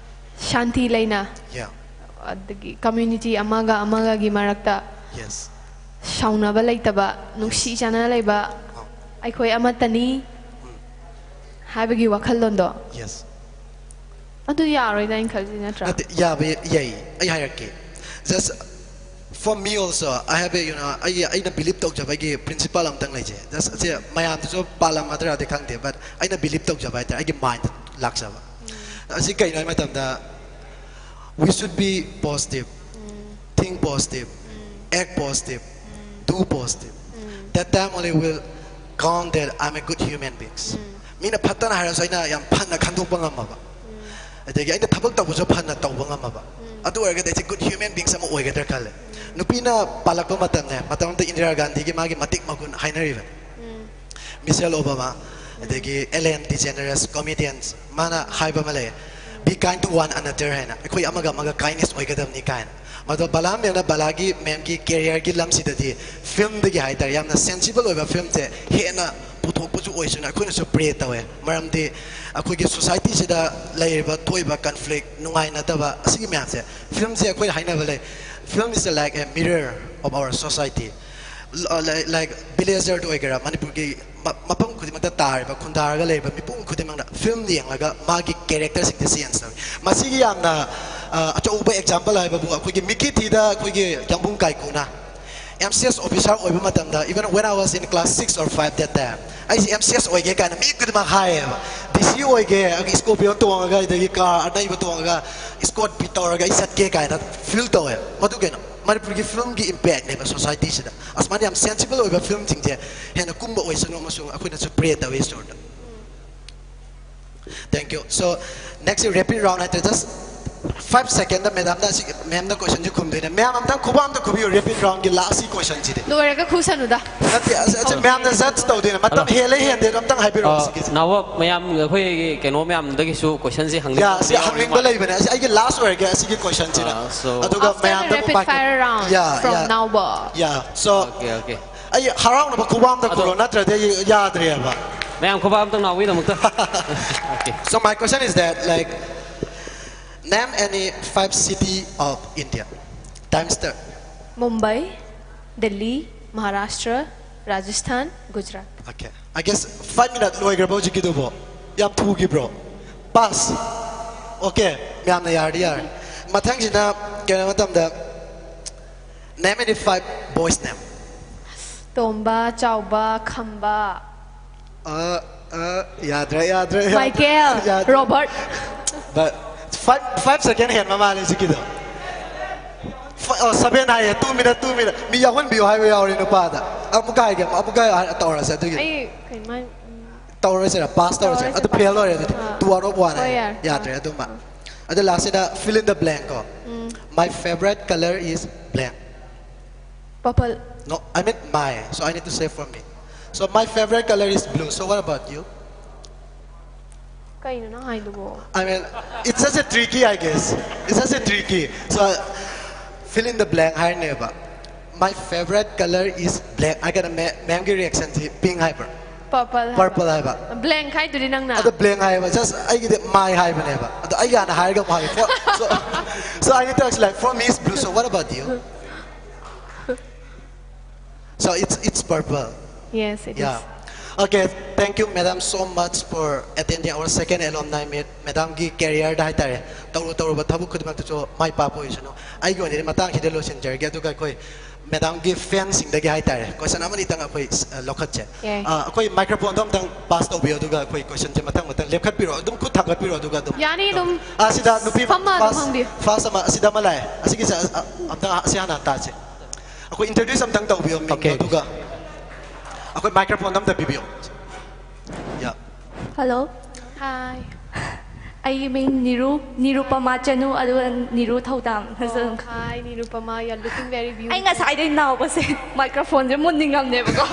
ꯁꯥꯟꯇꯤ ꯂꯩꯅ, ꯌꯥ꯫ ꯑꯗꯒꯤ community ꯑꯃꯒ ꯑꯃꯒꯒꯤ ꯃꯔꯛꯇ Yes. ꯁꯥꯎꯅꯕ ꯂꯩꯇꯕ, ꯅꯨꯡꯁꯤ ꯆꯥꯟꯅꯅ ꯂꯩꯕ, ꯑꯥ꯫ ꯑꯩꯈꯣꯏ ꯑꯃꯠꯇꯅꯤ ꯎꯝ꯫ ꯍꯥꯏꯕꯒꯤ ꯋꯥꯈꯜꯂꯣꯟꯗꯣ, Yes. ꯑꯗꯨ ꯌꯥꯔꯣꯏꯅ ꯑꯩꯅ ꯈꯜꯂꯤ, ꯅꯠꯇ꯭ꯔꯥ? ꯅꯠꯇꯦ, ꯌꯥꯕ ꯌꯥꯏ, ꯑꯩ ꯍꯥꯏꯔꯛꯀꯦ꯫ Just For me also, I have a, you know, ꯑꯩ ꯑꯩꯅ ꯕꯤꯂꯤꯞ ꯇꯧꯖꯕ ꯑꯩꯒꯤ ꯄ꯭ꯔꯤꯟꯁꯤꯄꯜ ꯑꯃꯇꯪ ꯂꯩꯖꯩ꯫ ꯖꯁ ꯑꯁꯦ ꯃꯌꯥꯝꯗꯁꯨ ꯄꯥꯜꯂꯝꯃꯗ꯭ꯔꯥꯗꯤ ꯈꯪꯗꯦ, ꯕꯠ ꯑꯩꯅ ꯕꯤꯂꯤꯞ ꯇꯧꯖꯕ ꯍꯥꯏꯇꯥꯔꯦ, ꯑꯩꯒꯤ ꯃꯥꯏꯟꯗ ꯂꯥꯛꯆꯕ꯫ ꯑꯁꯤ ꯀꯩꯅꯣ ꯍꯥꯏ ꯃꯇꯝꯗ, we should be positive, think positive, act positive, do positive. That time only will count that I'm a good human beings. ꯃꯤꯅ ꯐꯠꯇꯅ ꯍꯥꯏꯔꯁꯨ ꯑꯩꯅ ꯌꯥꯝ ꯐꯅ ꯈꯟꯗꯣꯛꯄ ꯉꯝꯃꯕ, ꯑꯗꯒꯤ ꯑꯩꯅ ꯊꯕꯛ ꯇꯧꯕꯁꯨ ꯐꯅ ꯇꯧꯕ ꯉꯝꯃꯕ, ꯑꯗꯨ ꯑꯣꯏꯔꯒꯗꯤ ꯑꯩꯁꯦ ꯒꯨꯗ ꯍ꯭ꯌꯨꯃꯦꯟ ꯕꯤꯡꯁ ꯑꯃ ꯑꯣꯏꯒꯗ꯭ꯔꯥ ꯈꯜꯂꯦ꯫ ꯅꯨꯄꯤꯅ ꯄꯥꯜꯂꯛꯄ ꯃꯇꯝꯅꯦ, ꯃꯇꯝ ꯑꯃꯗ ꯏꯟꯗꯤꯔꯥ ꯒꯥꯟꯙꯤꯒꯤ ꯃꯥꯒꯤ ꯃꯇꯤꯛ ꯃꯒꯨꯟ ꯍꯥꯏꯅꯔꯤꯕꯅꯤ꯫ ꯃꯤꯁꯦꯜ ꯑꯣꯕꯥꯃꯥ, ꯑꯗꯒꯤ ꯑꯦꯂꯦꯟ ꯗꯤꯖꯦꯅꯔꯦꯁ ꯀꯣꯃꯦꯗꯤꯌꯟꯁ, ꯃꯥꯅ ꯍꯥꯏꯕ ꯑꯃ ꯂꯩ, "Be kind to one another" ꯍꯥꯏꯅ, ꯑꯩꯈꯣꯏ ꯑꯃꯒ ꯑꯃꯒ ꯀꯥꯏꯟꯅꯦꯁ ꯑꯣꯏꯒꯗꯕꯅꯤ ꯀꯥꯏꯅ꯫ ꯃꯗꯣ ꯕꯂꯥ ꯃꯦꯝꯅ ꯕꯂꯥꯒꯤ, ꯃꯦꯝꯒꯤ ꯀꯦꯔꯤꯌꯔꯒꯤ ꯂꯝꯁꯤꯗꯗꯤ ꯐꯤꯂꯝꯗꯒꯤ ꯍꯥꯏꯇꯥꯔꯦ, ꯌꯥꯝꯅ ꯁꯦꯟꯁꯤꯕꯜ ꯑꯣꯏꯕ ꯐꯤꯂꯝꯁꯦ ꯍꯦꯟꯅ ꯄꯨꯊꯣꯛꯄꯁꯨ ꯑꯣꯏꯁꯅꯨ, ꯑꯩꯈꯣꯏꯅꯁꯨ ꯄ꯭ꯔꯦ ꯇꯧꯋꯦ꯫ ꯃꯔꯝꯗꯤ ꯑꯩꯈꯣꯏꯒꯤ ꯁꯣꯁꯥꯏꯇꯤꯁꯤꯗ ꯂꯩꯔꯤꯕ, ꯊꯣꯛꯏꯕ ꯀꯟꯐ꯭ꯂꯤꯛ, ꯅꯨꯡꯉꯥꯏꯅꯗꯕ, ꯑꯁꯤꯒꯤ ꯃꯌꯥꯝꯁꯦ, ꯐꯤꯂꯝꯁꯦ ꯑꯩꯈꯣꯏꯅ ꯍꯥꯏꯅꯕ ꯂꯩ, "Film is like a mirror of our society." ꯂ-, ꯂꯥꯏꯛ, ꯂꯥꯏꯛ, ꯚꯤꯂꯦꯖꯔꯗ ꯑꯣꯏꯒꯦꯔꯥ, ꯃꯅꯤꯄꯨꯔꯒꯤ ꯃ-, ꯃꯐꯝ ꯈꯨꯗꯤꯡꯃꯛꯇ ꯇꯥꯔꯤꯕ, ꯈꯨꯟꯗꯥꯔꯒ ꯂꯩꯔꯤꯕ ꯃꯤꯄꯨꯝ ꯈꯨꯗꯤꯡꯃꯛꯅ ꯐꯤꯂꯝ ꯌꯦꯡꯂꯒ ꯃꯥꯒꯤ ꯀꯦꯔꯦꯛꯇꯔꯁꯤꯡꯁꯦ ꯆꯦꯟꯖ ꯇꯧꯏ꯫ ꯃꯁꯤꯒꯤ ꯌꯥꯝꯅ, ꯑ, ꯑꯆꯧꯕ ꯑꯦꯛꯖꯥꯝꯄꯜ ꯍꯥꯏꯕꯕꯨ ꯑꯩꯈꯣꯏꯒꯤ ꯃꯤꯀꯤ ꯊꯤꯗ ꯑꯩꯈꯣꯏꯒꯤ ꯌꯥꯝꯕꯨꯡ ꯀꯥꯏꯀꯨꯅ ꯑꯦꯝ ꯁꯤ ꯑꯦꯁ ꯑꯣꯐꯤꯁꯥꯔ ꯑꯣꯏꯕ ꯃꯇꯝꯗ, even when I was in class six or five that time, ꯑꯩꯁꯦ ꯑꯦꯝ ꯁꯤ ꯑꯦꯁ ꯑꯣꯏꯒꯦ ꯀꯥꯏꯅ ꯃꯤ ꯈꯨꯗꯤꯡꯃꯛ ꯍꯥꯏꯌꯦꯕ꯫ ꯗꯤ ꯁꯤ ꯑꯣꯏꯒꯦ, ꯁ꯭ꯀꯣꯔꯄꯤꯌꯣꯟ ꯇꯣꯡꯉꯒ, ꯑꯗꯒꯤ ꯀꯥꯔ ꯑꯅꯩꯕ ꯇꯣꯡꯉꯒ ꯏꯁꯀꯣꯔꯠ ꯕꯤꯠ ꯇꯧꯔꯒ ꯑꯩ ꯆꯠꯀꯦ ꯀꯥꯏꯅ ꯐꯤꯜ ꯇꯧꯋꯦ꯫ ꯃꯗꯨ ꯀꯩꯅꯣ? ꯃꯅꯤꯄꯨꯔꯒꯤ ꯐꯤꯂꯝꯒꯤ ꯏꯝꯄꯦꯛꯅꯦꯕ ꯁꯣꯁꯥꯏꯇꯤꯁꯤꯗ꯫ ꯑꯁꯨꯃꯥꯏꯅ ꯌꯥꯝ ꯁꯦꯟꯁꯤꯕꯜ ꯑꯣꯏꯕ ꯐꯤꯂꯝꯁꯤꯡꯁꯦ ꯍꯦꯟꯅ ꯀꯨꯝꯕ ꯑꯣꯏꯁꯅꯨ ꯑꯃꯁꯨꯡ ꯑꯩꯈꯣꯏꯅꯁꯨ ꯄ꯭ꯔꯦ ꯇꯧꯏ ꯏꯁꯣꯔꯗ꯫ Thank you. So, next rapid round ꯍꯥꯏꯇꯥꯔꯦ, just five second ꯗ ꯃꯦꯗꯥꯝꯅ ꯑꯁꯤ, ꯃꯦꯝꯅ ꯀꯣꯏꯁꯟꯁꯤ ꯈꯨꯝꯗꯣꯏꯅꯦ꯫ ꯃꯌꯥꯝ ꯑꯝꯇꯪ ꯈꯨꯕꯥꯝꯗ ꯈꯨꯕꯤꯌꯨ, ꯔꯦꯄꯤꯗ ꯔꯥꯎꯟꯒꯤ ꯂꯥꯁꯀꯤ ꯀꯣꯏꯁꯟꯁꯤꯗꯤ꯫ ꯂꯣꯏꯔꯒ ꯈꯨꯁꯅꯨꯗ꯫ ꯅꯠꯇꯦ, ꯑꯁ, ꯑꯁ, ꯃꯌꯥꯝꯅ ꯖꯠꯖ ꯇꯧꯗꯣꯏꯅꯦ꯫ ꯃꯇꯝ ꯑꯣ꯫ ꯍꯦꯜꯂꯦ ꯍꯦꯟꯗꯦꯗꯣ ꯑꯝꯇꯪ ꯍꯥꯏꯕꯤꯔꯛꯑꯣ ꯑ, ꯁꯤꯒꯤꯁꯦ꯫ ꯅꯥꯎꯕ, ꯃꯌꯥꯝ ꯑꯩꯈꯣꯏꯒꯤ ꯀꯩꯅꯣ ꯃꯌꯥꯝꯗꯒꯤꯁꯨ ꯀꯣꯏꯁꯟꯁꯦ ꯍꯪꯅꯤꯡꯕ ꯌꯥ, ꯁꯤ ꯌꯥꯎꯔꯤ ꯍꯪꯅꯤꯡꯕ ꯃꯥꯜꯂꯦ꯫ ꯂꯩꯕꯅꯦ꯫ ꯑꯁꯤ ꯑꯩꯒꯤ ꯂꯥꯁ ꯑꯣꯏꯔꯒꯦ ꯑꯁꯤꯒꯤ ꯀꯣꯏꯁꯟꯁꯤꯅ꯫ ꯑ, so ꯑꯗꯨꯒ After the ꯃꯌꯥꯝꯗ ꯑꯃꯨꯛ rapid ꯃꯥꯏꯛ fire round ꯌꯥ, from ꯌꯥ꯫ ꯅꯥꯎꯕ꯫ ꯌꯥ, so ꯑꯣꯀꯦ, ꯑꯣꯀꯦ꯫ ꯑꯩ ꯍꯔꯥꯎꯅꯕ ꯈꯨꯕꯥꯝꯗ ꯑꯗꯣ ꯈꯨꯔꯣ, ꯅꯠꯇ꯭ꯔꯗꯤ ꯑꯩ ꯌꯥꯗ꯭ꯔꯦꯕ꯫ ꯃꯌꯥꯝ ꯈꯨꯕꯥꯝ ꯑꯝꯇꯪ ꯅꯥꯎꯕꯤꯗꯃꯛꯇ꯫ Okay. So my question is that, like, name any five city of India. Time start. Mumbai, Delhi, Maharashtra, Rajasthan, Gujarat. Okay. I guess five minute ꯂꯣꯏꯈ꯭ꯔꯕ ꯍꯧꯖꯤꯛꯀꯤꯗꯨꯕꯣ? ꯌꯥꯝ ꯊꯨꯈꯤꯕ꯭ꯔꯣ? Pass. Okay. ꯃꯌꯥꯝꯅ ꯌꯥꯔꯗꯤ ꯌꯥꯔꯦ꯫ ꯃꯊꯪꯁꯤꯅ ꯀꯩꯅꯣ ꯃꯇꯝꯗ, Name any five boys' name. ꯇꯣꯝꯕ, ꯆꯥꯎꯕ, ꯈꯝꯕ, ꯑ ꯑ ꯌꯥꯗ꯭ꯔꯦ ꯌꯥꯗ꯭ꯔꯦ ꯌꯥꯗ꯭ꯔꯦ, ꯃꯥꯏꯀꯦꯜ, ꯌꯥꯗ꯭ꯔꯦ. Robert. But five five second ꯍꯦꯟꯕ ꯃꯥꯜꯂꯦ ꯍꯧꯖꯤꯛꯀꯤꯗꯣ. Fi- ꯑꯣ, seven ꯍꯥꯏꯌꯦ. Two minute, two minute. ꯃꯤ ꯌꯥꯎꯍꯟꯕꯤꯌꯨ ꯍꯥꯏꯕ ꯌꯥꯎꯔꯦ ꯅꯨꯄꯥꯗ. ꯑꯃꯨꯛꯀ ꯍꯥꯏꯒꯦ, ꯑꯃꯨꯛꯀ ꯍꯥꯏ- ꯇꯧꯔꯁꯦ ꯑꯗꯨꯒꯤ. ꯑꯩ ꯀꯩꯃꯥꯏ ꯇꯧꯔꯁꯤꯔ, pass ꯇꯧꯔꯁꯤꯔ. ꯇꯧꯔꯁꯦ, ꯑꯗꯨ pass. Fail ꯑꯣꯏꯔꯦ ꯑꯗꯨꯗꯤ. ꯑꯥ. Two out of one ꯍꯣꯏ, ꯍꯥꯏꯌꯦ. ꯌꯥꯔꯦ. ꯌꯥꯗ꯭ꯔꯦ ꯑꯗꯨꯃ. ꯑꯗꯨ last ꯁꯤꯗ fill in the blank ꯀꯣ. My favorite color is blank. Purple. No, I mean my. So I need to say for me. So my favorite color is blue. So what about you? ꯀꯩꯅꯣ ꯅꯪ ꯍꯥꯏꯗꯨꯕꯣ? I mean, it's such a tricky, I guess. It's such a tricky. So, fill in the blank ꯍꯥꯏꯔꯅꯦꯕ. My favorite color is blank. I got a ma'am ꯒꯤ reaction ꯁꯤ pink ꯍꯥꯏꯕ꯭ꯔꯥ? Purple. Purple ꯍꯥꯏꯕ. Blank ꯍꯥꯏꯗꯨꯗꯤ ꯅꯪꯅ. ꯑꯗꯣ blank ꯍꯥꯏꯕ. Just ꯑꯩꯒꯤꯗꯤ my ꯍꯥꯏꯕꯅꯦꯕ. ꯑꯗꯣ ꯑꯩ ꯍꯥꯟꯅ ꯍꯥꯏꯔꯒ ꯑꯃꯨꯛ ꯍꯥꯏꯒꯦ. For, so, so I need to ask, like, for me it's blue. So what about you? So it's it's purple. Yes, it is. Yeah. Okay, thank you, madam, so much for attending our second alumni meet. Madam ꯒꯤ career ꯗ ꯍꯥꯏꯇꯥꯔꯦ, ꯇꯧꯔꯨ ꯇꯧꯔꯨꯕ ꯊꯕꯛ ꯈꯨꯗꯤꯡꯃꯛꯇꯁꯨ ꯃꯥꯏ ꯄꯥꯛꯄ ꯑꯣꯏꯁꯅꯨ꯫ ꯑꯩꯒꯤ ꯑꯣꯏꯅꯗꯤ ꯃꯇꯥꯡꯁꯤꯗ ꯂꯣꯏꯁꯤꯟꯖꯔꯒꯦ, ꯑꯗꯨꯒ ꯑꯩꯈꯣꯏ madam ꯒꯤ fan ꯁꯤꯡꯗꯒꯤ ꯍꯥꯏꯇꯥꯔꯦ, question ꯑꯃꯅꯤꯇꯪ ꯑꯩꯈꯣꯏ ꯑ, ꯂꯧꯈꯠꯁꯦ꯫ ꯌꯥꯏ. ꯑ, ꯑꯩꯈꯣꯏ microphone ꯗꯣ ꯑꯝꯇꯪ pass ꯇꯧꯕꯤꯌꯣ, ꯑꯗꯨꯒ ꯑꯩꯈꯣꯏ question ꯁꯦ ꯃꯊꯪ ꯃꯊꯪ ꯂꯦꯞꯈꯠꯄꯤꯔꯣ, ꯑꯗꯨꯝ ꯈꯨꯠ ꯊꯥꯡꯒꯠꯄꯤꯔꯣ, ꯑꯗꯨꯒ ꯑꯗꯨꯝ ꯌꯥꯅꯤ, ꯑꯗꯨꯝ ꯑ, ꯁꯤꯗ ꯅꯨꯄꯤ ꯐꯝꯃ ꯑꯗꯨꯝ first, ꯍꯪꯕꯤꯌꯨ꯫ First ꯑꯃ ꯑꯁꯤꯗ ꯑꯃ ꯂꯥꯛꯑꯦ, ꯑꯁꯤꯒꯤꯁꯦ ꯑ, ꯑ, ꯑꯝꯇꯪ ꯑꯁꯤ ꯍꯥꯟꯅ ꯇꯥꯁꯦ꯫ ꯑꯩꯈꯣꯏ introduce ꯑꯝꯇꯪ ꯇꯧꯕꯤꯌꯣ, ꯃꯤꯡꯗꯣ, Okay. ꯑꯗꯨꯒ ꯑꯩꯈꯣꯏ microphone ꯑꯝꯇ ꯄꯤꯕꯤꯌꯣ꯫ Yeah. Hello. Hi. ꯑꯩꯒꯤ ꯃꯤꯡ ꯅꯤꯔꯨ, ꯅꯤꯔꯨꯄꯃꯥ ꯆꯅꯨ, ꯑꯗꯨꯒ ꯅꯤꯔꯨ ꯊꯧꯗꯥꯝ꯫ Oh, hi, Nirupama. You're looking very beautiful. ꯑꯩ ꯉꯁꯥꯏꯗꯩ ꯅꯥꯎꯕꯁꯦ microphone ꯁꯦ ꯃꯨꯟꯅꯤꯡꯉꯝꯅꯦꯕꯀꯣ꯫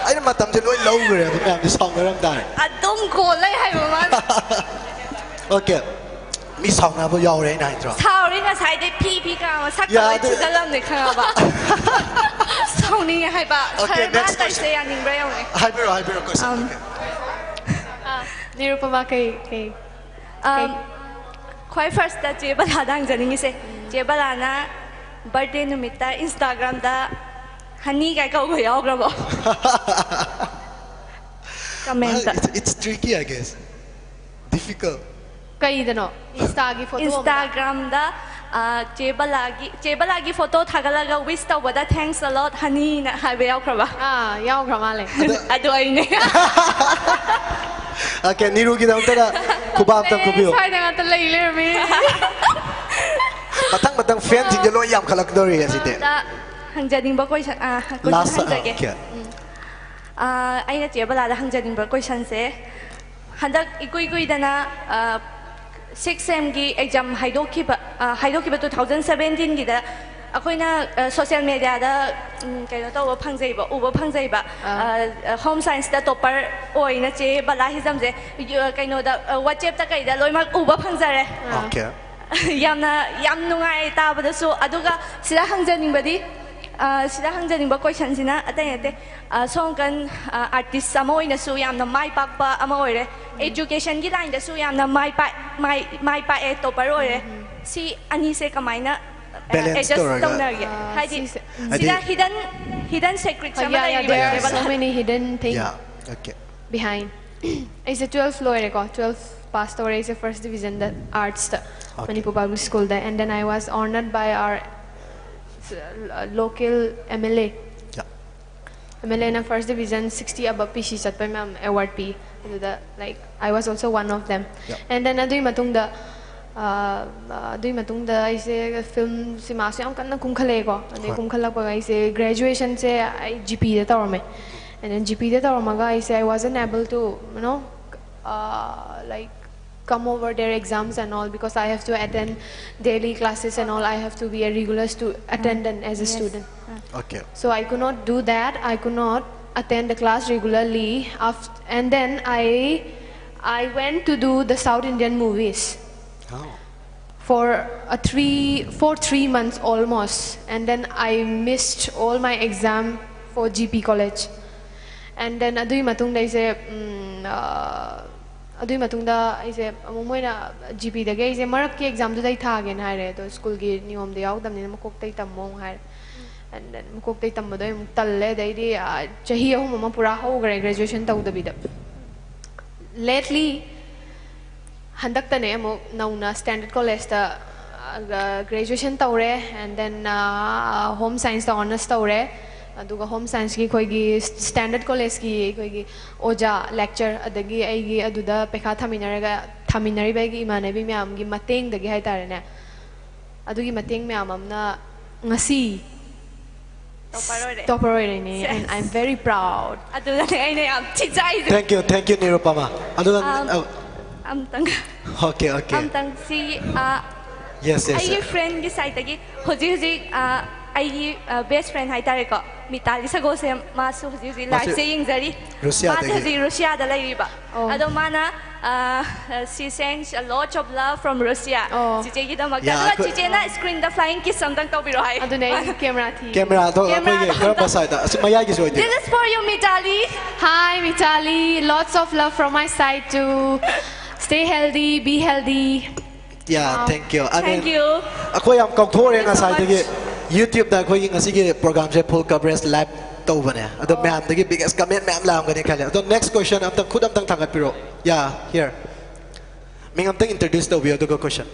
ꯑꯩꯅ ꯃꯇꯝꯁꯦ ꯂꯣꯏ ꯂꯧꯈ꯭ꯔꯦꯕ, ꯃꯌꯥꯝꯗꯤ ꯁꯥꯎꯅꯔꯝ ꯇꯥꯔꯦ꯫ ꯑꯗꯨꯝ ꯀꯣꯜ ꯂꯩ ꯍꯥꯏꯕ ꯃꯥꯅ꯫ Okay. ꯃꯤ ꯁꯥꯎꯅꯕ ꯌꯥꯎꯔꯦ ꯑꯩꯅ ꯍꯥꯏꯗ꯭ꯔꯣ? ꯁꯥꯎꯔꯤ ꯉꯁꯥꯏꯗꯩ ꯐꯤ ꯐꯤ ꯀꯥ ꯃꯁꯛꯀ ꯂꯣꯏ ꯌꯥꯗꯦ꯫ ꯊꯤꯖꯤꯜꯂꯝꯅꯦ ꯈꯪꯉꯕ꯫ ꯁꯥꯎꯅꯤꯡꯉꯦ ꯍꯥꯏꯕ꯫ Okay, ꯁꯔ next ꯃꯥꯅ ꯇꯧꯔꯤꯁꯦ question. ꯌꯥꯅꯤꯡꯕ꯭ꯔꯥ ꯌꯦꯡꯉꯨꯅꯦ꯫ ꯍꯥꯏꯕꯤꯔꯣ, ꯍꯥꯏꯕꯤꯔꯣ, question. Um, Okay. ꯑꯥ, Nirupama ꯀꯩ ꯀꯩ Um, ꯈ꯭ꯋꯥꯏ first ꯇ ꯆꯦ ꯕꯂꯥꯗ ꯍꯪꯖꯅꯤꯡꯉꯤꯁꯦ, ꯆꯦ ꯕꯂꯥꯅ birthday ꯅꯨꯃꯤꯠꯇ Instagram ꯗ honey ꯀꯥꯏ ꯀꯧꯕ ꯌꯥꯎꯈ꯭ꯔꯕꯣ? Comment ꯇ꯫ It's, it's tricky, I guess. Difficult. ꯀꯩꯗꯅꯣ? Insta ꯒꯤ photo ꯑꯃꯗ? Instagram ꯗ ꯑꯥ, ꯆꯦ ꯕꯂꯥꯒꯤ, ꯆꯦ ꯕꯂꯥꯒꯤ ꯐꯣꯇꯣ ꯊꯥꯒꯠꯂꯒ wish ꯇꯧꯕꯗ "Thanks a lot, honey" ꯅ ꯍꯥꯏꯕ ꯌꯥꯎꯈ꯭ꯔꯕ? ꯑꯥ, ꯌꯥꯎꯈ꯭ꯔ ꯃꯥꯜꯂꯦ꯫ ꯑꯗꯨ ꯑꯩꯅꯦ꯫ ꯑꯣꯀꯦ, ꯅꯤꯔꯨꯒꯤꯗꯃꯛꯇꯗ ꯈꯨꯕꯥꯛ ꯑꯝꯇꯪ ꯈꯨꯕꯤꯌꯨ꯫ ꯁ꯭ꯋꯥꯏꯗ ꯉꯥꯛꯇ ꯂꯩ ꯂꯩꯔꯝꯃꯦ꯫ ꯃꯊꯪ ꯃꯊꯪ ꯐꯦꯟꯁꯤꯡꯁꯦ ꯂꯣꯏ ꯌꯥꯝꯈꯠꯂꯛꯇꯧꯔꯤ ꯑꯁꯤꯗꯤ꯫ ꯑꯗ ꯍꯪꯖꯅꯤꯡꯕ ꯀꯣꯏꯁꯟ, ꯑꯥ, ꯀꯣꯏꯁꯟ ꯂꯥꯁ ꯍꯪꯖꯒꯦ꯫ ꯑꯣꯀꯦ꯫ ꯑꯥ, ꯑꯩꯅ ꯆꯦ ꯕꯂꯥꯗ ꯍꯪꯖꯅꯤꯡꯕ ꯀꯣꯏꯁꯟꯁꯦ, ꯍꯟꯗꯛ ꯏꯀꯨꯏ ꯀꯨꯏꯗꯅ, ꯑꯥ, ꯁꯤꯛꯁ ꯁꯦꯝꯒꯤ ꯑꯦꯛꯖꯥꯝ ꯍꯥꯏꯗꯣꯛꯈꯤꯕ, ꯑꯥ, ꯍꯥꯏꯗꯣꯛꯈꯤꯕ ꯇꯨ ꯊꯥꯎꯖꯟ ꯁꯕꯦꯟꯇꯤꯟꯒꯤꯗ ꯑꯩꯈꯣꯏꯅ, ꯑꯥ, ꯁꯣꯁꯤꯌꯦꯜ ꯃꯦꯗꯤꯌꯥꯗ, ꯎꯝ, ꯀꯩꯅꯣ ꯇꯧꯕ ꯐꯪꯖꯩꯕ, ꯎꯕ ꯐꯪꯖꯩꯕ꯫ ꯑꯥ꯫ ꯑꯥ, ꯍꯣꯝ ꯁꯥꯏꯟꯁꯇ ꯇꯣꯄꯔ ꯑꯣꯏꯅ ꯆꯦ ꯕꯂꯥ ꯍꯤꯖꯝꯁꯦ, ꯌꯨ-, ꯀꯩꯅꯣꯗ, ꯑꯥ, ꯋꯥꯆꯦꯞꯇ ꯀꯩꯗ ꯂꯣꯏꯅꯃꯛ ꯎꯕ ꯐꯪꯖꯔꯦ꯫ ꯑꯥ꯫ ꯑꯣꯀꯦ꯫ ꯌꯥꯝꯅ, ꯌꯥꯝ ꯅꯨꯡꯉꯥꯏ ꯇꯥꯕꯗꯁꯨ꯫ ꯑꯗꯨꯒ ꯁꯤꯗ ꯍꯪꯖꯅꯤꯡꯕꯗꯤ, ꯑ, ꯁꯤꯗ ꯍꯪꯖꯅꯤꯡꯕ ꯀꯣꯏꯁꯟꯁꯤꯅ ꯑꯇꯩ ꯅꯠꯇꯦ, ꯑ, ꯁꯣꯝꯀꯟ, ꯑ, ꯑꯥꯔꯇꯤꯁ ꯑꯃ ꯑꯣꯏꯅꯁꯨ ꯌꯥꯝꯅ ꯃꯥꯏ ꯄꯥꯛꯄ ꯑꯃ ꯑꯣꯏꯔꯦ, ꯑꯦꯖꯨꯀꯦꯁꯟꯒꯤ ꯂꯥꯏꯟꯗꯁꯨ ꯌꯥꯝꯅ ꯃꯥꯏ ꯄꯥꯛ-, ꯃꯥꯏ, ꯃꯥꯏ ꯄꯥꯛꯑꯦ, ꯇꯣꯄꯔ ꯑꯣꯏꯔꯦ꯫ ꯁꯤ ꯑꯅꯤꯁꯦ ꯀꯃꯥꯏꯅ, ꯑ, Balance ꯑꯦꯗꯖꯁ ꯇꯧꯔꯒ꯫ ꯇꯧꯅꯒꯦ? ꯑ, ꯍꯥꯏꯗꯤ ꯁꯤꯁꯦ, ꯍꯥꯏꯗꯤ ꯁꯤꯗ ꯍꯤꯗꯟ, ꯍꯤꯗꯟ ꯁꯦꯀ꯭ꯔꯦꯠꯁ ꯑꯃ Yeah, yeah, there are ꯂꯩꯔꯤꯕꯅꯦꯕ꯫ So many hidden things Yeah, okay. Behind. ꯑꯩꯁꯦ ꯇꯨꯋꯦꯜꯐ ꯂꯣꯏꯔꯦꯀꯣ, ꯇꯨꯋꯦꯜꯐ ꯄꯥꯁ ꯇꯧꯔꯦ ꯑꯩꯁꯦ ꯐꯥꯔꯁ ꯗꯤꯕꯤꯖꯟꯗ, ꯑꯥꯔꯠꯁꯇ, Okay. ꯃꯅꯤꯄꯨꯔ ꯄꯕ꯭ꯂꯤꯛ ꯁ꯭ꯀꯨꯜꯗ꯫ And then I was honored by our local M L A, Yeah. M L A ꯅ first division sixty above P C ꯆꯠꯄꯩ ꯃꯌꯥꯝ ꯑꯦꯋꯥꯔꯗ ꯄꯤ꯫ ꯑꯗꯨꯗ, like, I was also one of them. Yeah. And then ꯑꯗꯨꯒꯤ ꯃꯇꯨꯡꯗ, ꯑꯥ, ꯑꯗꯨꯒꯤ ꯃꯇꯨꯡꯗ ꯑꯩꯁꯦ ꯐꯤꯜꯝ ꯁꯤꯃꯥꯁꯨ ꯌꯥꯝ ꯀꯟꯅ ꯀꯨꯝꯈꯠꯂꯛꯑꯦꯀꯣ꯫ ꯑꯗꯩ ꯍꯣꯏ꯫ ꯀꯨꯝꯈꯠꯂꯛꯄꯒ ꯑꯩꯁꯦ ꯒ꯭ꯔꯦꯖꯨꯑꯦꯁꯟꯁꯦ ꯑꯩ ꯖꯤ ꯄꯤꯗ ꯇꯧꯔꯝꯃꯦ꯫ And then ꯖꯤ ꯄꯤꯗ ꯇꯧꯔꯝꯃꯒ ꯑꯩꯁꯦ, I wasn't able to, you know, uh, like, come over their exams and all, because I have to attend daily classes and all. I have to be a regular stu-, attendant as a student. Okay. So I could not do that. I could not attend the class regularly. Af-, and then I, I went to do the South Indian movies Oh. for a three, for three months almost. And then I missed all my exam for G P college. And then ꯑꯗꯨꯒꯤ ꯃꯇꯨꯡꯗ ꯑꯩꯁꯦ, ꯎꯝ, ꯑ, ꯑꯗꯨꯒꯤ ꯃꯇꯨꯡꯗ ꯑꯩꯁꯦ ꯑꯃꯨꯛ ꯃꯣꯏꯅ ꯖꯤ ꯄꯤꯗꯒꯤ ꯑꯩꯁꯦ ꯃꯔꯛꯀꯤ ꯑꯦꯛꯖꯥꯝꯗꯨꯗ ꯑꯩ ꯊꯥꯒꯦꯅ ꯍꯥꯏꯔꯦ꯫ ꯑꯗꯣ ꯁ꯭ꯀꯨꯜꯒꯤ ꯅꯤꯌꯣꯝꯗ ꯌꯥꯎꯗꯕꯅꯤꯅ ꯃꯀꯣꯛꯇꯩ ꯇꯝꯃꯣ ꯑꯃꯨꯛ ꯍꯥꯏꯔꯦ꯫ And then ꯃꯀꯣꯛꯇꯩ ꯇꯝꯕꯗꯣ ꯑꯩ ꯑꯃꯨꯛ ꯇꯜꯂꯦ꯫ ꯑꯗꯩꯗꯤ, ꯑ, ꯆꯍꯤ ꯑꯍꯨꯝ ꯑꯃ ꯄꯨꯔꯥ ꯍꯧꯈ꯭ꯔꯦ ꯒ꯭ꯔꯦꯖꯨꯑꯦꯁꯟ ꯇꯧꯗꯕꯤꯗ꯫ Lately, ꯍꯟꯗꯛꯇꯅꯦ ꯑꯃꯨꯛ ꯅꯧꯅ ꯁ꯭ꯇꯦꯟꯗꯔꯗ ꯀꯣꯂꯦꯖꯇ, ꯑ, ꯒ꯭ꯔꯦꯖꯨꯑꯦꯁꯟ ꯇꯧꯔꯦ, and then ꯍꯣꯝ ꯁꯥꯏꯟꯁꯇ ꯑꯣꯅꯔꯁ ꯇꯧꯔꯦ꯫ ꯑꯗꯨꯒ ꯍꯣꯝ ꯁꯥꯏꯟꯁꯀꯤ ꯑꯩꯈꯣꯏꯒꯤ ꯁ꯭ꯇꯦꯟꯗꯔꯠ ꯀꯣꯂꯦꯖꯀꯤ ꯑꯩꯈꯣꯏꯒꯤ ꯑꯣꯖꯥ, lecture, ꯑꯗꯒꯤ ꯑꯩꯒꯤ ꯑꯗꯨꯗ ꯄꯩꯈꯥ ꯊꯥꯃꯤꯟꯅꯔꯒ ꯊꯥꯃꯤꯟꯅꯔꯤꯕ ꯑꯩꯒꯤ ꯏꯃꯥꯟꯅꯕꯤ ꯃꯌꯥꯝꯒꯤ ꯃꯇꯦꯡꯗꯒꯤ ꯍꯥꯏꯇꯥꯔꯦꯅꯦ, ꯑꯗꯨꯒꯤ ꯃꯇꯦꯡ ꯃꯌꯥꯝ ꯑꯃꯅ ꯉꯁꯤ Topper ꯑꯣꯏꯔꯦ꯫ Topper ꯑꯣꯏꯔꯤꯅꯦ, and I'm very proud. ꯑꯗꯨꯅꯅꯦ ꯑꯩꯅ ꯌꯥꯝ ꯊꯤꯖꯥꯏꯁꯦ꯫ Thank you, thank you, Nirupama. ꯑꯗꯨꯅ ꯑꯝ, ꯑꯝꯇꯪ okay, okay. ꯑꯝꯇꯪ ꯁꯤ ꯑ, Yes, yes, ꯑꯩꯒꯤ yes. ꯐ꯭ꯔꯦꯟꯒꯤ ꯁꯥꯏꯠꯇꯒꯤ ꯍꯧꯖꯤꯛ ꯍꯧꯖꯤꯛ ꯑ, ꯑꯩꯒꯤ ꯕꯦꯁ ꯐ꯭ꯔꯦꯟ ꯍꯥꯏꯇꯥꯔꯦꯀꯣ, ꯃꯤꯇꯥꯂꯤ ꯁꯒꯣꯜꯁꯦꯝ, ꯃꯥꯁꯨ ꯍꯧꯖꯤꯛ ꯍꯧꯖꯤꯛ ꯃꯥꯁꯨ ꯂꯥꯏꯐꯁꯦ ꯌꯦꯡꯖꯔꯤ꯫ ꯔꯨꯁꯤꯌꯥꯗꯒꯤ꯫ ꯃꯥꯁꯦ ꯍꯧꯖꯤꯛ ꯔꯨꯁꯤꯌꯥꯗ ꯂꯩꯔꯤꯕ꯫ ꯑꯣ꯫ ꯑꯗꯣ ꯃꯥꯅ, uh, she sends a lot of love from Russia. ꯑꯣ꯫ ꯆꯤꯆꯦꯒꯤꯗꯃꯛꯇ꯫ Yeah, ꯑꯗꯨꯒ ꯑꯩꯈꯣꯏ ꯆꯤꯆꯦꯅ screenꯗ flying kiss ꯑꯝꯇꯪ ꯇꯧꯕꯤꯔꯣ ꯍꯥꯏ꯫ ꯑꯗꯨꯅꯦ ꯑꯩ ꯀꯦꯃꯦꯔꯥ ꯊꯤ. ꯀꯦꯃꯦꯔꯥꯗꯣ ꯀꯦꯃꯦꯔꯥꯗꯣ ꯑꯩꯈꯣꯏꯒꯤ ꯀꯔꯝꯕ ꯁꯥꯏꯗ? ꯑꯁꯤ ꯃꯌꯥꯏꯒꯤꯁꯨ ꯑꯣꯏꯗꯣꯏ? This is for you, Mitali. Hi, Mitali. Lots of love from my side too. Stay healthy, be healthy. Yeah, thank you. I mean, Thank you. ꯑꯩꯈꯣꯏ ꯌꯥꯝ ꯀꯧꯊꯣꯛꯎꯔꯦ Thank you so ꯉꯁꯥꯏꯗꯒꯤ much. YouTubeꯗ ꯑꯩꯈꯣꯏꯒꯤ ꯉꯁꯤꯒꯤ programꯁꯦ full coverage live ꯇꯧꯕꯅꯦ꯫ ꯑꯗꯣ ꯃꯌꯥꯝꯗꯒꯤ biggest comment ꯃꯌꯥꯝ ꯂꯥꯛꯑꯝꯒꯅꯤ ꯈꯜꯂꯦ꯫ ꯑꯗꯣ next question ꯑꯝꯇꯪ ꯈꯨꯠ ꯑꯝꯇꯪ ꯊꯥꯡꯒꯠꯄꯤꯔꯣ꯫ Yeah, here. ꯃꯤꯡ ꯑꯝꯇꯪ introduce ꯇꯧꯕꯤꯌꯣ ꯑꯗꯨꯒ question꯫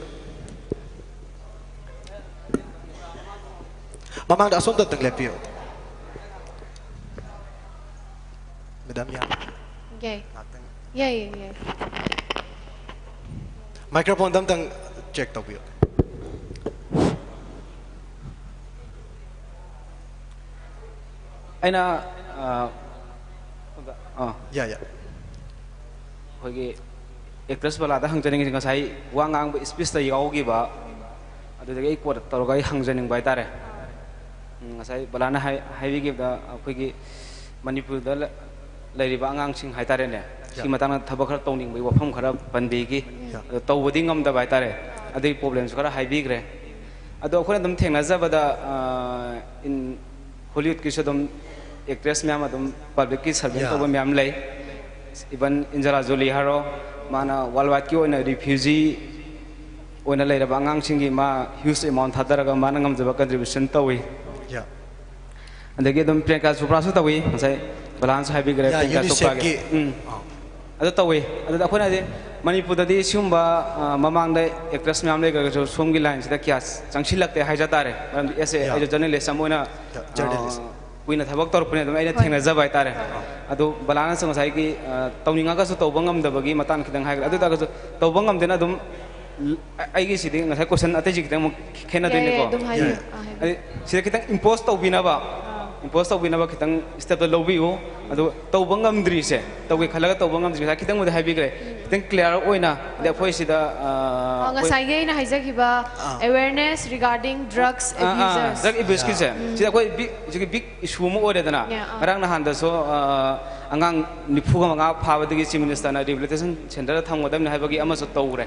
ꯃꯃꯥꯡꯗ ꯑꯁꯣꯝꯗ ꯑꯝꯇꯪ ꯂꯦꯞꯄꯤꯌꯣ꯫ Madam, yeah. ꯌꯥꯏ. ꯉꯥꯛꯇꯪ꯫ ꯌꯥꯏ, ꯌꯥꯏ, ꯌꯥꯏ. Microphoneꯗ ꯑꯝꯇꯪ check ꯇꯧꯕꯤꯌꯣ꯫ ꯑꯩꯅ ꯑ, ꯑ, Yeah, yeah. ꯑꯩꯈꯣꯏꯒꯤ actress ꯕꯂꯥꯗ ꯍꯪꯖꯅꯤꯡꯉꯤꯁꯦ, ꯉꯁꯥꯏ ꯋꯥ ꯉꯥꯡꯕ speechꯇ ꯌꯥꯎꯈꯤꯕ, ꯑꯗꯨꯗꯒꯤ ꯑꯩ quote ꯇꯧꯔꯒ ꯑꯩ ꯍꯪꯖꯅꯤꯡꯕ ꯍꯥꯏꯇꯥꯔꯦ꯫ ꯎꯝ, ꯉꯁꯥꯏ ꯕꯂꯥꯅ ꯍꯥꯏ-, ꯍꯥꯏꯕꯤꯈꯤꯕꯗ ꯑꯩꯈꯣꯏꯒꯤ ꯃꯅꯤꯄꯨꯔꯗ ꯂ-, ꯂꯩꯔꯤꯕ ꯑꯉꯥꯡꯁꯤꯡ ꯍꯥꯏꯇꯥꯔꯦꯅꯦ, ꯁꯤ Yeah. ꯃꯇꯥꯡꯗ ꯊꯕꯛ ꯈꯔ ꯇꯧꯅꯤꯡꯕꯒꯤ ꯋꯥꯐꯝ ꯈꯔ ꯄꯟꯕꯤꯈꯤ꯫ Yeah. ꯑꯗꯣ ꯇꯧꯕꯗꯤ ꯉꯝꯗꯕ ꯍꯥꯏꯇꯥꯔꯦ, ꯑꯗꯨꯒꯤ problemꯁꯨ ꯈꯔ ꯍꯥꯏꯕꯤꯈ꯭ꯔꯦ꯫ ꯑꯗꯣ ꯑꯩꯈꯣꯏꯅ ꯑꯗꯨꯝ ꯊꯦꯡꯅꯖꯕꯗ, ꯑ, in Hollywoodꯀꯤꯁꯨ ꯑꯗꯨꯝ actress ꯃꯌꯥꯝ ꯑꯗꯨꯝ publicꯀꯤ servant Yeah. ꯇꯧꯕ ꯃꯌꯥꯝ ꯂꯩ꯫ Even Angelina Jolie ꯍꯥꯏꯔꯣ, ꯃꯥꯅ worldwideꯀꯤ ꯑꯣꯏꯅ refugee ꯑꯣꯏꯅ ꯂꯩꯔꯕ ꯑꯉꯥꯡꯁꯤꯡꯒꯤ ꯃꯥ huge amount ꯊꯥꯗꯔꯒ ꯃꯥꯅ ꯉꯝꯖꯕ contribution ꯇꯧꯏ꯫ Yeah. ꯑꯗꯒꯤ ꯑꯗꯨꯝ ꯄ꯭ꯔꯤꯌꯥꯡꯀꯥ ꯆꯣꯄ꯭ꯔꯥꯁꯨ ꯇꯧꯏ, ꯉꯁꯥꯏ ꯕꯂꯥꯅꯁꯨ ꯍꯥꯏꯕꯤꯈ꯭ꯔꯦ Yeah, ꯄ꯭ꯔꯤꯌꯥꯡꯀꯥ ꯆꯣꯄ꯭ꯔꯥꯒꯤ꯫ UNICEFꯀꯤ꯫ ꯎꯝ꯫ ꯑꯥ꯫ ꯑꯗꯨ ꯇꯧꯏ꯫ ꯑꯗꯨꯗ ꯑꯩꯈꯣꯏꯅ ꯍꯥꯏꯗꯤ ꯃꯅꯤꯄꯨꯔꯗꯗꯤ ꯁꯤꯒꯨꯝꯕ, ꯑ, ꯃꯃꯥꯡꯗ ꯑꯦꯛꯇ꯭ꯔꯦꯁ ꯃꯌꯥꯝ ꯂꯩꯈ꯭ꯔꯒꯁꯨ ꯁꯣꯝꯒꯤ ꯂꯥꯏꯟꯁꯤꯗ ꯀꯌꯥ ꯆꯪꯁꯤꯜꯂꯛꯇꯦ ꯍꯥꯏꯖ ꯇꯥꯔꯦ꯫ ꯃꯔꯝꯗꯤ ꯑꯦꯁ ꯑꯦ, ꯑꯩꯁꯨ ꯖꯔꯅꯦꯂꯤꯁ ꯑꯃ ꯑꯣꯏꯅ, ꯑ, ꯀꯨꯏꯅ ꯊꯕꯛ ꯇꯧꯔꯛꯄꯅꯦ꯫ ꯑꯗꯨꯝ ꯑꯩꯅ ꯊꯦꯡꯅꯖꯕ ꯍꯥꯏꯇꯥꯔꯦ꯫ ꯑꯗꯨ ꯕꯂꯥꯅꯁꯨ ꯉꯁꯥꯏꯒꯤ, ꯑ, ꯇꯧꯅꯤꯡꯉꯒꯁꯨ ꯇꯧꯕ ꯉꯝꯗꯕꯒꯤ ꯃꯇꯥꯡ ꯈꯤꯇꯪ ꯍꯥꯏꯈ꯭ꯔꯦ꯫ ꯑꯗꯨ ꯑꯣꯏ ꯇꯥꯔꯒꯁꯨ ꯇꯧꯕ ꯉꯝꯗꯦꯅ ꯑꯗꯨꯝ, ꯑ-, ꯑꯩꯒꯤꯁꯤꯗꯤ ꯉꯁꯥꯏ ꯀꯣꯏꯁꯟ ꯑꯇꯩꯁꯤ ꯈꯤꯇꯪ ꯑꯃꯨꯛ ꯈꯦꯠꯅꯗꯣꯏꯅꯦꯀꯣ꯫ ꯌꯥꯏ, ꯑꯗꯨꯝ ꯍꯥꯏꯕꯤꯌꯨ꯫ ꯑꯥ, ꯍꯥꯏꯕꯤꯌꯨ꯫ ꯑꯗꯩ ꯁꯤꯗ ꯈꯤꯇꯪ ꯏꯝꯄꯣꯁ ꯇꯧꯕꯤꯅꯕ, ꯏꯝꯄꯣꯁ ꯇꯧꯕꯤꯅꯕ ꯈꯤꯇꯪ ꯁ꯭ꯇꯦꯞꯇꯣ ꯂꯧꯕꯤꯌꯨ꯫ ꯑꯗꯨ ꯇꯧꯕ ꯉꯝꯗ꯭ꯔꯤꯁꯦ, ꯇꯧꯒꯦ ꯈꯜꯂꯒ ꯇꯧꯕ ꯉꯝꯗ꯭ꯔꯤꯁꯦ, ꯉꯁꯥꯏ ꯈꯤꯇꯪꯕꯨꯗꯤ ꯍꯥꯏꯕꯤꯈ꯭ꯔꯦ, ꯈꯤꯇꯪ ꯀ꯭ꯂꯤꯌꯥꯔ ꯑꯣꯏꯅ꯫ ꯑꯗꯩ ꯑꯩꯈꯣꯏ ꯁꯤꯗ, ꯑ, ꯑ, ꯑꯩꯈꯣꯏ ꯉꯁꯥꯏꯒꯤ ꯑꯩꯅ ꯍꯥꯏꯖꯈꯤꯕ ꯑꯥ꯫ Awareness regarding drugs ꯑꯥ, ꯑꯥ, abusers꯫ Drug abuse-ꯀꯤꯁꯦ꯫ ꯁꯤꯗ ꯑꯩꯈꯣꯏ ꯕꯤꯛ, ꯍꯧꯖꯤꯛꯀꯤ ꯕꯤꯛ ꯏꯁꯨ ꯑꯃ ꯑꯣꯏꯔꯦꯗꯅ꯫ ꯉꯔꯥꯡ ꯅꯍꯥꯟꯗꯁꯨ, ꯑ, ꯑꯉꯥꯡ ꯅꯤꯐꯨꯒ ꯃꯉꯥ ꯐꯥꯕꯗꯒꯤ ꯆꯤꯐ ꯃꯤꯅꯤꯁꯇꯔꯅ ꯔꯤꯍꯦꯕꯤꯂꯤꯇꯦꯁꯟ ꯁꯦꯟꯇꯔꯗ ꯊꯝꯒꯗꯕꯅꯤ ꯍꯥꯏꯕꯒꯤ ꯑꯃꯁꯨ ꯇꯧꯈ꯭ꯔꯦ꯫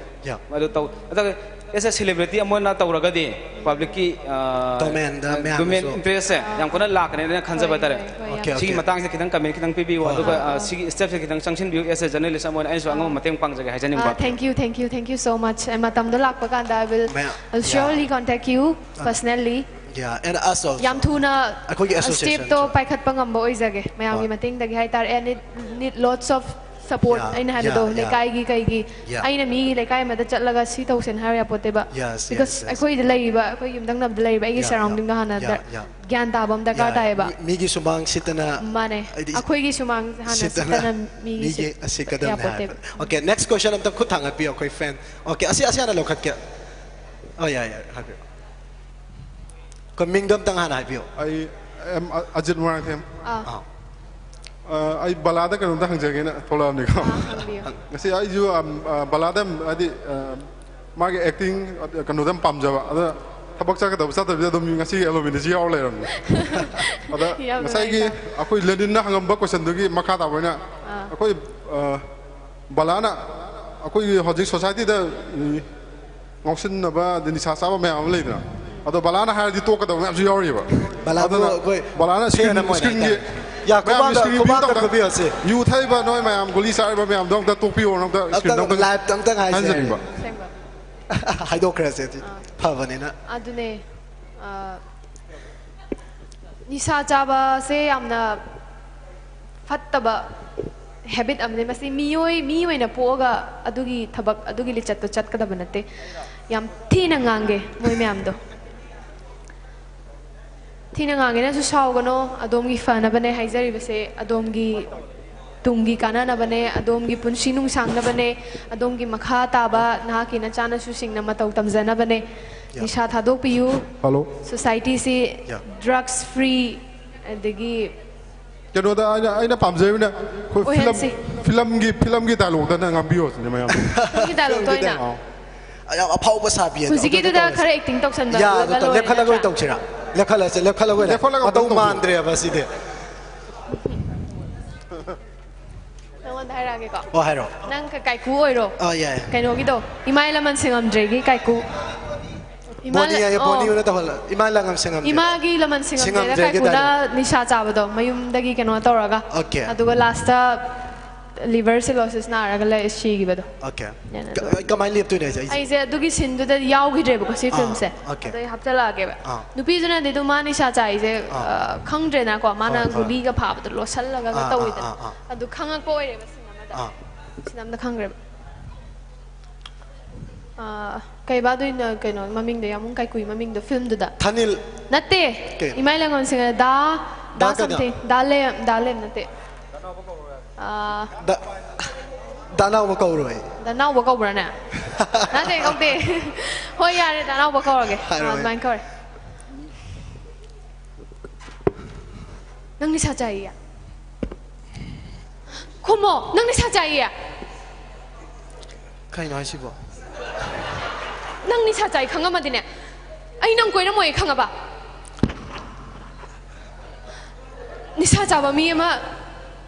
ꯑꯗꯨ ꯇꯧ-, ꯑꯗꯨꯒ ꯑꯦꯁ ꯑꯦ ꯁꯦꯂꯦꯕ꯭ꯔꯤꯇꯤ ꯑꯃ ꯑꯣꯏꯅ ꯇꯧꯔꯒꯗꯤ ꯄꯕ꯭ꯂꯤꯛꯀꯤ, ꯑ, ꯗꯣꯃꯦꯟꯗ ꯃꯌꯥꯝꯅꯁꯨ ꯗꯣꯃꯦꯟ ꯏꯟꯇꯔꯦꯁꯁꯦ ꯌꯥꯝ ꯀꯟꯅ ꯂꯥꯛꯀꯅꯦꯅ ꯈꯟꯖꯕ ꯍꯣꯏ, ꯍꯥꯏꯇꯥꯔꯦ꯫ ꯍꯣꯏ, ꯍꯣꯏ, ꯌꯥꯝ ꯁꯤꯒꯤ ꯃꯇꯥꯡꯁꯦ ꯈꯤꯇꯪ ꯀꯃꯦꯟ ꯈꯤꯇꯪ ꯄꯤꯕꯤꯌꯨ, ꯑꯗꯨꯒ, ꯑ, ꯁꯤꯒꯤ ꯁ꯭ꯇꯦꯞꯁꯦ ꯈꯤꯇꯪ ꯆꯪꯁꯤꯟꯕꯤꯌꯨ꯫ ꯑꯦꯁ ꯑꯦ ꯖꯔꯅꯦꯂꯤꯁ ꯑꯃ ꯑꯣꯏꯅ ꯑꯩꯅꯁꯨ ꯑꯉꯝꯕ ꯃꯇꯦꯡ ꯄꯥꯡꯖꯒꯦ ꯍꯥꯏꯖꯅꯤꯡꯕ꯫ ꯑ, thank you, thank you, thank you so much꯫ ꯑꯦ, ꯃꯇꯝꯗꯣ ꯂꯥꯛꯄ ꯀꯥꯟꯗ I will, ꯃꯌꯥꯝ, I'll surely contact you personally꯫ Yeah, and us also. ꯌꯥꯝ ꯊꯨꯅ, ꯑꯩꯈꯣꯏꯒꯤ ꯑ, association ꯁ꯭ꯇꯦꯞꯇꯣ ꯁꯨ꯫ ꯄꯥꯏꯈꯠꯄ ꯉꯝꯕ ꯑꯣꯏꯖꯒꯦ ꯃꯌꯥꯝꯒꯤ ꯍꯣꯏ꯫ ꯃꯇꯦꯡꯗꯒꯤ ꯍꯥꯏꯇꯥꯔꯦ꯫ And it need lots of support꯫ Yeah, ꯑꯩꯅ ꯍꯥꯏꯕꯗꯣ, yeah, yeah꯫ ꯂꯩꯀꯥꯏꯒꯤ ꯀꯩꯒꯤ꯫ Yeah꯫ ꯑꯩꯅ ꯃꯤ ꯂꯩꯀꯥꯏ ꯑꯃꯗ ꯆꯠꯂꯒ ꯁꯤ ꯇꯧꯁꯦꯅ ꯍꯥꯏꯔ ꯌꯥꯄꯣꯠꯇꯦꯕ꯫ Yes, because yes, yes꯫ ꯑꯩꯈꯣꯏꯗ ꯂꯩꯔꯤꯕ, ꯑꯩꯈꯣꯏ ꯌꯨꯝꯊꯪꯅꯕꯗ ꯂꯩꯔꯤꯕ ꯑꯩꯒꯤ Yeah, yeah, ꯁꯔꯥꯎꯟꯗꯤꯡꯗ ꯍꯥꯟꯅ yeah, ꯗ-, yeah꯫ ꯒ꯭ꯌꯥꯟ ꯇꯥꯕ ꯑꯃ ꯗꯔꯀꯥꯔ Yeah, ꯇꯥꯏꯌꯦꯕ꯫ ꯃꯤ-, ꯃꯤꯒꯤ ꯁꯨꯃꯥꯡ ꯁꯤꯠꯇꯅ ꯃꯥꯅꯦ꯫ ꯍꯥꯏꯗꯤ ꯑꯩꯈꯣꯏꯒꯤ ꯁꯨꯃꯥꯡ ꯍꯥꯟꯅ ꯁꯤꯠꯇꯅ ꯁꯤꯠꯇꯅ ꯃꯤꯒꯤ ꯃꯤꯒꯤ ꯁꯤꯠ-, ꯑꯁꯤꯠꯀꯗꯕꯅꯦ ꯌꯥꯄꯣꯠꯇꯦꯕ꯫ ꯍꯥꯏꯕ꯫ Okay, next question ꯑꯝꯇ ꯈꯨꯠ ꯊꯥꯡꯒꯠꯄꯤꯌꯣ, ꯑꯩꯈꯣꯏ fan꯫ Okay, ꯑꯁꯤ, ꯑꯁꯤ ꯍꯥꯟꯅ ꯂꯧꯈꯠꯀꯦ꯫ ꯑꯣ, ꯌꯥꯏ, ꯌꯥꯏ, ꯍꯥꯏꯕꯤꯌꯨ꯫ ꯑꯩꯈꯣꯏ ꯃꯤꯡꯗꯣ ꯑꯝꯇꯪ ꯍꯥꯟꯅ ꯍꯥꯏꯕꯤꯌꯨ꯫ ꯑꯩ ꯑꯦꯝ ꯑ-, ꯑꯖꯤꯠ ꯃꯣꯏꯔꯥꯡꯊꯦꯝ꯫ ꯑꯥ꯫ ꯑꯥ꯫ ꯑ, ꯑꯩ ꯕꯂꯥꯗ ꯀꯩꯅꯣꯝꯇ ꯍꯪꯖꯒꯦꯅ ꯊꯣꯛꯂꯛꯑꯕꯅꯤꯀꯣ꯫ ꯑꯥ, ꯍꯪꯕꯤꯌꯨ꯫ ꯉꯁꯤ ꯑꯩꯁꯨ, ꯑꯝ, ꯑ, ꯕꯂꯥꯗ ꯌꯥꯝ, ꯍꯥꯏꯗꯤ, ꯑ, ꯃꯥꯒꯤ acting, ꯑ, ꯀꯩꯅꯣꯗ ꯌꯥꯝ ꯄꯥꯝꯖꯕ꯫ ꯑꯗ ꯊꯕꯛ ꯆꯠꯀꯗꯕ ꯆꯠꯇꯕꯤꯗ ꯑꯗꯨꯝ ꯉꯁꯤ ꯑꯦꯂꯣꯃꯤꯅꯤꯁꯤ ꯌꯥꯎꯔ ꯂꯩꯔꯝꯃꯦ꯫ ꯑꯗ ꯌꯥꯝ ꯉꯁꯥꯏꯒꯤ ꯅꯨꯡꯉꯥꯏꯗ꯫ ꯑꯩꯈꯣꯏ ꯂꯦꯅꯤꯟꯅ ꯍꯪꯉꯝꯕ questionꯗꯨꯒꯤ ꯃꯈꯥ ꯇꯥꯕ ꯑꯣꯏꯅ ꯑꯥ꯫ ꯑꯩꯈꯣꯏ, ꯑ, ꯕꯂꯥꯅ ꯑꯩꯈꯣꯏꯒꯤ ꯍꯧꯖꯤꯛ societyꯗ, ꯎꯝ, ꯉꯥꯎꯁꯤꯟꯅꯕ, ꯑꯗꯩ ꯅꯤꯁꯥ ꯆꯥꯕ ꯃꯌꯥꯝ ꯑꯃ ꯂꯩꯗꯅ, ꯑꯗꯣ ꯕꯂꯥꯅ ꯍꯥꯏꯔꯗꯤ ꯇꯣꯛꯀꯗꯕ ꯃꯌꯥꯝꯁꯨ ꯌꯥꯎꯔꯤꯕ꯫ ꯕꯂꯥꯕꯨ ꯑꯗꯨꯅ ꯑꯩꯈꯣꯏ ꯕꯂꯥꯅ fan screen, ꯑꯃ ꯑꯣꯏꯅ screenꯒꯤ ꯍꯥꯏꯇꯥꯔꯦ꯫ ꯌꯥ, ꯃꯌꯥꯝꯒꯤ ꯈꯨꯕꯥꯛꯀ, screenꯒꯤ ꯈꯨꯕꯥꯛꯀ ꯑꯝꯇ ꯈꯨꯕꯤꯔꯁꯦ꯫ ꯌꯨ ꯊꯛꯏꯕ ꯅꯣꯏ ꯃꯌꯥꯝ, ꯒꯨꯂꯤ ꯆꯥꯔꯤꯕ ꯃꯌꯥꯝꯗꯣ ꯑꯝꯇ ꯇꯣꯛꯄꯤꯌꯣꯅ ꯑꯝꯇ screenꯗ ꯑꯝꯇ ꯑꯝꯇꯪ liveꯇ ꯑꯝꯇꯪ ꯍꯥꯏꯁꯦ꯫ ꯍꯥꯏꯖꯅꯤꯡꯕ꯫ ꯑꯁꯦꯡꯕ꯫ ꯍꯥꯏꯗꯣꯛꯈ꯭ꯔꯁꯦ ꯑꯗꯨꯗꯤ꯫ ꯑꯥ꯫ ꯐꯕꯅꯤꯅ꯫ ꯑꯗꯨꯅꯦ꯫ ꯑꯥ, ꯅꯤꯁꯥ ꯆꯥꯕꯁꯦ ꯌꯥꯝꯅ ꯐꯠꯇꯕ ꯍꯦꯕꯤꯠ ꯑꯃꯅꯤ꯫ ꯃꯁꯤ ꯃꯤꯑꯣꯏ ꯃꯤ ꯑꯣꯏꯅ ꯄꯣꯛꯑꯒ ꯑꯗꯨꯒꯤ ꯊꯕꯛ, ꯑꯗꯨꯒꯤ ꯂꯤꯆꯠꯇꯣ ꯆꯠꯀꯗꯕ ꯅꯠꯇꯦ꯫ ꯌꯥꯝ ꯊꯤꯅ ꯉꯥꯡꯒꯦ ꯃꯣꯏ ꯃꯌꯥꯝꯗꯣ꯫ ꯊꯤꯅ ꯉꯥꯡꯉꯦꯅꯁꯨ ꯁꯥꯎꯒꯅꯣ꯫ ꯑꯗꯣꯝꯒꯤ ꯐꯅꯕꯅꯦ ꯍꯥꯏꯖꯔꯤꯕꯁꯦ꯫ ꯑꯗꯣꯝꯒꯤ ꯇꯨꯡꯒꯤ ꯀꯥꯟꯅꯅꯕꯅꯦ, ꯑꯗꯣꯝꯒꯤ ꯄꯨꯟꯁꯤ ꯅꯨꯡꯁꯥꯡꯅꯕꯅꯦ, ꯑꯗꯣꯝꯒꯤ ꯃꯈꯥ ꯇꯥꯕ ꯅꯍꯥꯛꯀꯤ ꯅꯆꯥꯅꯁꯨꯁꯤꯡꯅ ꯃꯇꯧ ꯇꯝꯖꯅꯕꯅꯦ꯫ ꯅꯤꯁꯥ ꯊꯥꯗꯣꯛꯄꯤꯌꯨ꯫ ꯍꯜꯂꯣ꯫ ꯁꯣꯁꯥꯏꯇꯤꯁꯤ ꯗ꯭ꯔꯒꯁ ꯐ꯭ꯔꯤ, ꯑꯗꯒꯤ ꯀꯩꯅꯣꯗ ꯑꯩꯅ, ꯑꯩꯅ ꯄꯥꯝꯖꯔꯤꯕꯅ ꯑꯩꯈꯣꯏ ꯐꯤꯂꯝ, ꯑꯣꯏꯍꯟꯁꯤ꯫ ꯐꯤꯂꯝꯒꯤ, ꯐꯤꯂꯝꯒꯤ ꯗꯥꯏꯂꯣꯛꯇ ꯅꯪ ꯉꯥꯡꯕꯤꯌꯣ ꯁꯤꯅꯦ ꯃꯌꯥꯝ꯫ ꯐꯤꯂꯝꯒꯤ ꯗꯥꯏꯂꯣꯛꯇ ꯑꯣꯏꯅ? ꯑꯥ꯫ ꯌꯥꯝ ꯑꯐꯥꯎꯕ ꯁꯥꯕꯤ ꯑꯗꯣ꯫ ꯍꯧꯖꯤꯛꯀꯤꯗꯨꯗ ꯑꯗꯨꯗ ꯈꯔ ꯑꯦꯛꯇꯤꯡ ꯇꯧꯁꯟꯕ ꯌꯥ, ꯑꯗꯨꯒ ꯑꯗꯨ ꯂꯣꯏꯔꯦ ꯂꯦꯞꯈꯠꯂꯒ ꯑꯣꯏꯅ ꯅꯠꯇ꯭ꯔꯥ? ꯇꯧꯁꯤꯔꯥ? ꯂꯦꯞꯈꯠꯂꯁꯦ, ꯂꯦꯞꯈꯠꯂꯒ ꯑꯣꯏꯅ꯫ ꯂꯦꯞꯈꯠꯂꯒ ꯃꯇꯧ ꯑꯗꯨꯝ ꯇꯧꯁꯤ꯫ ꯃꯥꯟꯗ꯭ꯔꯦꯕ ꯁꯤꯗꯤ꯫ ꯅꯪꯉꯣꯟꯗ ꯍꯥꯏꯔꯛꯑꯒꯦꯀꯣ꯫ ꯑꯣ, ꯍꯥꯏꯔꯣ꯫ ꯅꯪ ꯀ-, ꯀꯥꯏꯀꯨ ꯑꯣꯏꯔꯣ꯫ ꯑꯥ, ꯌꯥꯏ꯫ ꯀꯩꯅꯣꯒꯤꯗꯣ, ꯏꯃꯥꯏ ꯂꯃꯟ ꯁꯦꯡꯉꯝꯗ꯭ꯔꯦꯒꯤ ꯀꯥꯏꯀꯨ꯫ ꯏꯃꯥ ꯕꯣꯅꯤ ꯂ-, ꯍꯥꯏꯌꯦ, ꯑꯣ꯫ ꯕꯣꯅꯤ ꯑꯣꯏꯅ ꯇꯧꯍꯜꯂꯣ꯫ ꯏꯃꯥ ꯂꯃꯟ ꯁꯦꯡꯉꯝꯗ꯭ꯔꯦ꯫ ꯏꯃꯥꯒꯤ ꯂꯃꯟ ꯁꯦꯡꯉꯝꯗ꯭ꯔꯦꯅ ꯁꯦꯡꯉꯝꯗ꯭ꯔꯦꯒꯤ ꯀꯥꯏꯀꯨꯅ ꯗꯥꯏꯂꯣꯛ꯫ ꯅꯤꯁꯥ ꯆꯥꯕꯗꯣ ꯃꯌꯨꯝꯗꯒꯤ ꯀꯩꯅꯣ ꯇꯧꯔꯒ꯫ ꯑꯣꯀꯦ꯫ ꯑꯗꯨꯒ ꯂꯥꯁꯇ ꯂꯤꯚꯔ ꯁꯤꯔꯣꯁꯤꯁ ꯅꯥꯔꯒ ꯂꯩ, ꯁꯤꯈꯤꯕꯗꯣ꯫ ꯑꯣꯀꯦ꯫ ꯌꯥꯅꯤ, ꯑꯗꯨ ꯀ-, ꯀꯃꯥꯏꯅ ꯂꯦꯞꯇꯣꯏꯅꯣ ꯑꯩꯁꯦ? ꯑꯩꯁꯦ ꯑꯩꯁꯦ ꯑꯗꯨꯒꯤ ꯁꯤꯟꯗꯨꯗ ꯌꯥꯎꯈꯤꯗ꯭ꯔꯦꯕꯀꯣ ꯁꯤ ꯑꯥ, ꯐꯤꯂꯝꯁꯦ꯫ ꯑꯣꯀꯦ꯫ ꯑꯗꯣ ꯑꯩ ꯍꯥꯞꯆꯤꯜꯂꯛꯑꯒꯦꯕ꯫ ꯑꯥ꯫ ꯅꯨꯄꯤꯗꯨꯅꯗꯤ ꯑꯗꯨꯝ ꯃꯥ ꯅꯤꯁꯥ ꯆꯥꯏꯁꯦ, ꯑꯥ꯫ ꯑ, ꯈꯪꯗ꯭ꯔꯦꯅꯀꯣ꯫ ꯃꯥꯅ ꯍꯣꯏ, ꯍꯣꯏ꯫ ꯒꯨꯂꯤꯒ ꯐꯥꯕꯗꯣ ꯂꯣꯠꯁꯤꯜꯂꯒ ꯑꯥ, ꯑꯥ, ꯇꯧꯋꯤꯗꯅ꯫ ꯑꯥ, ꯑꯥ꯫ ꯑꯗꯨ ꯈꯪꯉꯛꯄ ꯑꯣꯏꯔꯦꯕ ꯁꯤꯟ ꯑꯃꯗ꯫ ꯑꯥ꯫ ꯁꯤꯟ ꯑꯃꯗ ꯈꯪꯈ꯭ꯔꯦꯕ꯫ ꯑꯥ, ꯀꯩꯕ ꯑꯗꯨꯏꯅ ꯀꯩꯅꯣ ꯃꯃꯤꯡꯗꯣ, ꯌꯥꯝꯕꯨꯡ ꯀꯥꯏꯀꯨꯒꯤ ꯃꯃꯤꯡꯗꯣ ꯐꯤꯂꯝꯗꯨꯗ? ꯊꯥꯅꯤꯜ꯫ ꯅꯠꯇꯦ꯫ ꯀꯩ? ꯏꯃꯥꯏ ꯂꯩꯉꯣꯟ ꯁꯤꯡꯉ ꯗꯥ, ꯗꯥ ꯗꯥ ꯀꯩꯅꯣ? Something, ꯗꯥ ꯂꯦꯝ, ꯗꯥ ꯂꯦꯝ ꯅꯠꯇꯦ꯫ ꯑꯥ, ꯗ-, ꯗꯥꯅꯥꯎꯕ ꯀꯧꯔꯣꯏ꯫ ꯗꯥꯅꯥꯎꯕ ꯀꯧꯕ꯭ꯔꯥꯅꯦ? ꯅꯠꯇꯦ, ꯀꯧꯗꯦ꯫ ꯍꯣꯏ, ꯌꯥꯔꯦ, ꯗꯥꯅꯥꯎꯕ ꯀꯧꯔꯒꯦ꯫ ꯍꯥꯏꯔꯣꯏ꯫ ꯑꯥ, ꯑꯗꯨꯃꯥꯏꯅ ꯀꯧꯔꯦ꯫ ꯅꯪ ꯅꯤꯁꯥ ꯆꯥꯏꯌꯦ? ꯈꯨꯝꯃꯣ, ꯅꯪ ꯅꯤꯁꯥ ꯆꯥꯏꯌꯦ? ꯀꯩꯅꯣ ꯍꯥꯏꯁꯤꯕꯣ? ꯅꯪ ꯅꯤꯁꯥ ꯆꯥꯏ ꯈꯪꯉꯝꯃꯗꯤꯅꯦ, ꯑꯩ ꯅꯪ ꯀꯣꯏꯔꯝꯃꯣꯏ ꯈꯪꯉꯕ? ꯅꯤꯁꯥ ꯆꯥꯕ ꯃꯤ ꯑꯃ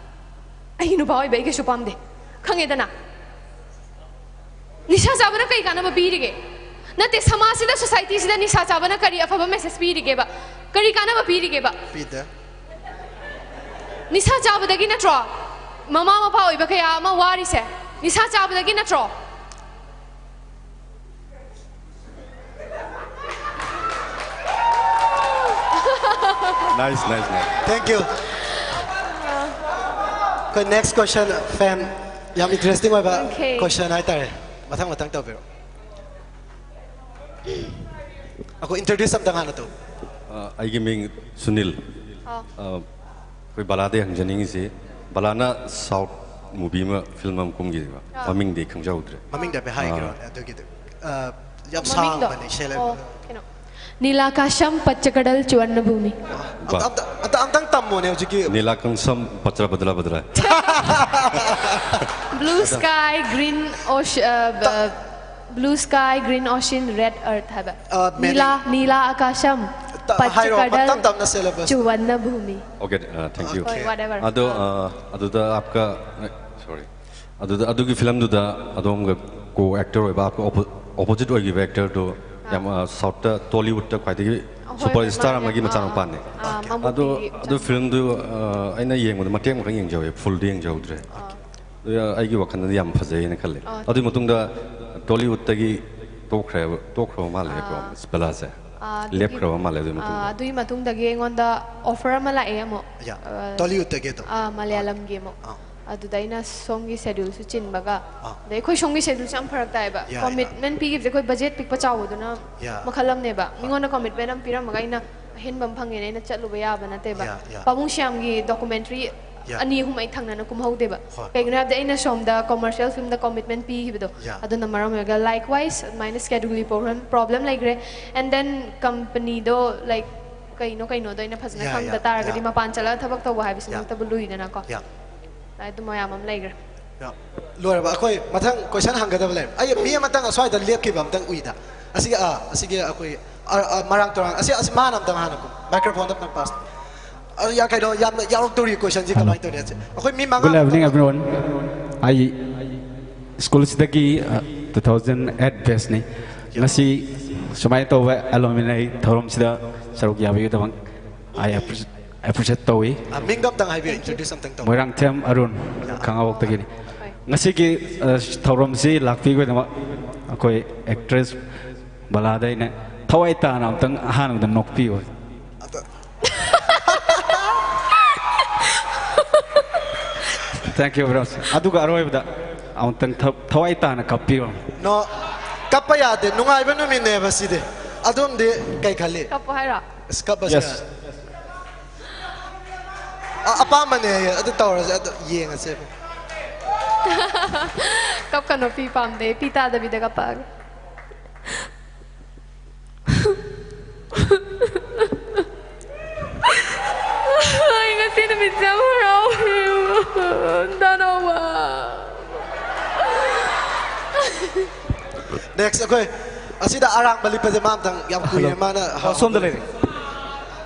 ꯑꯩꯒꯤ ꯅꯨꯄꯥ ꯑꯣꯏꯕ ꯑꯩ ꯀꯩꯁꯨ ꯄꯥꯝꯗꯦ, ꯈꯪꯉꯦꯗꯅ? ꯅꯤꯁꯥ ꯆꯥꯕꯅ ꯀꯔꯤ ꯀꯥꯟꯅꯕ ꯄꯤꯔꯤꯒꯦ? ꯅꯠꯇꯦ, ꯁꯃꯥꯖꯁꯤꯗ, ꯁꯣꯁꯥꯏꯇꯤꯁꯤꯗ ꯅꯤꯁꯥ ꯆꯥꯕꯅ ꯀꯔꯤ ꯑꯐꯕ ꯃꯦꯁꯦꯖ ꯄꯤꯔꯤꯒꯦꯕ? ꯀꯔꯤ ꯀꯥꯟꯅꯕ ꯄꯤꯔꯤꯒꯦꯕ? ꯄꯤꯗꯦ꯫ ꯅꯤꯁꯥ ꯆꯥꯕꯗꯒꯤ ꯅꯠꯇ꯭ꯔꯣ ꯃꯃꯥ ꯃꯄꯥ ꯑꯣꯏꯕ ꯀꯌꯥ ꯑꯃ ꯋꯥꯔꯤꯁꯦ? ꯅꯤꯁꯥ ꯆꯥꯕꯗꯒꯤ ꯅꯠꯇ꯭ꯔꯣ? Nice, nice, nice. Thank you. ꯑꯩꯈꯣꯏ next question, fan, ꯌꯥꯝ interesting ꯑꯣꯏꯕ Okay. question ꯍꯥꯏꯇꯥꯔꯦ. ꯃꯊꯪ ꯃꯊꯪ ꯇꯧꯕꯤꯔꯣ. ꯑꯩꯈꯣꯏ introduce ꯑꯝꯇꯪ ꯍꯥꯟꯅ ꯇꯧ. ꯑ, ꯑꯩꯒꯤ ꯃꯤꯡ ꯁꯨꯅꯤꯜ꯫ ꯑꯥ꯫ ꯑ, ꯑꯩꯈꯣꯏ ꯕꯂꯥꯗꯩ ꯍꯪꯖꯅꯤꯡꯉꯤꯁꯤ, ꯕꯂꯥꯅ South movie ꯑꯃ, film ꯑꯃ ꯀꯨꯝꯈꯤꯕ, ꯑꯥ꯫ ꯃꯃꯤꯡꯗꯤ ꯑꯩ ꯈꯪꯖꯍꯧꯗ꯭ꯔꯦ꯫ ꯃꯃꯤꯡꯗ ꯍꯥꯏꯐꯦꯠ ꯍꯥꯏꯈꯤꯔꯣꯅꯦ ꯑꯗꯨꯒꯤꯗꯣ? ꯑ, ꯌꯥꯝ ꯃꯃꯤꯡꯗꯣ? ꯁꯥꯡꯕꯅꯦ, ꯏꯁꯩ ꯑꯣ, ꯂꯩꯕꯗꯣ. ꯀꯩꯅꯣ? ꯅꯤꯂꯥꯀꯥꯁꯝ ꯄꯆꯀꯗꯜ ꯆꯨꯋꯟꯅ ꯚꯨꯃꯤ꯫ ꯑꯝꯇ, ꯑꯝꯇ, ꯑꯝꯇ, ꯑꯝꯇꯪ ꯇꯝꯃꯣꯅꯦ ꯍꯧꯖꯤꯛꯀꯤ. ꯅꯤꯂꯥꯀꯪꯁꯝ ꯄꯆ꯭ꯔ ꯕꯗ꯭ꯔ ꯕꯗ꯭ꯔ꯫ Blue sky, green ocean, blue sky, green ocean, red earth ꯍꯥꯏꯕ꯫ ꯑ, meaning? ꯅꯤꯂꯥ, ꯅꯤꯂꯥ ꯑꯀꯥꯁꯝ, ꯇ-, ꯍꯥꯏꯔꯣ, ꯄꯆꯀꯗꯜ ꯇꯞ ꯇꯞꯅ syllabus. ꯆꯨꯋꯟꯅ ꯚꯨꯃꯤ꯫ Okay, uh, thank you. Okay. ꯍꯣꯏ, whatever. ꯑꯗꯣ, uh, ꯑꯗꯨꯗ ꯑꯥꯞꯀ, sorry, ꯑꯗꯨꯗ, ꯑꯗꯨꯒꯤ film ꯗꯨꯗ ꯑꯗꯣꯝꯒ co-actor ꯑꯣꯏꯕ, ꯑꯥꯞꯀ oppo-, opposite ꯑꯣꯏꯈꯤꯕ actor ꯗꯣ ꯌꯥꯝ, uh, South ꯇ, Tollywood ꯇ ꯈ꯭ꯋꯥꯏꯗꯒꯤ ꯑꯍꯣꯏ, superstar ꯃꯥꯅꯦ. ꯑꯃꯒꯤ ꯑꯥ, ꯃꯆꯥꯅꯨꯄꯥꯅꯦ꯫ ꯑꯥ, ꯑꯗꯣ, ꯃꯃꯨꯇꯤꯒꯤ ꯑꯗꯨ film ꯗꯨ, uh, ꯑꯩꯅ ꯌꯦꯡꯕꯗ ꯃꯇꯦꯛ ꯑꯃꯈꯛ ꯌꯦꯡꯖꯍꯧꯋꯦ, full ꯗꯤ ꯌꯦꯡꯖꯍꯧꯗ꯭ꯔꯦ꯫ ꯑꯗꯨ ꯑꯩꯒꯤ ꯋꯥꯈꯜꯗꯗꯤ ꯌꯥꯝ ꯐꯖꯩꯅ ꯈꯜꯂꯦ꯫ ꯑꯥ. ꯑꯗꯨꯒꯤ ꯃꯇꯨꯡꯗ Tollywood ꯇꯒꯤ ꯇꯣꯛꯈ꯭ꯔꯦꯕ, ꯇꯣꯛꯈ꯭ꯔꯕ ꯃꯥꯜꯂꯦꯀꯣ, ꯑꯥ. Miss ꯕꯂꯥꯁꯦ꯫ ꯑꯥ, ꯑꯗꯨꯒꯤ, ꯂꯦꯞꯈ꯭ꯔꯕ ꯃꯥꯜꯂꯦ ꯑꯗꯨꯒꯤ ꯃꯇꯨꯡꯗ꯫ ꯑꯥ, ꯑꯗꯨꯒꯤ ꯃꯇꯨꯡꯗꯒꯤ ꯑꯩꯉꯣꯟꯗ offer ꯑꯃ ꯂꯥꯛꯑꯦ ꯑꯃꯨꯛ꯫ Yeah. ꯑꯥ, Tollywood ꯇꯒꯤ ꯑꯗꯨꯝ? ꯑꯥ, ꯃꯂꯌꯥꯂꯝꯒꯤ ꯑꯃꯨꯛ꯫ ꯑꯥ. ꯑꯗꯨꯗ ꯑꯩꯅ ꯁꯣꯝꯒꯤ schedule ꯁꯨ ꯆꯤꯟꯕꯒ, ꯑꯥ. ꯑꯗꯩ ꯑꯩꯈꯣꯏ ꯁꯣꯝꯒꯤ schedule ꯁꯨ ꯌꯥꯝ ꯐꯔꯛ ꯇꯥꯏꯕ꯫ Yeah, yeah. Commitment ꯄꯤꯈꯤꯕꯁꯦ ꯑꯩꯈꯣꯏ budget ꯄꯤꯛꯄ ꯆꯥꯎꯕꯗꯨꯅ Yeah. ꯃꯈꯜ ꯑꯃꯅꯦꯕ꯫ ꯃꯤꯉꯣꯟꯗ commitment ꯑꯃ ꯄꯤꯔꯝꯃꯒ ꯑꯩꯅ ꯑꯍꯦꯟꯕ ꯑꯃ ꯐꯪꯉꯦꯅ ꯑꯩꯅ ꯆꯠꯂꯨꯕ ꯌꯥꯕ ꯅꯠꯇꯦꯕ꯫ Yeah, yeah. ꯄꯥꯕꯨꯡ ꯁ꯭ꯌꯥꯝꯒꯤ documentary Yeah. ꯑꯅꯤ ꯑꯍꯨꯝ ꯑꯩ ꯊꯪꯅꯅ ꯀꯨꯝꯍꯧꯗꯦꯕ꯫ ꯍꯣꯏ. ꯀꯩꯒꯤꯅꯣ ꯍꯥꯏꯕꯗꯤ ꯑꯩꯅ ꯁꯣꯝꯗ commercial film ꯗ commitment ꯄꯤꯈꯤꯕꯗꯣ꯫ Yeah. ꯑꯗꯨꯅ ꯃꯔꯝ ꯑꯣꯏꯔꯒ likewise ꯑꯗꯨꯃꯥꯏꯅ schedule ꯒꯤ problem, problem ꯂꯩꯈ꯭ꯔꯦ꯫ And then company ꯗꯣ, like, ꯀꯩꯅꯣ ꯀꯩꯅꯣꯗꯣ ꯑꯩꯅ ꯐꯖꯅ Yeah, ꯈꯪꯗ yeah, ꯇꯥꯔꯒꯗꯤ yeah. ꯃꯄꯥꯟ ꯆꯠꯂꯒ ꯊꯕꯛ ꯇꯧꯕ ꯍꯥꯏꯕꯁꯤ Yeah. ꯅꯠꯇꯕ ꯂꯨꯏꯗꯅꯀꯣ꯫ Yeah. ꯑꯗꯨ ꯃꯌꯥꯝ ꯑꯃ ꯂꯩꯈ꯭ꯔꯦ꯫ Yeah. ꯂꯣꯏꯔꯕ? ꯑꯩꯈꯣꯏ ꯃꯊꯪ question ꯍꯪꯒꯗꯕ ꯂꯩꯔꯦ꯫ ꯑꯩ ꯃꯤ ꯑꯃꯇꯪ ꯑꯁ꯭ꯋꯥꯏꯗ ꯂꯦꯞꯈꯤꯕ ꯑꯝꯇꯪ ꯎꯏꯗ꯫ ꯑꯁꯤꯒꯤ, ꯑꯥ, ꯑꯁꯤꯒꯤ ꯑꯩꯈꯣꯏ, ꯑꯥ, ꯑꯥ, ꯃꯔꯥꯡ ꯇꯧꯔꯥꯡ, ꯑꯁꯤ, ꯑꯁꯤ ꯃꯥꯅ ꯑꯝꯇꯪ ꯍꯥꯟꯅ ꯀꯨꯝ-, microphone ꯗ ꯑꯝꯇꯪ pass꯫ ꯑꯗꯨ ꯌꯥ, ꯀꯩꯅꯣ, ꯌꯥꯝꯅ ꯌꯥꯎꯔꯛꯇꯧꯔꯤ question ꯁꯤ ꯀꯃꯥꯏꯅ ꯇꯧꯅꯤ? ꯑꯩꯈꯣꯏ ꯃꯤ ꯃꯉꯥ Good evening, everyone. ꯑꯩ ꯁ꯭ꯀꯨꯜꯁꯤꯗꯒꯤ, ꯑ, two thousand eight batch ꯅꯤ꯫ ꯉꯁꯤ ꯁꯨꯃꯥꯏꯅ ꯇꯧꯕ alumni ꯊꯧꯔꯝꯁꯤꯗ ꯁꯔꯨꯛ ꯌꯥꯕꯤꯒꯤꯗꯃꯛ ꯑꯩ appreciate ꯇꯧꯏ꯫ ꯑ, ꯃꯤꯡꯗꯣ ꯑꯝꯇꯪ ꯍꯥꯏꯕꯤꯌꯨ, introduce ꯑꯝꯇꯪ ꯇꯧ꯫ ꯃꯣꯏꯔꯥꯡꯊꯦꯝ ꯑꯔꯨꯟ, ꯈꯥꯉꯕꯣꯛꯇꯒꯤꯅꯤ꯫ ꯉꯁꯤꯒꯤ, ꯑ, ꯊꯧꯔꯝꯁꯤ ꯂꯥꯛꯄꯤꯕꯒꯤꯗꯃꯛ ꯑꯩꯈꯣꯏ actress ꯕꯂꯥꯗ ꯑꯩꯅ ꯊꯋꯥꯏ ꯇꯥꯅ ꯑꯝꯇꯪ ꯑꯍꯥꯟꯕꯗ ꯅꯣꯛꯄꯤꯌꯨ꯫ ꯑꯗ- Thank you, bro. ꯑꯗꯨꯒ ꯑꯔꯣꯏꯕꯗ ꯑꯃꯨꯛꯇꯪ ꯊ- ꯊꯋꯥꯏ ꯇꯥꯅ ꯀꯞꯄꯤꯌꯣ꯫ No, ꯀꯞꯄ ꯌꯥꯗꯦ, ꯅꯨꯡꯉꯥꯏꯕ ꯅꯨꯃꯤꯠꯅꯦꯕ ꯁꯤꯗꯤ꯫ ꯑꯗꯣꯝꯗꯤ ꯀꯩ ꯈꯜꯂꯤ? ꯀꯞꯄꯣ ꯍꯥꯏꯔꯣ? ꯑꯁ, ꯀꯞꯄꯁꯦ꯫ Yes. ꯑ- ꯑꯄꯥꯝꯕꯅꯦ ꯑꯩ ꯑꯗꯨ ꯇꯧꯔꯁꯦ, ꯑꯗꯨ ꯌꯦꯡꯉꯁꯦ꯫ ꯀꯞꯀꯅꯣ, ꯄꯤ ꯄꯥꯝꯗꯦ꯫ ꯄꯤ ꯇꯥꯗꯕꯤꯗ ꯀꯞꯄꯛꯑꯒꯦ꯫ ꯑꯩ ꯉꯁꯤ ꯅꯨꯃꯤꯠꯁꯦ ꯌꯥꯝ ꯍꯔꯥꯎꯋꯦ꯫ ꯗꯥꯅꯧꯕ꯫ Next ꯑꯩꯈꯣꯏ ꯑꯁꯤꯗ ꯑꯔꯥꯡꯕ ꯂꯤꯠꯄꯁꯦ ꯃꯥ ꯑꯝꯇꯪ ꯌꯥꯝ ꯀꯨꯏꯔꯦ꯫ ꯃꯥꯅ ꯑꯣ, ꯁꯣꯝꯗ ꯂꯩꯔꯦ꯫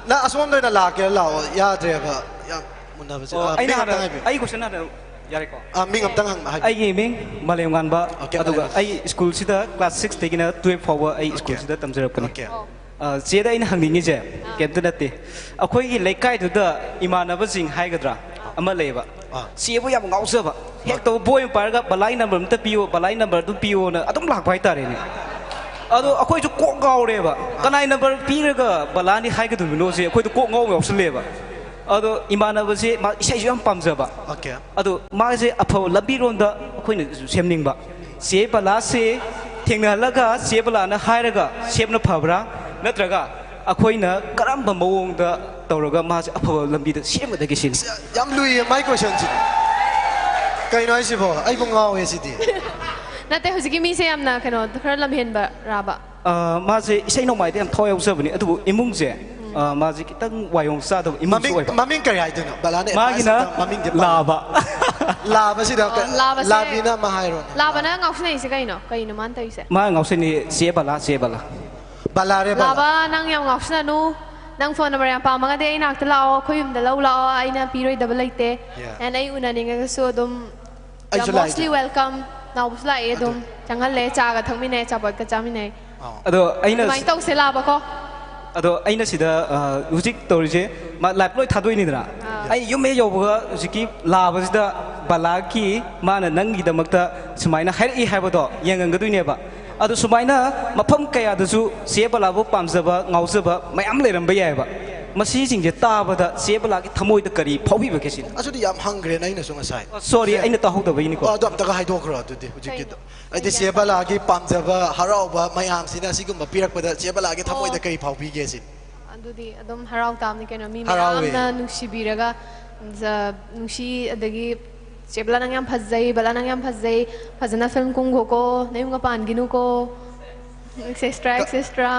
ꯅꯪ ꯑꯁꯣꯝꯗ ꯑꯣꯏꯅ ꯂꯥꯛꯀꯦꯔꯥ? ꯂꯥꯛꯑꯣ꯫ ꯌꯥꯗ꯭ꯔꯦꯕ ꯌꯥꯝ ꯃꯨꯟꯅꯕꯁꯦ꯫ ꯑꯣ, ꯑ, ꯑꯩꯅ ꯃꯤꯡ ꯍꯥꯟꯅ ꯑꯝꯇꯪ ꯍꯥꯏꯕꯤꯌꯨ꯫ ꯑꯩ ꯀꯣꯏꯁꯟ ꯍꯥꯟꯅ ꯌꯥꯔꯦꯀꯣ? ꯑ, ꯃꯤꯡ ꯑꯝꯇꯪ ꯍꯪꯕ ꯍꯥꯏꯕꯤꯌꯨ꯫ ꯑꯩꯒꯤ ꯃꯤꯡ ꯃꯥꯂꯦꯝꯉꯥꯟꯕ꯫ Okay, ꯑꯗꯨꯒ ꯃꯥꯂꯦꯝꯉꯥꯟꯕ꯫ ꯑꯩ ꯁ꯭ꯀꯨꯜꯁꯤꯗ ꯀ꯭ꯂꯥꯁ ꯁꯤꯛꯁꯇꯒꯤꯅ ꯇꯨꯌꯦꯜꯞ ꯐꯥꯎꯕ ꯑꯩ ꯁ꯭ꯀꯨꯜꯁꯤꯗ ꯇꯝꯖꯔꯛꯄꯅꯤ꯫ Okay. ꯑ, ꯆꯦꯗ ꯑꯩꯅ ꯍꯪꯅꯤꯡꯉꯤꯁꯦ ꯀꯩꯝꯇ ꯅꯠꯇꯦ, ꯑꯩꯈꯣꯏꯒꯤ ꯂꯩꯀꯥꯏꯗꯨꯗ ꯏꯃꯥꯟꯅꯕꯁꯤꯡ ꯍꯥꯏꯒꯗ꯭ꯔꯥ ꯑꯃ ꯂꯩꯌꯦꯕ꯫ ꯑꯥ꯫ ꯆꯦꯕꯨ ꯌꯥꯝ ꯉꯥꯎꯖꯕ, ꯍꯦꯛ ꯇꯧꯕ ꯕꯣꯏ ꯑꯃ ꯄꯥꯏꯔꯒ "ꯕꯂꯥꯒꯤ ꯅꯝꯕꯔ ꯑꯝꯇ ꯄꯤꯌꯣ, ꯕꯂꯥꯒꯤ ꯅꯝꯕꯔ ꯑꯗꯨꯝ ꯄꯤꯌꯣꯅ" ꯑꯗꯨꯝ ꯂꯥꯛꯄ ꯍꯥꯏꯇꯥꯔꯦꯅꯦ꯫ ꯑꯗꯣ ꯑꯩꯈꯣꯏꯁꯨ ꯀꯣꯛ ꯉꯥꯎꯔꯦꯕ, ꯀꯅꯥꯏ ꯅꯝꯕꯔ ꯄꯤꯔꯒ ꯕꯂꯥꯅꯤ ꯍꯥꯏꯒꯗꯣꯏꯅꯣꯁꯦ ꯑꯩꯈꯣꯏꯗ ꯀꯣꯛ ꯉꯥꯎꯕ ꯌꯥꯎꯁꯜꯂꯦꯕ꯫ ꯑꯗꯣ ꯏꯃꯥꯟꯅꯕꯁꯦ ꯃꯥ ꯏꯁꯩꯁꯨ ꯌꯥꯝ ꯄꯥꯝꯖꯕ꯫ Okay. ꯑꯗꯣ ꯃꯥꯁꯦ ꯑꯐꯕ ꯂꯝꯕꯤꯔꯣꯝꯗ ꯑꯩꯈꯣꯏꯅꯁꯨ ꯁꯦꯝꯅꯤꯡꯕ꯫ ꯆꯦ ꯕꯂꯥꯁꯦ ꯊꯦꯡꯅꯍꯜꯂꯒ ꯆꯦ ꯕꯂꯥꯅ ꯍꯥꯏꯔꯒ ꯁꯦꯝꯅ ꯐꯕ꯭ꯔꯥ, ꯅꯠꯇ꯭ꯔꯒ ꯑꯩꯈꯣꯏꯅ ꯀꯔꯝꯕ ꯃꯑꯣꯡꯗ ꯇꯧꯔꯒ ꯃꯥꯁꯦ ꯑꯐꯕ ꯂꯝꯕꯤꯗ ꯁꯦꯝꯒꯗꯒꯦ ꯁꯤꯅꯤ? ꯌꯥꯝ ꯂꯨꯏꯌꯦ ꯃꯥꯏ ꯀꯣꯏꯁꯟꯁꯤꯗꯤ꯫ ꯀꯩꯅꯣ ꯍꯥꯏꯁꯤꯕꯣ? ꯑꯩꯕꯨ ꯉꯥꯎꯋꯦ ꯁꯤꯗꯤ꯫ ꯅꯠꯇꯦ, ꯍꯧꯖꯤꯛꯀꯤ ꯃꯤꯁꯦ ꯌꯥꯝꯅ ꯀꯩꯅꯣ ꯈꯔ ꯂꯝꯍꯦꯟꯕ ꯔꯥꯕ? ꯑ, ꯃꯥꯁꯦ ꯏꯁꯩ ꯅꯣꯡꯃꯥꯏꯗ ꯌꯥꯝ ꯊꯋꯥꯏ ꯌꯥꯎꯖꯕꯅꯤ, ꯑꯗꯨꯕꯨ ꯏꯃꯨꯡꯁꯦ, ꯑ, ꯃꯥꯁꯦ ꯈꯤꯇꯪ ꯋꯥꯌꯣꯡ ꯆꯥꯗꯕ ꯏꯃꯨꯡꯁꯨ ꯃꯃꯤꯡ ꯑꯣꯏꯕ꯫ ꯃꯃꯤꯡ ꯀꯔꯤ ꯍꯥꯏꯗꯣꯏꯅꯣ? ꯕꯂꯥꯅ advice ꯃꯥꯒꯤꯅ ꯑꯝꯇꯪ ꯃꯃꯤꯡꯗꯤ ꯄꯜꯂꯣ꯫ ꯂꯥꯕ꯫ ꯂꯥꯕꯁꯤꯗ ꯑꯝꯇ ꯑꯣ, ꯂꯥꯕꯁꯦ- ꯂꯥꯕꯤꯅ ꯑꯃ ꯍꯥꯏꯔꯣꯅꯦ꯫ ꯂꯥꯕꯅ ꯉꯥꯎꯁꯤꯟꯅꯩꯁꯦ ꯀꯩꯅꯣ? ꯀꯩꯅꯣ ꯃꯥꯅ ꯇꯧꯔꯤꯁꯦ? ꯃꯥ ꯉꯥꯎꯁꯤꯟꯅꯤ, "ꯆꯦ ꯕꯂꯥ, ꯆꯦ ꯕꯂꯥ"꯫ ꯕꯂꯥꯔꯦ ꯕꯂꯥ꯫ ꯂꯥꯕ, ꯅꯪ ꯌꯥꯝ ꯉꯥꯎꯁꯤꯟꯅꯅꯨ꯫ ꯅꯪ ꯐꯣꯟ ꯅꯝꯕꯔ ꯌꯥꯝ ꯄꯥꯝꯃꯒꯗꯤ ꯑꯩ ꯅꯥꯛꯇ ꯂꯥꯛꯑꯣ, ꯑꯩꯈꯣꯏ ꯌꯨꯝꯗ ꯂꯧ ꯂꯥꯛꯑꯣ, ꯑꯩꯅ ꯄꯤꯔꯣꯏꯗꯕ ꯂꯩꯇꯦ꯫ Yeah. And ꯑꯩ ꯎꯅꯅꯤꯡꯉꯒꯁꯨ ꯑꯗꯨꯝ ꯑꯩꯁꯨ most ꯂꯥꯛꯑꯦ꯫ welcome꯫ ꯅꯥꯎꯕꯁꯨ ꯂꯥꯛꯑꯦ, ꯑꯗꯨꯝ ꯆꯪꯍꯜꯂꯦ, ꯆꯥꯒ ꯊꯛꯃꯤꯟꯅꯩ, ꯑꯆꯥꯄꯣꯠꯀ ꯆꯥꯃꯤꯟꯅꯩ꯫ ꯑꯗꯣ ꯑꯩꯅ ꯑꯗꯨꯃꯥꯏꯅ ꯇꯧꯁꯦ ꯂꯥꯕꯀꯣ꯫ ꯑꯗꯣ ꯑꯩꯅ ꯁꯤꯗ, ꯑ, ꯍꯧꯖꯤꯛ ꯇꯧꯔꯤꯁꯦ, ꯃꯥ ꯂꯥꯏꯞ ꯂꯣꯏ ꯊꯥꯗꯣꯛꯏꯅꯤꯗꯅ꯫ ꯑꯩ ꯌꯨꯝ ꯍꯦꯛ ꯌꯧꯕꯒ ꯍꯧꯖꯤꯛꯀꯤ ꯂꯥꯕꯁꯤꯗ ꯕꯂꯥꯒꯤ ꯃꯥꯅ ꯅꯪꯒꯤꯗꯃꯛꯇ ꯁꯨꯃꯥꯏꯅ ꯍꯥꯏꯔꯛꯏ ꯍꯥꯏꯕꯗꯣ ꯌꯦꯡꯉꯝꯒꯗꯣꯏꯅꯦꯕ꯫ ꯑꯗꯣ ꯁꯨꯃꯥꯏꯅ ꯃꯐꯝ ꯀꯌꯥꯗꯁꯨ ꯆꯦ ꯕꯂꯥꯕꯨ ꯄꯥꯝꯖꯕ, ꯉꯥꯎꯖꯕ ꯃꯌꯥꯝ ꯂꯩꯔꯝꯕ ꯌꯥꯏꯑꯕ꯫ ꯃꯁꯤꯁꯤꯡꯁꯦ ꯇꯥꯕꯗ ꯆꯦ ꯕꯂꯥꯒꯤ ꯊꯃꯣꯏꯗ ꯀꯔꯤ ꯐꯥꯎꯕꯤꯕꯒꯦ ꯁꯤꯅꯤ? ꯑꯗꯨꯗꯤ ꯌꯥꯝ ꯍꯪꯈ꯭ꯔꯦꯅ ꯑꯩꯅꯁꯨ ꯉꯁꯥꯏ꯫ ꯑꯣ, sorry, ꯑꯩꯅ ꯇꯥꯍꯧꯗꯕꯒꯤꯅꯤꯀꯣ꯫ ꯑꯣ, ꯑꯗꯨ ꯑꯝꯇꯒ ꯍꯥꯏꯗꯣꯛꯈ꯭ꯔꯣ ꯑꯗꯨꯗꯤ ꯍꯧꯖꯤꯛꯀꯤꯗꯣ꯫ ꯀꯩꯅꯣ? ꯑꯩꯗꯤ ꯆꯦ ꯕꯂꯥꯒꯤ ꯄꯥꯝꯖꯕ ꯍꯔꯥꯎꯕ ꯃꯌꯥꯝꯁꯤꯅ ꯑꯁꯤꯒꯨꯝꯕ ꯄꯤꯔꯛꯄꯗ ꯆꯦ ꯕꯂꯥꯒꯤ ꯊꯃꯣꯏꯗ ꯑꯣ꯫ ꯀꯔꯤ ꯐꯥꯎꯕꯤꯒꯦ ꯁꯤꯅꯤ? ꯑꯗꯨꯗꯤ ꯑꯗꯨꯝ ꯍꯔꯥꯎ ꯇꯥꯕꯅꯤ ꯀꯩꯅꯣ, ꯃꯤ ꯍꯔꯥꯎꯋꯦ꯫ ꯃꯌꯥꯝꯅ ꯅꯨꯡꯁꯤꯕꯤꯔꯒ, ꯖ-, ꯅꯨꯡꯁꯤ, ꯑꯗꯒꯤ "ꯆꯦ ꯕꯂꯥ, ꯅꯪ ꯌꯥꯝ ꯐꯖꯩ, ꯕꯂꯥ, ꯅꯪ ꯌꯥꯝ ꯐꯖꯩ, ꯐꯖꯅ ꯐꯤꯂꯝ ꯀꯨꯝꯈꯣꯀꯣ, ꯅꯌꯨꯝꯒ ꯄꯥꯟꯈꯤꯅꯨꯀꯣ", ꯁꯦꯁꯇ꯭ꯔꯥ, ꯀ- ꯑꯦꯛꯁꯦꯁꯇ꯭ꯔꯥ꯫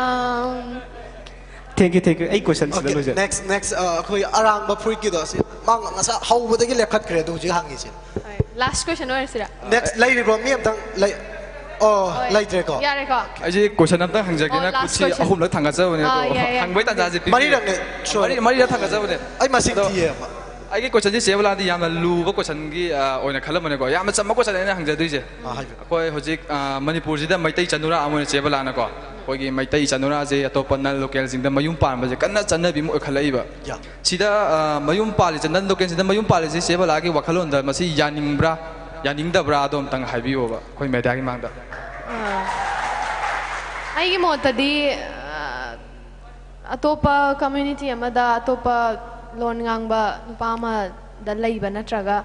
Thank you, thank you. ꯑꯩ question ꯁꯤꯗ Okay, ꯂꯣꯏꯖꯔꯦ꯫ Next, next, ꯑ, ꯑꯩꯈꯣꯏ ꯑꯔꯥꯡꯕ ꯐꯨꯔꯤꯠꯀꯤꯗꯣ, ꯑꯁꯤ ꯃꯥ ꯉꯁꯥꯏ ꯍꯧꯕꯗꯒꯤ ꯂꯦꯞꯈꯠꯈ꯭ꯔꯦ, ꯑꯗꯣ ꯍꯧꯖꯤꯛ ꯍꯪꯉꯤꯁꯤ꯫ ꯍꯣꯏ, last question ꯑꯣꯏꯔꯁꯤꯔꯥ? Next ꯂꯩꯔꯤꯕ꯭ꯔꯣ? ꯃꯤ ꯑꯝꯇꯪ ꯂꯩ-, ꯑꯣ, ꯍꯣꯏ, ꯂꯩꯇ꯭ꯔꯦꯀꯣ? ꯌꯥꯔꯦꯀꯣ? ꯑꯩꯁꯦ question ꯑꯝꯇꯪ ꯍꯪꯖꯒꯦꯅ ꯑꯣ, last ꯈꯨꯠꯁꯤ question. ꯑꯍꯨꯝꯂꯛ ꯊꯥꯡꯒꯠꯆꯕꯅꯦ, ꯑꯥ, ꯑꯗꯣ ꯌꯥꯏ, ꯌꯥꯏ, ꯍꯪꯕꯩ ꯍꯪꯕꯤꯌꯨ꯫ ꯇꯥꯟꯖꯥꯁꯦ ꯄꯤꯕꯤꯌꯨ꯫ ꯃꯔꯤꯔꯛꯅꯦ, sorry꯫ ꯃꯔꯤ-, ꯃꯔꯤꯔꯛ ꯊꯥꯡꯒꯠꯆꯕꯅꯦ꯫ ꯑꯩ ꯃꯁꯤꯡ ꯑꯗꯣ ꯊꯤꯌꯦꯕ꯫ ꯑꯩꯒꯤ questionꯁꯤ ꯆꯦ ꯕꯂꯥꯗꯤ ꯌꯥꯝꯅ ꯂꯨꯕ questionꯒꯤ, ꯑ, ꯑꯣꯏꯅ ꯈꯜꯂꯝꯕꯅꯦꯀꯣ꯫ ꯌꯥꯝꯅ ꯆꯝꯕ question ꯑꯩꯅ ꯍꯪꯖꯗꯣꯏꯁꯦ꯫ ꯑꯥ, ꯍꯥꯏꯕꯤꯌꯨ꯫ ꯑꯩꯈꯣꯏ ꯍꯧꯖꯤꯛ, ꯑ, ꯃꯅꯤꯄꯨꯔꯁꯤꯗ ꯃꯩꯇꯩ ꯆꯅꯨꯔꯥ ꯑꯃ ꯑꯣꯏꯅ ꯆꯦ ꯕꯂꯥꯅꯀꯣ, ꯑꯩꯈꯣꯏꯒꯤ ꯃꯩꯇꯩ ꯆꯅꯨꯔꯥꯁꯦ ꯑꯇꯣꯞꯄ non localꯁꯤꯡꯗ ꯃꯌꯨꯝ ꯄꯥꯟꯕꯁꯦ ꯀꯟꯅ ꯆꯠꯅꯕꯤ ꯑꯃ ꯑꯣꯏꯈꯠꯂꯛꯏꯕ꯫ ꯌꯥ꯫ ꯁꯤꯗ, ꯑ, ꯃꯌꯨꯝ ꯄꯥꯜꯂꯤꯁꯦ, non localꯁꯤꯗ ꯃꯌꯨꯝ ꯄꯥꯜꯂꯤꯁꯦ ꯆꯦ ꯕꯂꯥꯒꯤ ꯋꯥꯈꯜꯂꯣꯟꯗ ꯃꯁꯤ ꯌꯥꯅꯤꯡꯕ꯭ꯔꯥ, ꯌꯥꯅꯤꯡꯗꯕ꯭ꯔꯥ, ꯑꯗꯣ ꯑꯝꯇꯪ ꯍꯥꯏꯕꯤꯌꯣꯕ ꯑꯩꯈꯣꯏ mediaꯒꯤ ꯃꯥꯡꯗ꯫ ꯑꯥ, ꯑꯩꯒꯤ ꯃꯣꯠꯇꯗꯤ, ꯑꯥ, ꯑꯇꯣꯞꯄ community ꯑꯃꯗ ꯑꯇꯣꯞꯄ ꯂꯣꯟ ꯉꯥꯡꯕ ꯅꯨꯄꯥ ꯑꯃꯗ ꯂꯩꯕ ꯅꯠꯇ꯭ꯔꯒ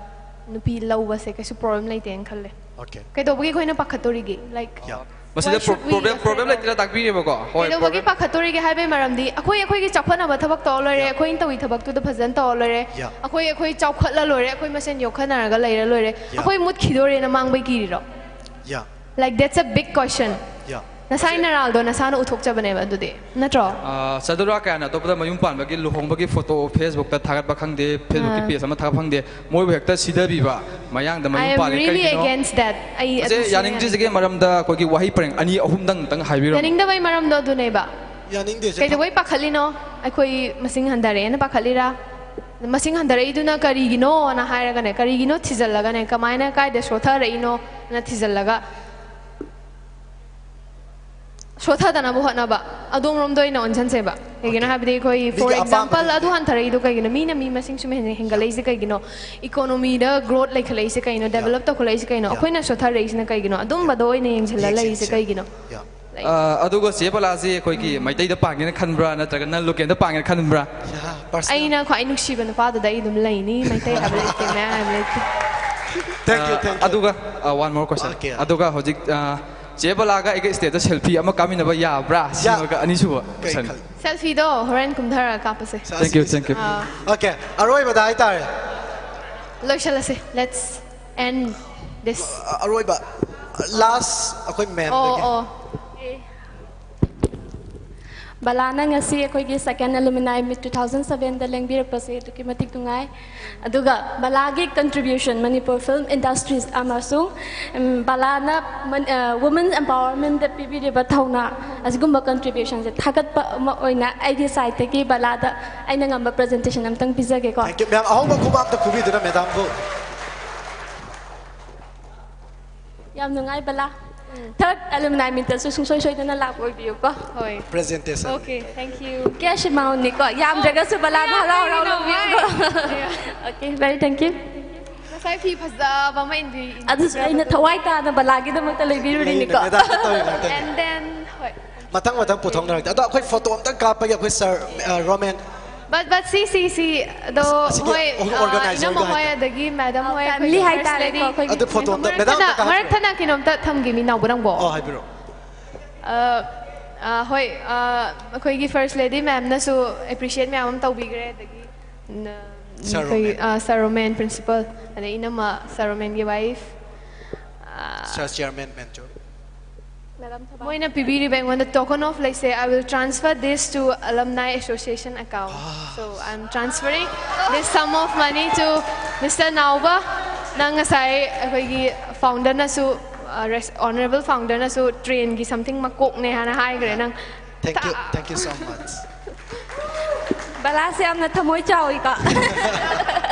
ꯅꯨꯄꯤ ꯂꯧꯕꯁꯦ ꯀꯩꯁꯨ problem ꯂꯩꯇꯦꯅ ꯈꯜꯂꯦ꯫ Okay꯫ ꯀꯩꯗꯧꯕꯒꯤ ꯑꯩꯈꯣꯏꯅ ꯄꯥꯈꯠꯇꯣꯔꯤꯒꯦ? Like, ꯌꯥ꯫ ꯃꯁꯤꯗ why should we problem, problem ꯂꯩꯇꯦꯅ ꯇꯥꯛꯄꯤꯔꯦꯕꯀꯣ꯫ ꯍꯣꯏ, ꯀꯩꯗꯧꯕꯒꯤ problem ꯄꯥꯈꯠꯇꯣꯔꯤꯒꯦ ꯍꯥꯏꯕꯒꯤ ꯃꯔꯝꯗꯤ, ꯑꯩꯈꯣꯏ ꯑꯩꯈꯣꯏꯒꯤ ꯆꯥꯎꯈꯠꯅꯕ ꯊꯕꯛ ꯇꯧꯔ ꯂꯣꯏꯔꯦ, ꯌꯥ꯫ ꯑꯩꯈꯣꯏꯅ ꯇꯧꯏ ꯊꯕꯛꯇꯨꯗ ꯐꯖꯅ ꯇꯧꯔ ꯂꯣꯏꯔꯦ, ꯌꯥ꯫ ꯑꯩꯈꯣꯏ ꯑꯩꯈꯣꯏ ꯆꯥꯎꯈꯠꯂ ꯂꯣꯏꯔꯦ, ꯑꯩꯈꯣꯏ ꯃꯁꯦꯟ ꯌꯣꯛꯈꯠꯅꯔꯒ ꯂꯩꯔ ꯂꯣꯏꯔꯦ, ꯌꯥ꯫ ꯑꯩꯈꯣꯏ ꯃꯨꯠꯈꯤꯗꯣꯔꯦꯅ ꯃꯥꯡꯕꯩ ꯀꯤꯔꯤꯔꯣ? ꯌꯥ꯫ Like, that's a big question. ꯌꯥ꯫ ꯅꯁꯥꯏ ꯅꯔꯥꯜꯗꯣ ꯅꯁꯥꯅ ꯎꯠꯊꯣꯛꯆꯕꯅꯦꯕ ꯑꯗꯨꯗꯤ, ꯅꯠꯇ꯭ꯔꯣ? ꯑꯥ, ꯆꯗꯨꯔꯥ ꯀꯌꯥꯅ ꯑꯇꯣꯞꯄꯗ ꯃꯌꯨꯝ ꯄꯥꯟꯕꯒꯤ ꯂꯨꯍꯣꯡꯕꯒꯤ photo Facebookꯇ ꯊꯥꯒꯠꯄ ꯈꯪꯗꯦ, Facebookꯀꯤ ꯑꯥ꯫ Page ꯑꯃ ꯊꯥꯒꯠꯄ ꯈꯪꯗꯦ, ꯃꯣꯏꯕꯨ ꯍꯦꯛꯇ ꯁꯤꯊꯕꯤꯕ, ꯃꯌꯥꯡꯗ I ꯃꯌꯨꯝ am ꯄꯥꯜꯂꯦ really ꯀꯩꯒꯤꯅꯣ? Against that. ꯑꯩ ꯃꯁꯤ ꯑꯗꯨ ꯁꯨꯡꯌꯥ ꯌꯥꯅꯤꯡꯗ꯭ꯔꯤꯁꯤꯒꯤ ꯌꯥꯅꯤꯡꯗꯦ꯫ ꯃꯔꯝꯗ ꯑꯩꯈꯣꯏꯒꯤ ꯋꯥꯍꯩ ꯄꯔꯦꯡ ꯑꯅꯤ ꯑꯍꯨꯝꯗꯪ ꯇꯪ ꯍꯥꯏꯕꯤꯔꯝꯃꯨ꯫ ꯌꯥꯅꯤꯡꯗꯕꯩ ꯃꯔꯝꯗꯣ ꯑꯗꯨꯅꯦꯕ꯫ ꯌꯥꯅꯤꯡꯗꯦꯁꯦ꯫ ꯀꯩꯗꯧꯕꯩ ꯄꯥꯈꯠꯂꯤꯅꯣ? ꯑꯩꯈꯣꯏ ꯃꯁꯤꯡ ꯍꯟꯊꯔꯛꯑꯦꯅ ꯄꯥꯈꯠꯂꯤꯔꯥ? ꯃꯁꯤꯡ ꯍꯟꯊꯔꯛꯏꯗꯨꯅ ꯀꯔꯤꯒꯤꯅꯣꯅ ꯍꯥꯏꯔꯒꯅꯦ, ꯀꯔꯤꯒꯤꯅꯣ ꯊꯤꯖꯤꯜꯂꯒꯅꯦ, ꯀꯃꯥꯏꯅ, ꯀꯥꯏꯗ ꯁꯣꯊꯔꯛꯏꯅꯣꯅ ꯊꯤꯖꯤꯜꯂꯒ, ꯁꯣꯊꯗꯅꯕ ꯍꯣꯠꯅꯕ, ꯑꯗꯣꯝꯔꯣꯝꯗ ꯑꯣꯏꯅ ꯑꯣꯟꯁꯤꯟꯁꯦꯕ꯫ ꯀꯩꯒꯤꯅꯣ Okay꯫ ꯍꯥꯏꯕꯗꯤ ꯑꯩꯈꯣꯏ, ꯃꯤꯒꯤ for ꯑꯄꯥꯝꯕ example, ꯑꯗꯨ ꯈꯪꯗꯦ꯫ ꯍꯟꯊꯔꯛꯏꯗꯣ ꯀꯩꯒꯤꯅꯣ? ꯃꯤꯅ ꯃꯤ ꯃꯁꯤꯡ ꯁꯨꯝ ꯍꯦꯟ-, ꯍꯦꯟꯒꯠꯂꯛꯏꯁꯦ ꯀꯩꯒꯤꯅꯣ? Economyꯗ growth ꯂꯩꯈꯠꯂꯛꯏꯁꯦ ꯀꯩꯅꯣ? Yeah. Develop ꯇꯧꯈꯠꯂꯛꯏꯁꯦ ꯀꯩꯅꯣ? Yeah. ꯑꯩꯈꯣꯏꯅ ꯁꯣꯊꯔꯛꯏꯁꯤꯅ ꯀꯩꯒꯤꯅꯣ? ꯑꯗꯨꯝꯕꯗ ꯑꯣꯏꯅ ꯌꯦꯡꯁꯤꯜꯂ ꯌꯦꯡꯁꯤ, ꯂꯩꯔꯤꯁꯦ ꯌꯦꯡꯁꯤ꯫ ꯀꯩꯒꯤꯅꯣ? Yeah꯫ ꯑ, ꯑꯗꯨꯒ ꯆꯦ ꯕꯂꯥꯁꯤ ꯑꯩꯈꯣꯏꯒꯤ ꯃꯩꯇꯩꯗ ꯄꯥꯟꯒꯦꯅ ꯈꯟꯕ꯭ꯔꯥ, ꯅꯠꯇ꯭ꯔꯒ ꯅꯟ ꯂꯣꯀꯦꯜꯗ ꯄꯥꯟꯒꯦꯅ ꯈꯟꯕ꯭ꯔꯥ? Yeah, personal. ꯑꯩꯅ ꯈ꯭ꯋꯥꯏ ꯅꯨꯡꯁꯤꯕ ꯅꯨꯄꯥꯗꯨꯗ ꯑꯩ ꯑꯗꯨꯝ ꯂꯩꯅꯤ꯫ ꯃꯩꯇꯩ ꯍꯥꯏꯕ ꯂꯩꯇꯦ, ꯃꯌꯥꯝ ꯍꯥꯏꯕ ꯂꯩꯇꯦ꯫ Thank you, thank you. ꯑꯗꯨꯒ, one more question. Okay. ꯑꯗꯨꯒ ꯍꯧꯖꯤꯛ, ꯑ, ꯆꯦ ꯕꯂꯥꯒ ꯑꯩꯒ stage ꯁꯦꯜꯐꯤ ꯑꯃ ꯀꯥꯃꯤꯟꯅꯕ ꯌꯥꯕ꯭ꯔꯥ? ꯁꯤꯃꯒ ꯑꯅꯤꯁꯨꯕ ꯀꯩ question. ꯈꯜ- ꯁꯦꯜꯐꯤꯗꯣ ꯍꯣꯔꯦꯟ ꯀꯨꯝꯊꯔꯒ ꯀꯥꯞꯄꯁꯦ꯫ Thank you, thank you. Ah, Okay, ꯑꯔꯣꯏꯕꯗ ꯍꯥꯏꯇꯥꯔꯦ. ꯂꯣꯏꯁꯜꯂꯁꯦ꯫ Let's end this. ꯑ- ꯑꯔꯣꯏꯕ, last ꯑꯩꯈꯣꯏ ꯑꯣ ꯃꯦꯝꯗꯒꯤ. ꯑꯣ꯫ ꯕꯂꯥꯅ ꯉꯁꯤ ꯑꯩꯈꯣꯏꯒꯤ second alumni meet two thousand sevenꯗ ꯂꯦꯡꯕꯤꯔꯛꯄꯁꯦ ꯑꯗꯨꯛꯀꯤ ꯃꯇꯤꯛ ꯅꯨꯡꯉꯥꯏ꯫ ꯑꯗꯨꯒ ꯕꯂꯥꯒꯤ contribution ꯃꯅꯤꯄꯨꯔ film industries ꯑꯃꯁꯨꯡ, ꯎꯝ, ꯕꯂꯥꯅ ꯃꯟ- ꯑ, women empowermentꯗ ꯄꯤꯕꯤꯔꯤꯕ ꯊꯧꯅꯥ, ꯑꯁꯤꯒꯨꯝꯕ contributionꯁꯦ ꯊꯥꯒꯠꯄ ꯑꯃ ꯑꯣꯏꯅ ꯑꯩꯒꯤ sideꯇꯒꯤ ꯕꯂꯥꯗ ꯑꯩꯅ ꯉꯝꯕ presentation ꯑꯝꯇꯪ ꯄꯤꯖꯒꯦꯀꯣ꯫ Thank you, ꯃꯌꯥꯝ ꯑꯍꯧꯕ ꯈꯨꯕꯥꯛꯇ ꯈꯨꯕꯤꯗꯨꯅ ꯃꯦꯗꯥꯝꯕꯨ. ꯌꯥꯝ ꯅꯨꯡꯉꯥꯏ ꯕꯂꯥ꯫ Third alumni meetꯇꯁꯨ ꯁꯨꯡꯁꯣꯏ ꯁꯣꯏꯗꯅ ꯂꯥꯛꯄ ꯑꯣꯏꯕꯤꯌꯨꯀꯣ꯫ ꯍꯣꯏ꯫ Presentation. Okay, thank you. Cash amountꯅꯤꯀꯣ, ꯌꯥꯝꯗ꯭ꯔꯒꯁꯨ ꯕꯂꯥꯅ ꯍꯔꯥꯎ ꯍꯔꯥꯎ ꯂꯧꯕꯤꯌꯨꯀꯣ꯫ Okay, very thank you. ꯉꯁꯥꯏ ꯐꯤ ꯐꯖꯕ ꯑꯃ ꯏꯟꯕꯤ- ꯑꯗꯨꯁꯨ ꯑꯩꯅ ꯊꯋꯥꯏ ꯇꯥꯅ ꯕꯂꯥꯒꯤꯗꯃꯛꯇ ꯂꯩꯕꯤꯔꯨꯔꯤꯅꯤꯀꯣ꯫ ꯃꯦꯗꯥꯝ ꯇꯧꯔꯤ ꯉꯥꯛꯇꯅꯤ. And then, ꯍꯣꯏ꯫ ꯃꯊꯪ ꯃꯊꯪ ꯄꯨꯊꯣꯛꯅꯔꯛꯇꯦ꯫ ꯑꯗꯣ ꯑꯩꯈꯣꯏ ꯐꯣꯇꯣ ꯑꯝꯇꯪ ꯀꯥꯞꯄꯒꯤ ꯑꯩꯈꯣꯏ ꯁꯥꯔ, ꯑ, ꯔꯣꯃꯦꯟ. But, but ꯁꯤ, ꯁꯤ, ꯁꯤ, ꯑꯗꯣ, ꯑꯁꯤꯒꯤ ꯍꯣꯏ, ꯑꯣ-, ꯑ, organizer ꯏꯅꯝꯃ ꯒ ꯍꯣꯏ, ꯍꯥꯏꯇꯥꯔꯦ꯫ ꯑꯗꯒꯤ ꯃꯦꯗꯥꯝ ꯍꯣꯏ, Family ꯑꯩꯈꯣꯏꯒꯤ ꯍꯥꯏꯇꯥꯔꯦꯀꯣ, first lady. ꯑꯩꯈꯣꯏꯒꯤ ꯑꯗꯨ ꯐꯣꯇꯣ ꯑꯝꯇ, ꯃꯔꯛ ꯃꯦꯗꯥꯝ ꯊꯠꯅ, ꯑꯝꯇ ꯀꯥꯞꯄꯤꯔꯣ꯫ ꯃꯔꯛ ꯊꯠꯅ ꯀꯩꯅꯣꯝꯇ ꯊꯝꯒꯦ, ꯃꯤ ꯅꯥꯎꯕ ꯅꯪꯕꯣ꯫ ꯑꯣ, ꯍꯥꯏꯕꯤꯔꯛꯑꯣ꯫ ꯑ, ꯑ, ꯍꯣꯏ, ꯑ, ꯑꯩꯈꯣꯏꯒꯤ first lady ꯃꯦꯝꯅꯁꯨ appreciate ꯃꯌꯥꯝ ꯑꯃ ꯇꯧꯕꯤꯈ꯭ꯔꯦ, ꯑꯗꯒꯤ ꯅ-, Sir ꯑꯩꯈꯣꯏꯒꯤ, ꯔꯣꯃꯦꯟ꯫ ꯑ, sir ꯔꯣꯃꯦꯟ principal, ꯑꯗꯩ ꯏꯅꯝꯃ sir ꯔꯣꯃꯦꯟꯒꯤ wife, ꯑ, Sir chairman ꯃꯦꯟꯆꯨ. ꯃꯣꯏꯅ ꯄꯤꯕꯤꯔꯤꯕ ꯑꯩꯉꯣꯟꯗ token of ꯂꯩꯁꯦ, I will transfer this to alumni association account. So I'm transferring this sum of money to Mister ꯅꯥꯎꯕ. ꯅꯪ ꯉꯁꯥꯏ ꯑꯩꯈꯣꯏꯒꯤ founderꯅꯁꯨ, ꯑ, res-, honorable founderꯅꯁꯨ trainꯒꯤ something ꯃꯀꯣꯛꯅꯦ ꯍꯥꯏꯅ ꯍꯥꯏꯈ꯭ꯔꯦ ꯅꯪ꯫ Thank you, thank you so much. ꯕꯂꯥꯁꯦ ꯌꯥꯝꯅ ꯊꯃꯣꯏ ꯆꯥꯎꯏꯀꯣ꯫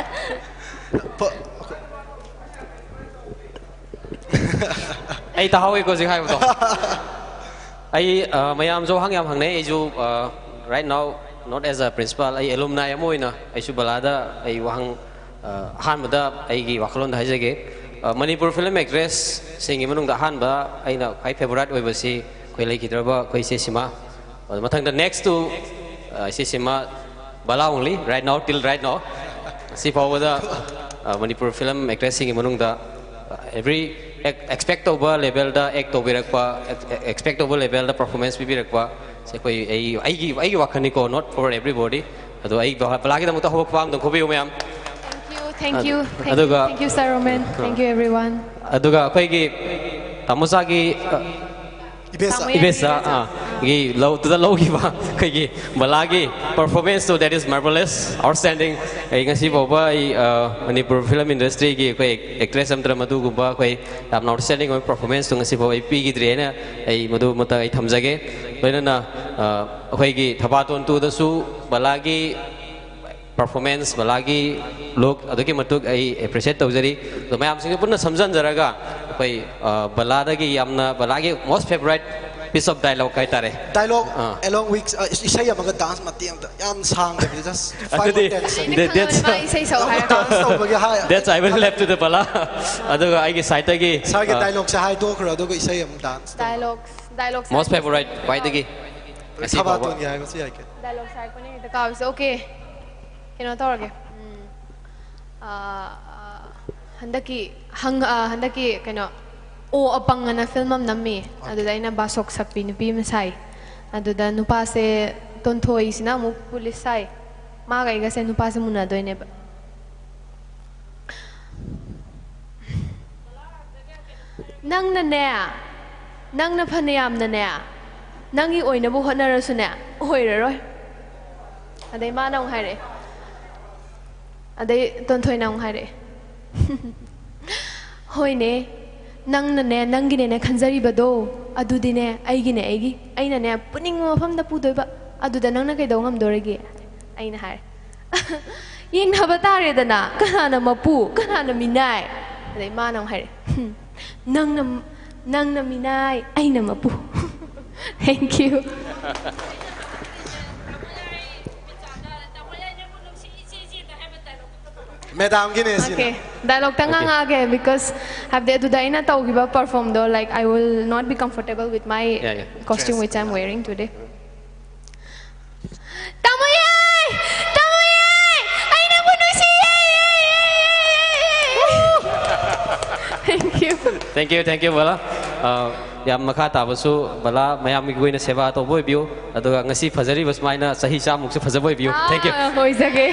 ꯄ- ꯑꯩ ꯇꯥꯍꯧꯋꯦꯀꯣ ꯍꯧꯖꯤꯛ ꯍꯥꯏꯕꯗꯣ꯫ ꯑꯩ, ꯑ, ꯃꯌꯥꯝꯁꯨ ꯋꯥꯍꯪ ꯌꯥꯝ ꯍꯪꯅꯩ꯫ ꯑꯩꯁꯨ, ꯑ, right now, not as a principal, ꯑꯩ alumni ꯑꯃ ꯑꯣꯏꯅ ꯑꯩꯁꯨ ꯕꯂꯥꯗ ꯑꯩ ꯋꯥꯍꯪ, ꯑ, ꯑꯍꯥꯟꯕꯗ ꯑꯩꯒꯤ ꯋꯥꯈꯜꯂꯣꯟꯗ ꯍꯥꯏꯖꯒꯦ꯫ ꯑ, ꯃꯅꯤꯄꯨꯔ film actressꯁꯤꯡꯒꯤ ꯃꯅꯨꯡꯗ ꯑꯍꯥꯟꯕ ꯑꯩꯅ ꯈ꯭ꯋꯥꯏ favourite ꯑꯣꯏꯕꯁꯤ ꯑꯩꯈꯣꯏ ꯂꯩꯈꯤꯗ꯭ꯔꯕ ꯑꯩꯈꯣꯏ ꯏꯆꯦ ꯁꯤꯃꯥ꯫ ꯑꯗꯨ ꯃꯊꯪꯗ next to, ꯑ, ꯏꯆꯦ ꯁꯤꯃꯥ, Bala only, right now, till right now. ꯁꯤ ꯐꯥꯎꯕꯗ, ꯑ, ꯃꯅꯤꯄꯨꯔ film actressꯁꯤꯡꯒꯤ ꯃꯅꯨꯡꯗ, ꯑ, every, ex-, expect ꯇꯧꯕ levelꯗ act ꯇꯧꯕꯤꯔꯛꯄ, ex-, expect ꯇꯧꯕ levelꯗ performance ꯄꯤꯕꯤꯔꯛꯄ, ꯁꯤ ꯑꯩꯈꯣꯏ, ꯑꯩ, ꯑꯩꯒꯤ, ꯑꯩꯒꯤ ꯋꯥꯈꯜꯅꯤꯀꯣ, not for everybody꯫ ꯑꯗꯣ ꯑꯩ ꯕꯂꯥꯒꯤꯗꯃꯛꯇ ꯍꯧꯒꯠꯄ ꯑꯃꯗ ꯈꯨꯕꯤꯌꯨ ꯃꯌꯥꯝ꯫ Thank you, thank you, thank you, ꯑꯗꯨꯒ thank you, sir Roman, thank you everyone. ꯑꯗꯨꯒ ꯑꯩꯈꯣꯏꯒꯤ ꯇꯥꯃꯣꯆꯥꯒꯤ, ꯑ, ꯏꯕꯦꯆꯥ꯫ ꯏꯕꯦꯆꯥ, ꯑꯥ, ꯒꯤ ꯂꯧꯗꯨꯗ ꯂꯧꯈꯤꯕ ꯑꯩꯈꯣꯏꯒꯤ ꯕꯂꯥꯒꯤ performanceꯇꯣ, that is marvelous, outstanding꯫ ꯑꯩ ꯉꯁꯤ ꯐꯥꯎꯕ ꯑꯩ, ꯑ, ꯃꯅꯤꯄꯨꯔ film industryꯒꯤ ꯑꯩꯈꯣꯏ actress ꯑꯃꯗ ꯃꯗꯨꯒꯨꯝꯕ ꯑꯩꯈꯣꯏ ꯌꯥꯝꯅ outstanding ꯑꯣꯏꯕ performanceꯇꯣ ꯉꯁꯤ ꯐꯥꯎꯕ ꯑꯩ ꯄꯤꯈꯤꯗ꯭ꯔꯦꯅ ꯑꯩ ꯃꯗꯨꯃꯛꯇ ꯑꯩ ꯊꯝꯖꯒꯦ꯫ ꯂꯣꯏꯅꯅ, ꯑ, ꯑꯩꯈꯣꯏꯒꯤ ꯊꯕꯥꯇꯣꯟ twoꯗꯁꯨ ꯕꯂꯥꯒꯤ performance, ꯕꯂꯥꯒꯤ look ꯑꯗꯨꯛꯀꯤ ꯃꯇꯤꯛ ꯑꯩ appreciate ꯇꯧꯖꯔꯤ꯫ ꯑꯗꯣ ꯃꯌꯥꯝꯁꯤꯡꯒ ꯄꯨꯟꯅ ꯁꯝꯖꯟꯖꯔꯒ ꯑꯩꯈꯣꯏ, ꯑ, ꯕꯂꯥꯗꯒꯤ ꯌꯥꯝꯅ, ꯕꯂꯥꯒꯤ most favorite piece of dialogue ꯍꯥꯏꯇꯥꯔꯦ꯫ Dialogue ah. Along with, ꯑ, ꯏꯁꯩ ꯑꯃꯒ dance ꯃꯇꯦꯛ ꯑꯃꯇ, ꯌꯥꯝ ꯁꯥꯡꯗꯕꯤꯗ just five ꯑꯗꯨꯗꯤ or ten seconds. that- that's- ꯈꯪꯉꯕꯅꯤ ꯃꯥ ꯏꯁꯩ ꯁꯛꯑꯣ ꯍꯥꯏꯔ Dance ꯇꯧꯕꯒꯤ ꯍꯥꯏ꯫ That's I will left to the ꯕꯂꯥ꯫ ꯑꯗꯨꯒ ꯑꯩꯒꯤ sideꯇꯒꯤ, Sirꯒꯤ ꯑ, dialogueꯁꯦ ꯍꯥꯏꯗꯣꯛꯈ꯭ꯔꯣ, ꯑꯗꯨꯒ ꯏꯁꯩ ꯑꯃꯨꯛ dance ꯇꯧ꯫ Dialogues, dialogues most favorite ꯈ꯭ꯋꯥꯏꯗꯒꯤ ꯉꯁꯤ ꯐꯥꯎꯕ꯫ ꯊꯕꯥꯇꯣꯟꯒꯤ ꯍꯥꯏꯕꯁꯨ ꯌꯥꯏ ꯀꯩꯅꯣ꯫ Dialogues ꯍꯥꯏꯔꯛꯄꯅꯦ ꯍꯦꯛꯇ ꯀꯥꯎꯏꯁꯦ꯫ Okay, ꯀꯩꯅꯣ ꯇꯧꯔꯒꯦ꯫ ꯎꯝ, ꯑ, ꯑ, ꯍꯟꯗꯛꯀꯤ ꯍꯪ-, ꯑ, ꯍꯟꯗꯛꯀꯤ ꯀꯩꯅꯣ, ꯑꯣ ꯑꯄꯪ ꯑꯅ film ꯑꯃ ꯅꯝꯃꯤ꯫ ꯑꯗꯨꯗ ꯑꯩꯅ ꯕꯥꯁꯣꯛ ꯁꯛꯄꯤ ꯅꯨꯄꯤ ꯑꯃ ꯁꯥꯏ꯫ ꯑꯗꯨꯗ ꯅꯨꯄꯥꯁꯦ, ꯇꯣꯟꯊꯣꯏꯁꯤꯅ ꯑꯃꯨꯛ police ꯁꯥꯏ꯫ ꯃꯥꯒ ꯑꯩꯒꯁꯦ ꯅꯨꯄꯥꯁꯦ ꯃꯨꯟꯅꯗꯣꯏꯅꯦꯕ꯫ ꯅꯪꯅꯅꯦ, ꯅꯪꯅ ꯐꯅ ꯌꯥꯝꯅꯅꯦ, ꯅꯪꯒꯤ ꯑꯣꯏꯅꯕ ꯍꯣꯠꯅꯔꯁꯨꯅꯦ, ꯑꯣꯏꯔꯔꯣꯏ꯫ ꯑꯗꯩ ꯃꯥꯅ ꯑꯃꯨꯛ ꯍꯥꯏꯔꯛꯑꯦ, ꯑꯗꯩ ꯇꯣꯟꯊꯣꯏꯅ ꯑꯃꯨꯛ ꯍꯥꯏꯔꯛꯑꯦ, "ꯍꯣꯏꯅꯦ, ꯅꯪꯅꯅꯦ, ꯅꯪꯒꯤꯅꯦꯅꯦ ꯈꯟꯖꯔꯤꯕꯗꯣ, ꯑꯗꯨꯗꯤꯅꯦ ꯑꯩꯒꯤꯅꯦ, ꯑꯩꯒꯤ, ꯑꯩꯅꯅꯦ ꯄꯨꯅꯤꯡꯕ ꯃꯐꯝꯗ ꯄꯨꯗꯣꯏꯕ꯫ ꯑꯗꯨꯗ ꯅꯪꯅ ꯀꯩꯗꯧ ꯉꯝꯗꯣꯔꯤꯒꯦ?" ꯑꯩꯅ ꯍꯥꯏꯔꯦ, "ꯌꯦꯡꯅꯕ ꯇꯥꯔꯦꯗꯅ, ꯀꯅꯥꯅ ꯃꯄꯨ, ꯀꯅꯥꯅ ꯃꯤꯅꯥꯏ?" ꯑꯗꯩ ꯃꯥꯅ ꯑꯃꯨꯛ ꯍꯥꯏꯔꯛꯑꯦ, "ꯍꯨꯝ, ꯅꯪꯅ, ꯅꯪꯅ ꯃꯤꯅꯥꯏ, ꯑꯩꯅ ꯃꯄꯨ꯫" Thank you꯫ ꯃꯦꯗꯥꯝꯒꯤꯅꯦ ꯁꯤꯅ꯫ Okay, dialogue ꯇꯪ Okay. ꯉꯥꯡꯉꯛꯑꯒꯦ, because ꯍꯥꯏꯕꯗꯤ ꯑꯗꯨꯗ ꯑꯩꯅ ꯇꯧꯈꯤꯕ perform ꯗꯣ, like, I will not be comfortable with my Yeah, yeah. Costume Dress. Which I'm wearing today. ꯇꯥꯃꯣ ꯌꯥꯏ! ꯇꯥꯃꯣ ꯌꯥꯏ! ꯑꯩ ꯅꯪꯕꯨ ꯅꯨꯡꯁꯤꯌꯦ! Thank you. Thank you, thank you, ꯕꯂꯥ꯫ ꯑ, ꯌꯥꯝ ꯃꯈꯥ ꯇꯥꯕꯁꯨ ꯕꯂꯥ ꯃꯌꯥꯝꯒꯤ ꯑꯣꯏꯅ ꯁꯦꯕꯥ ꯇꯧꯕ ꯑꯣꯏꯕꯤꯌꯨ꯫ ꯑꯗꯨꯒ ꯉꯁꯤ ꯐꯖꯔꯤꯕ ꯁꯨꯃꯥꯏꯅ ꯆꯍꯤ ꯆꯥꯃꯨꯛꯁꯨ ꯐꯖꯕ ꯑꯣꯏꯕꯤꯌꯨ꯫ Thank you. Ah, ꯑꯣꯏꯖꯒꯦ꯫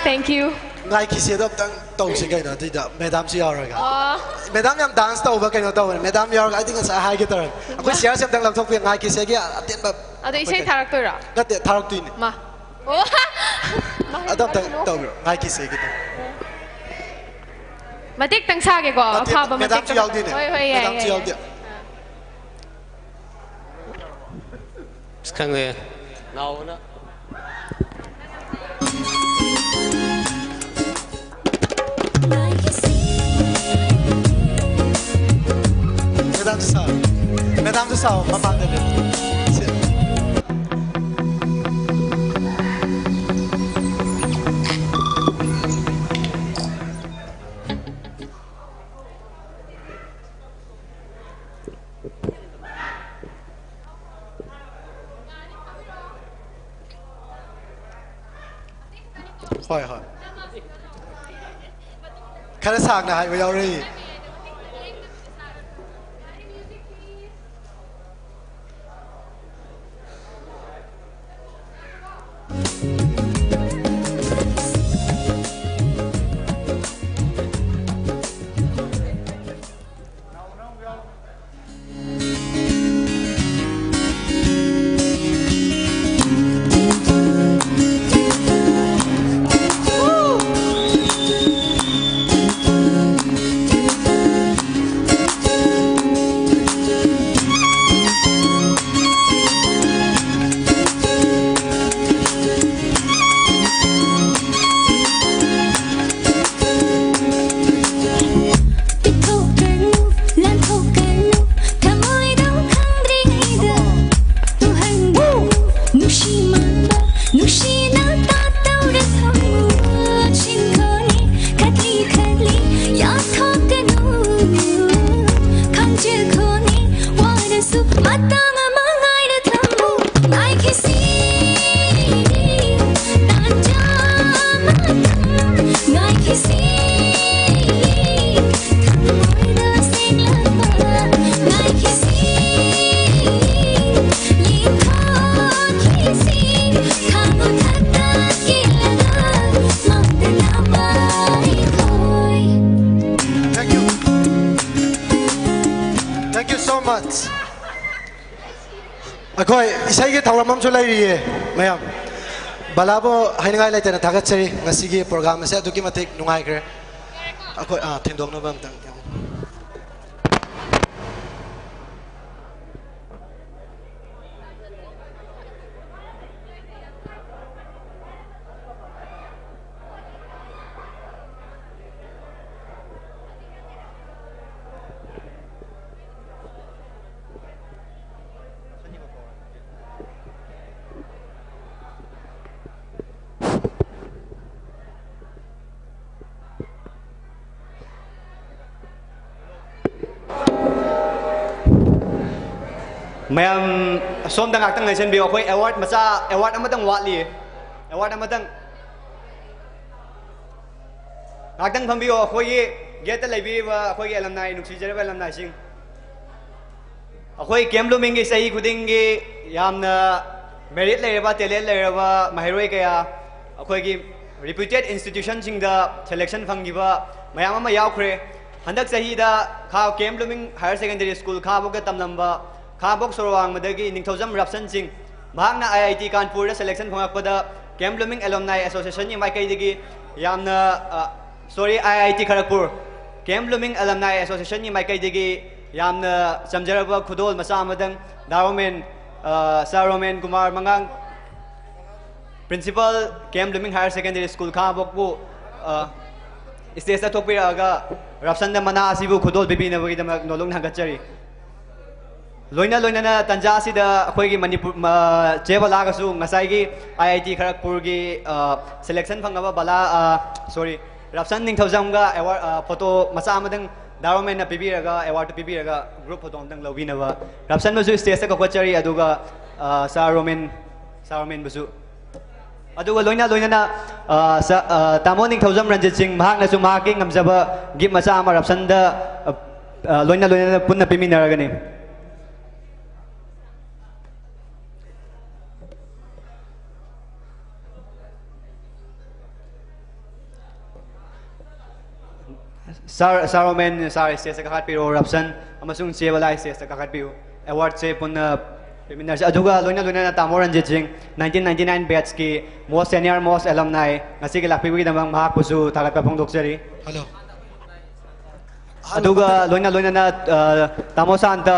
Thank you. ꯉꯥꯏꯈꯤꯁꯦ, ꯑꯗꯣ ꯑꯝꯇꯪ ꯇꯧꯁꯤ ꯀꯩꯅꯣ, ꯑꯗꯨꯏꯗ ꯃꯦꯗꯥꯝꯁꯨ ꯌꯥꯎꯔꯒ꯫ ꯑꯣ꯫ ꯃꯦꯗꯥꯝ ꯌꯥꯝ dance ꯇꯧꯕ ꯀꯩꯅꯣ ꯇꯧꯕꯅꯦ꯫ ꯃꯦꯗꯥꯝ ꯌꯥꯎꯔꯒ ꯑꯩꯗꯤ ꯉꯁꯥꯏ ꯍꯥꯏꯒꯦ ꯇꯧꯔꯦ꯫ ꯑꯩꯈꯣꯏ ꯆꯤꯌꯔꯁꯦ ꯑꯝꯇꯪ ꯂꯧꯊꯣꯛꯄꯤꯌꯨ, ꯉꯥꯏꯈꯤꯁꯦꯒꯤ ꯑꯇꯦꯟꯕ ꯑꯗꯣ ꯏꯁꯩ ꯑꯩꯈꯣꯏ ꯊꯥꯔꯛꯇꯣꯏꯔꯣ? ꯅꯠꯇꯦ, ꯊꯥꯔꯛꯇꯣꯏꯅꯦ꯫ ꯃꯥ꯫ ꯑꯣ꯫ ꯑꯗꯣ ꯑꯝꯇꯪ ꯇꯧꯕꯤꯔꯣ, ꯉꯥꯏꯈꯤꯁꯦꯒꯤꯗꯣ꯫ ꯃꯇꯦꯛꯇꯪ ꯁꯥꯒꯦꯀꯣ, ꯃꯇꯦꯛ-, ꯑꯐꯕ ꯃꯦꯗꯥꯝꯁꯨ ꯃꯇꯦꯛꯇꯪ꯫ ꯌꯥꯎꯗꯣꯏꯅꯦ꯫ ꯍꯣꯏ, ꯍꯣꯏ, ꯌꯥꯏ, ꯃꯦꯗꯥꯝꯁꯨ ꯌꯥꯏ, ꯌꯥꯎꯗꯦ꯫ ꯌꯥꯏ꯫ ꯑꯁ, ꯈꯪꯗꯦ꯫ ꯅꯥꯎꯕꯅ꯫ ꯃꯦꯗꯥꯝꯁꯨ ꯁꯥꯎ꯫ ꯃꯦꯗꯥꯝꯁꯨ ꯁꯥꯎ, ꯃꯄꯥꯟꯗ ꯂꯦꯞꯄꯨ꯫ ꯁꯤ꯫ ꯍꯣꯏ, ꯍꯣꯏ꯫ ꯈꯔ ꯁꯥꯡꯅ ꯍꯥꯏꯕ ꯌꯥꯎꯔꯛꯏ꯫ ꯑꯩꯈꯣꯏ ꯏꯁꯩꯒꯤ ꯊꯧꯔꯝ ꯑꯃꯁꯨ ꯂꯩꯔꯤꯌꯦ, ꯃꯌꯥꯝ꯫ ꯕꯂꯥꯕꯨ ꯍꯥꯏꯅꯤꯡꯉꯥꯏ ꯂꯩꯇꯅ ꯊꯥꯒꯠꯆꯔꯤ꯫ ꯉꯁꯤꯒꯤ ꯄ꯭ꯔꯣꯒ꯭ꯔꯥꯝ ꯑꯁꯦ ꯑꯗꯨꯛꯀꯤ ꯃꯇꯤꯛ ꯅꯨꯡꯉꯥꯏꯈ꯭ꯔꯦ꯫ ꯑꯩꯈꯣꯏ, ꯑꯥ, ꯊꯦꯡꯗꯣꯛꯅꯕ ꯑꯝꯇꯪ꯫ ꯃꯌꯥꯝ ꯁꯣꯝꯗ ꯉꯥꯛꯇꯪ ꯉꯥꯏꯁꯟꯕꯤꯌꯨ꯫ ꯑꯩꯈꯣꯏ ꯑꯦꯋꯥꯔꯗ ꯃꯆꯥ, ꯑꯦꯋꯥꯔꯗ ꯑꯃꯇꯪ ꯋꯥꯠꯂꯤꯌꯦ꯫ ꯑꯦꯋꯥꯔꯗ ꯑꯃꯇꯪ꯫ ꯉꯥꯛꯇꯪ ꯐꯝꯕꯤꯌꯣ꯫ ꯑꯩꯈꯣꯏꯒꯤ ꯒꯦꯠꯇ ꯂꯩꯕꯤꯔꯤꯕ ꯑꯩꯈꯣꯏꯒꯤ ꯑꯦꯂꯝꯅꯥꯏ, ꯅꯨꯡꯁꯤꯖꯔꯕ ꯑꯦꯂꯝꯅꯥꯏꯁꯤꯡ, ꯑꯩꯈꯣꯏ ꯀꯦꯝ ꯕ꯭ꯂꯨꯃꯤꯡꯒꯤ ꯆꯍꯤ ꯈꯨꯗꯤꯡꯒꯤ ꯌꯥꯝꯅ ꯃꯦꯔꯤꯠ ꯂꯩꯔꯕ, ꯇꯦꯂꯦꯟ ꯂꯩꯔꯕ ꯃꯍꯩꯔꯣꯏ ꯀꯌꯥ, ꯑꯩꯈꯣꯏꯒꯤ ꯔꯤꯄ꯭ꯌꯨꯇꯦꯠ ꯏꯟꯁꯇꯤꯇ꯭ꯌꯨꯁꯟꯁꯤꯡꯗ ꯁꯦꯂꯦꯛꯁꯟ ꯐꯪꯈꯤꯕ ꯃꯌꯥꯝ ꯑꯃ ꯌꯥꯎꯈ꯭ꯔꯦ꯫ ꯍꯟꯗꯛ ꯆꯍꯤꯗ ꯈꯥ, ꯀꯦꯝ ꯕ꯭ꯂꯨꯃꯤꯡ ꯍꯥꯌꯔ ꯁꯦꯀꯦꯟꯗꯔꯤ ꯁ꯭ꯀꯨꯜ ꯈꯥꯕꯣꯛꯇ ꯇꯝꯂꯝꯕ ꯈꯥꯕꯣꯛ ꯁꯣꯔꯣꯋꯥꯡꯃꯗꯒꯤ ꯅꯤꯡꯊꯧꯖꯝ ꯔꯥꯞꯁꯟ ꯁꯤꯡ, ꯃꯍꯥꯛꯅ ꯑꯥꯏ ꯑꯥꯏ ꯇꯤ ꯀꯥꯟꯄꯨꯔꯗ ꯁꯦꯂꯦꯛꯁꯟ ꯐꯪꯂꯛꯄꯗ ꯀꯦꯝ ꯕ꯭ꯂꯨꯃꯤꯡ ꯑꯦꯂꯨꯝꯅꯥꯏ ꯑꯦꯁꯣꯁꯤꯌꯦꯁꯟꯒꯤ ꯃꯥꯏꯀꯩꯗꯒꯤ ꯌꯥꯝꯅ, ꯑ, ꯁꯣꯔꯤ, ꯑꯥꯏ ꯑꯥꯏ ꯇꯤ ꯈꯔꯒꯄꯨꯔ, ꯀꯦꯝ ꯕ꯭ꯂꯨꯃꯤꯡ ꯑꯦꯂꯨꯝꯅꯥꯏ ꯑꯦꯁꯣꯁꯤꯌꯦꯁꯟꯒꯤ ꯃꯥꯏꯀꯩꯗꯒꯤ ꯌꯥꯝꯅ ꯆꯝꯖꯔꯕ ꯈꯨꯗꯣꯜ ꯃꯆꯥ ꯑꯃꯗꯪ ꯗꯥ ꯔꯣꯃꯦꯟ, ꯑ, ꯁꯥꯔ ꯔꯣꯃꯦꯟ ꯀꯨꯃꯥꯔ ꯃꯉꯥꯡ, ꯄ꯭ꯔꯤꯟꯁꯤꯄꯥꯜ, ꯀꯦꯝ ꯕ꯭ꯂꯨꯃꯤꯡ ꯍꯥꯌꯔ ꯁꯦꯀꯦꯟꯗꯔꯤ ꯁ꯭ꯀꯨꯜ ꯈꯥꯉꯕꯣꯛꯄꯨ, ꯑ, ꯁ꯭ꯇꯦꯖꯇ ꯊꯣꯛꯄꯤꯔꯛꯑꯒ ꯔꯥꯞꯁꯟꯗ ꯃꯅꯥ ꯑꯁꯤꯕꯨ ꯈꯨꯗꯣꯜ ꯄꯤꯕꯤꯅꯕꯒꯤꯗꯃꯛ ꯅꯣꯂꯨꯛꯅ ꯊꯥꯒꯠꯆꯔꯤ꯫ ꯂꯣꯏꯅ ꯂꯣꯏꯅꯅ ꯇꯟꯖꯥ ꯑꯁꯤꯗ ꯑꯩꯈꯣꯏꯒꯤ ꯃꯅꯤꯄꯨꯔ, ꯃ-, ꯆꯦ ꯕꯂꯥꯒꯁꯨ ꯉꯁꯥꯏꯒꯤ ꯑꯥꯏ ꯑꯥꯏ ꯇꯤ ꯈꯔꯒꯄꯨꯔꯒꯤ, ꯑ, ꯁꯦꯂꯦꯛꯁꯟ ꯐꯪꯉꯕ ꯕꯂꯥ, ꯑ, ꯁꯣꯔꯤ, ꯔꯥꯞꯁꯟ ꯅꯤꯡꯊꯧꯖꯝꯒ ꯑꯦꯋꯥꯔꯗ, ꯑ, ꯐꯣꯇꯣ ꯃꯆꯥ ꯑꯃꯗꯪ ꯗꯥ ꯔꯣꯃꯦꯟꯅ ꯄꯤꯕꯤꯔꯒ, ꯑꯦꯋꯥꯔꯗꯇꯨ ꯄꯤꯕꯤꯔꯒ ꯒ꯭ꯔꯨꯞ ꯐꯣꯇꯣ ꯑꯃꯇꯪ ꯂꯧꯕꯤꯅꯕ ꯔꯥꯞꯁꯟꯕꯨꯁꯨ ꯁ꯭ꯇꯦꯖꯇ ꯀꯧꯈꯠꯆꯔꯤ꯫ ꯑꯗꯨꯒ, ꯑ, ꯁꯥꯔ ꯔꯣꯃꯦꯟ, ꯁꯥꯔ ꯔꯣꯃꯦꯟꯕꯨꯁꯨ꯫ ꯑꯗꯨꯒ ꯂꯣꯏꯅ ꯂꯣꯏꯅꯅ, ꯑ, ꯁ-, ꯑ, ꯇꯥꯃꯣ ꯅꯤꯡꯊꯧꯖꯝ ꯔꯟꯖꯤꯠ ꯁꯤꯡ, ꯃꯍꯥꯛꯅꯁꯨ ꯃꯍꯥꯛꯀꯤ ꯉꯝꯖꯕ ꯒꯤꯐ ꯃꯆꯥ ꯑꯃ ꯔꯥꯞꯁꯟꯗ, ꯑ, ꯑ, ꯂꯣꯏꯅ ꯂꯣꯏꯅꯅ ꯄꯨꯟꯅ ꯄꯤꯃꯤꯟꯅꯔꯒꯅꯤ꯫ ꯁꯥꯔ ꯁꯥꯔ ꯔꯣꯃꯦꯟ, ꯁꯥꯔ ꯁ꯭ꯇꯦꯖꯇ ꯀꯥꯈꯠꯄꯤꯔꯣ꯫ ꯔꯞꯁꯟ ꯑꯃꯁꯨꯡ ꯆꯦ ꯕꯂꯥ ꯁ꯭ꯇꯦꯖꯇ ꯀꯥꯈꯠꯄꯤꯌꯨ꯫ ꯑꯦꯋꯥꯔꯗꯁꯦ ꯄꯨꯟꯅ ꯄꯤꯃꯤꯟꯅꯔꯁꯤ꯫ ꯑꯗꯨꯒ ꯂꯣꯏꯅ ꯂꯣꯏꯅꯅ ꯇꯥꯃꯣ Ranjit Singh, nineteen ninety nine ꯕꯦꯠꯁꯀꯤ ꯃꯣꯁ ꯁꯦꯅꯤꯌꯔ, ꯃꯣꯁ ꯑꯦꯂꯝꯅꯥꯏ, ꯉꯁꯤꯒꯤ ꯂꯥꯛꯄꯤꯕꯒꯤꯗꯃꯛ ꯃꯍꯥꯛꯄꯨꯁꯨ ꯊꯥꯒꯠꯄ ꯐꯣꯡꯗꯣꯛꯆꯔꯤ꯫ ꯍꯜꯂꯣ꯫ ꯑꯗꯨꯒ ꯂꯣꯏꯅ ꯂꯣꯏꯅꯅ ꯑ, ꯇꯥꯃꯣ ꯁꯥꯟꯇ,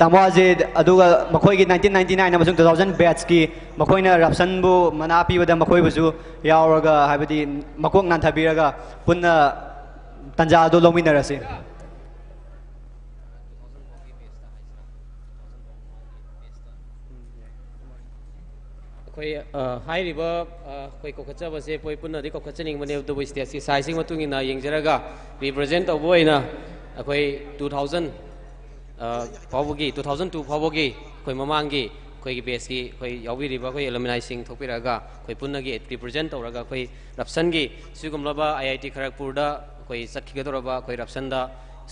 ꯇꯥꯃꯣ ꯑꯖꯤꯠ, ꯑꯗꯨꯒ ꯃꯈꯣꯏꯒꯤ ꯅꯥꯏꯟꯇꯤꯟ ꯅꯥꯏꯟꯇꯤ ꯅꯥꯏꯟ ꯑꯃꯁꯨꯡ ꯇꯨ ꯊꯥꯎꯖꯟ ꯕꯦꯠꯁꯀꯤ ꯃꯈꯣꯏꯅ ꯔꯞꯁꯟꯕꯨ ꯃꯅꯥ ꯄꯤꯕꯗ ꯃꯈꯣꯏꯕꯨꯁꯨ ꯌꯥꯎꯔꯒ, ꯍꯥꯏꯕꯗꯤ ꯃꯀꯣꯛ ꯅꯥꯟꯊꯕꯤꯔꯒ ꯄꯨꯟꯅ ꯇꯥꯟꯖꯥ ꯑꯗꯨ ꯂꯧꯃꯤꯟꯅꯔꯁꯤ꯫ ꯑꯩꯈꯣꯏ ꯑ, ꯍꯥꯏꯔꯤꯕ ꯑ, ꯑꯩꯈꯣꯏ ꯀꯧꯈꯠꯆꯕꯁꯦ ꯑꯩꯈꯣꯏ ꯄꯨꯟꯅꯗꯤ ꯀꯧꯈꯠꯆꯅꯤꯡꯕꯅꯦ, ꯑꯗꯨꯕꯨ ꯁ꯭ꯇꯦꯖꯀꯤ ꯁꯥꯏꯖꯀꯤ ꯃꯇꯨꯡ ꯏꯟꯅ ꯌꯦꯡꯖꯔꯒ ꯔꯤꯄ꯭ꯔꯖꯦꯟ ꯇꯧꯕ ꯑꯣꯏꯅ ꯑꯩꯈꯣꯏ ꯇꯨ ꯊꯥꯎꯖꯟ ꯐꯥꯎꯕꯒꯤ, ꯇꯨ ꯊꯥꯎꯖꯟ ꯇꯨ ꯐꯥꯎꯕꯒꯤ ꯑꯩꯈꯣꯏ ꯃꯃꯥꯡꯒꯤ ꯑꯩꯈꯣꯏꯒꯤ ꯕꯦꯁꯀꯤ ꯑꯩꯈꯣꯏ ꯌꯥꯎꯕꯤꯔꯤꯕ ꯑꯩꯈꯣꯏ ꯑꯦꯂꯨꯃꯤꯅꯥꯏꯁꯤꯡ ꯊꯣꯛꯄꯤꯔꯛꯑꯒ ꯑꯩꯈꯣꯏ ꯄꯨꯟꯅꯒꯤ ꯔꯤꯄ꯭ꯔꯖꯦꯟ ꯇꯧꯔꯒ ꯑꯩꯈꯣꯏ ꯔꯞꯁꯟꯒꯤ ꯁꯤꯒꯨꯝꯂꯕ ꯑꯥꯏ ꯑꯥꯏ ꯇꯤ ꯈꯔꯛꯄꯨꯔꯗ ꯑꯩꯈꯣꯏ ꯆꯠꯈꯤꯒꯗꯧꯔꯕ ꯑꯩꯈꯣꯏ ꯔꯞꯁꯟꯗ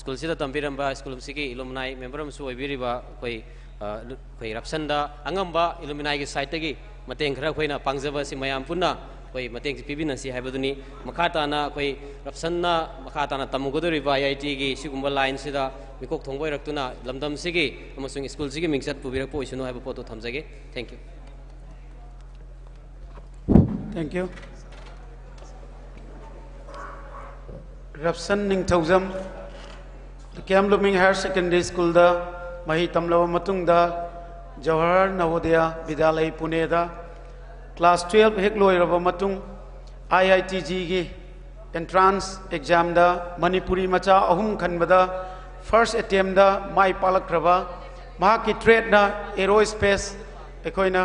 ꯁ꯭ꯀꯨꯜꯁꯤꯗ ꯇꯝꯕꯤꯔꯝꯕ ꯁ꯭ꯀꯨꯜꯁꯤꯒꯤ ꯑꯦꯂꯨꯃꯤꯅꯥꯏ ꯃꯦꯝꯕꯔ ꯑꯃꯁꯨ ꯑꯣꯏꯕꯤꯔꯤꯕ ꯑꯩꯈꯣꯏ ꯑ, ꯑꯩꯈꯣꯏ ꯔꯞꯁꯟꯗ ꯑꯉꯝꯕ ꯑꯦꯂꯨꯃꯤꯅꯥꯏꯒꯤ ꯁꯥꯏꯠꯇꯒꯤ ꯃꯇꯦꯡ ꯈꯔ ꯑꯩꯈꯣꯏꯅ ꯄꯥꯡꯖꯕ ꯑꯁꯤ ꯃꯌꯥꯝ ꯄꯨꯟꯅ ꯑꯩꯈꯣꯏ ꯃꯇꯦꯡꯁꯤ ꯄꯤꯕꯤꯅꯁꯤ ꯍꯥꯏꯕꯗꯨꯅꯤ꯫ ꯃꯈꯥ ꯇꯥꯅ ꯑꯩꯈꯣꯏ ꯔꯞꯁꯟꯅ ꯃꯈꯥ ꯇꯥꯅ ꯇꯝꯃꯨꯒꯗꯧꯔꯤꯕ ꯑꯥꯏ ꯑꯥꯏ ꯇꯤꯒꯤ ꯁꯤꯒꯨꯝꯕ ꯂꯥꯏꯟꯁꯤꯗ ꯃꯤꯀꯣꯛ ꯊꯣꯡꯕ ꯑꯣꯏꯔꯛꯇꯨꯅ ꯂꯝꯗꯝꯁꯤꯒꯤ ꯑꯃꯁꯨꯡ ꯁ꯭ꯀꯨꯜꯁꯤꯒꯤ ꯃꯤꯡꯆꯠ ꯄꯨꯕꯤꯔꯛꯄ ꯑꯣꯏꯁꯅꯨ ꯍꯥꯏꯕ ꯄꯣꯠꯇꯨ ꯊꯝꯖꯒꯦ꯫ Thank you꯫ Thank you. Rupson Ningthoujam, K M blooming higher secondary ꯁ꯭ꯀꯨꯜꯗ ꯃꯍꯩ ꯇꯝꯂꯕ ꯃꯇꯨꯡꯗ ꯖꯋꯥꯍꯔ ꯅꯕꯣꯗꯌꯥ ꯕꯤꯗ꯭ꯌꯥꯂꯌ ꯄꯨꯅꯦꯗ ꯀ꯭ꯂꯥꯁ ꯇꯨꯌꯦꯜꯐ ꯍꯦꯛ ꯂꯣꯏꯔꯕ ꯃꯇꯨꯡ ꯑꯥꯏ ꯑꯥꯏ ꯇꯤ ꯖꯤꯒꯤ ꯑꯦꯟꯇ꯭ꯔꯥꯟꯁ ꯑꯦꯛꯖꯥꯝꯗ ꯃꯅꯤꯄꯨꯔꯤ ꯃꯆꯥ ꯑꯍꯨꯝ ꯈꯟꯕꯗ ꯐꯥꯔꯁ ꯑꯦꯇꯦꯝꯗ ꯃꯥꯏ ꯄꯥꯛꯂꯛꯈ꯭ꯔꯕ ꯃꯍꯥꯛꯀꯤ ꯇ꯭ꯔꯦꯠꯅ ꯑꯦꯔꯣ ꯁ꯭ꯄꯦꯁ, ꯑꯩꯈꯣꯏꯅ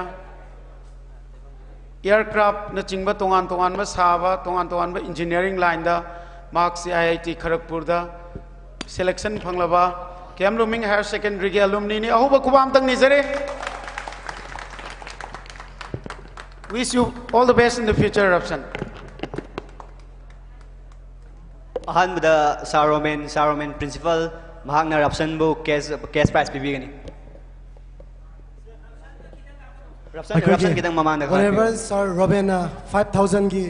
ꯑꯦꯌꯥꯔꯀ꯭ꯔꯥꯐꯅꯆꯤꯡꯕ ꯇꯣꯉꯥꯟ ꯇꯣꯉꯥꯟꯕ ꯁꯥꯕ, ꯇꯣꯉꯥꯟ ꯇꯣꯉꯥꯟꯕ ꯏꯟꯖꯤꯅꯤꯌꯥꯔꯤꯡ ꯂꯥꯏꯟꯗ ꯃꯍꯥꯛꯁꯤ ꯑꯥꯏ ꯑꯥꯏ ꯇꯤ ꯈꯔꯒꯄꯨꯔꯗ ꯁꯦꯂꯦꯛꯁꯟ ꯐꯪꯂꯕ ꯀꯦ ꯑꯦꯝ ꯕ꯭ꯂꯨꯃꯤꯡ ꯍꯥꯌꯔ ꯁꯦꯀꯦꯟꯗꯔꯤꯒꯤ ꯑꯦꯂꯨꯝꯅꯤꯅꯤ꯫ ꯑꯍꯧꯕ ꯈꯨꯕꯥꯛ ꯑꯝꯇꯪ ꯅꯤꯖꯔꯤ꯫ Wish you all the best in the future, ꯔꯞꯁꯟ꯫ ꯑꯍꯥꯟꯕꯗ ꯁꯥꯔ ꯔꯣꯃꯦꯟ, ꯁꯥꯔ ꯔꯣꯃꯦꯟ ꯄ꯭ꯔꯤꯟꯁꯤꯄꯜ, ꯃꯍꯥꯛꯅ ꯔꯞꯁꯟꯕꯨ ꯀꯦꯁ ꯀꯦꯁ ꯄ꯭ꯔꯥꯏꯖ ꯄꯤꯕꯤꯒꯅꯤ꯫ ꯔꯞꯁꯟ, ꯔꯞꯁꯟ ꯈꯤꯇꯪ ꯃꯃꯥꯡꯗ ꯑꯣꯅꯔꯦꯕꯜ ꯈꯥꯛꯄꯤꯌꯨ꯫ ꯁꯥꯔ ꯔꯣꯕꯦꯟꯅ ꯐꯥꯏꯚ ꯊꯥꯎꯖꯟꯒꯤ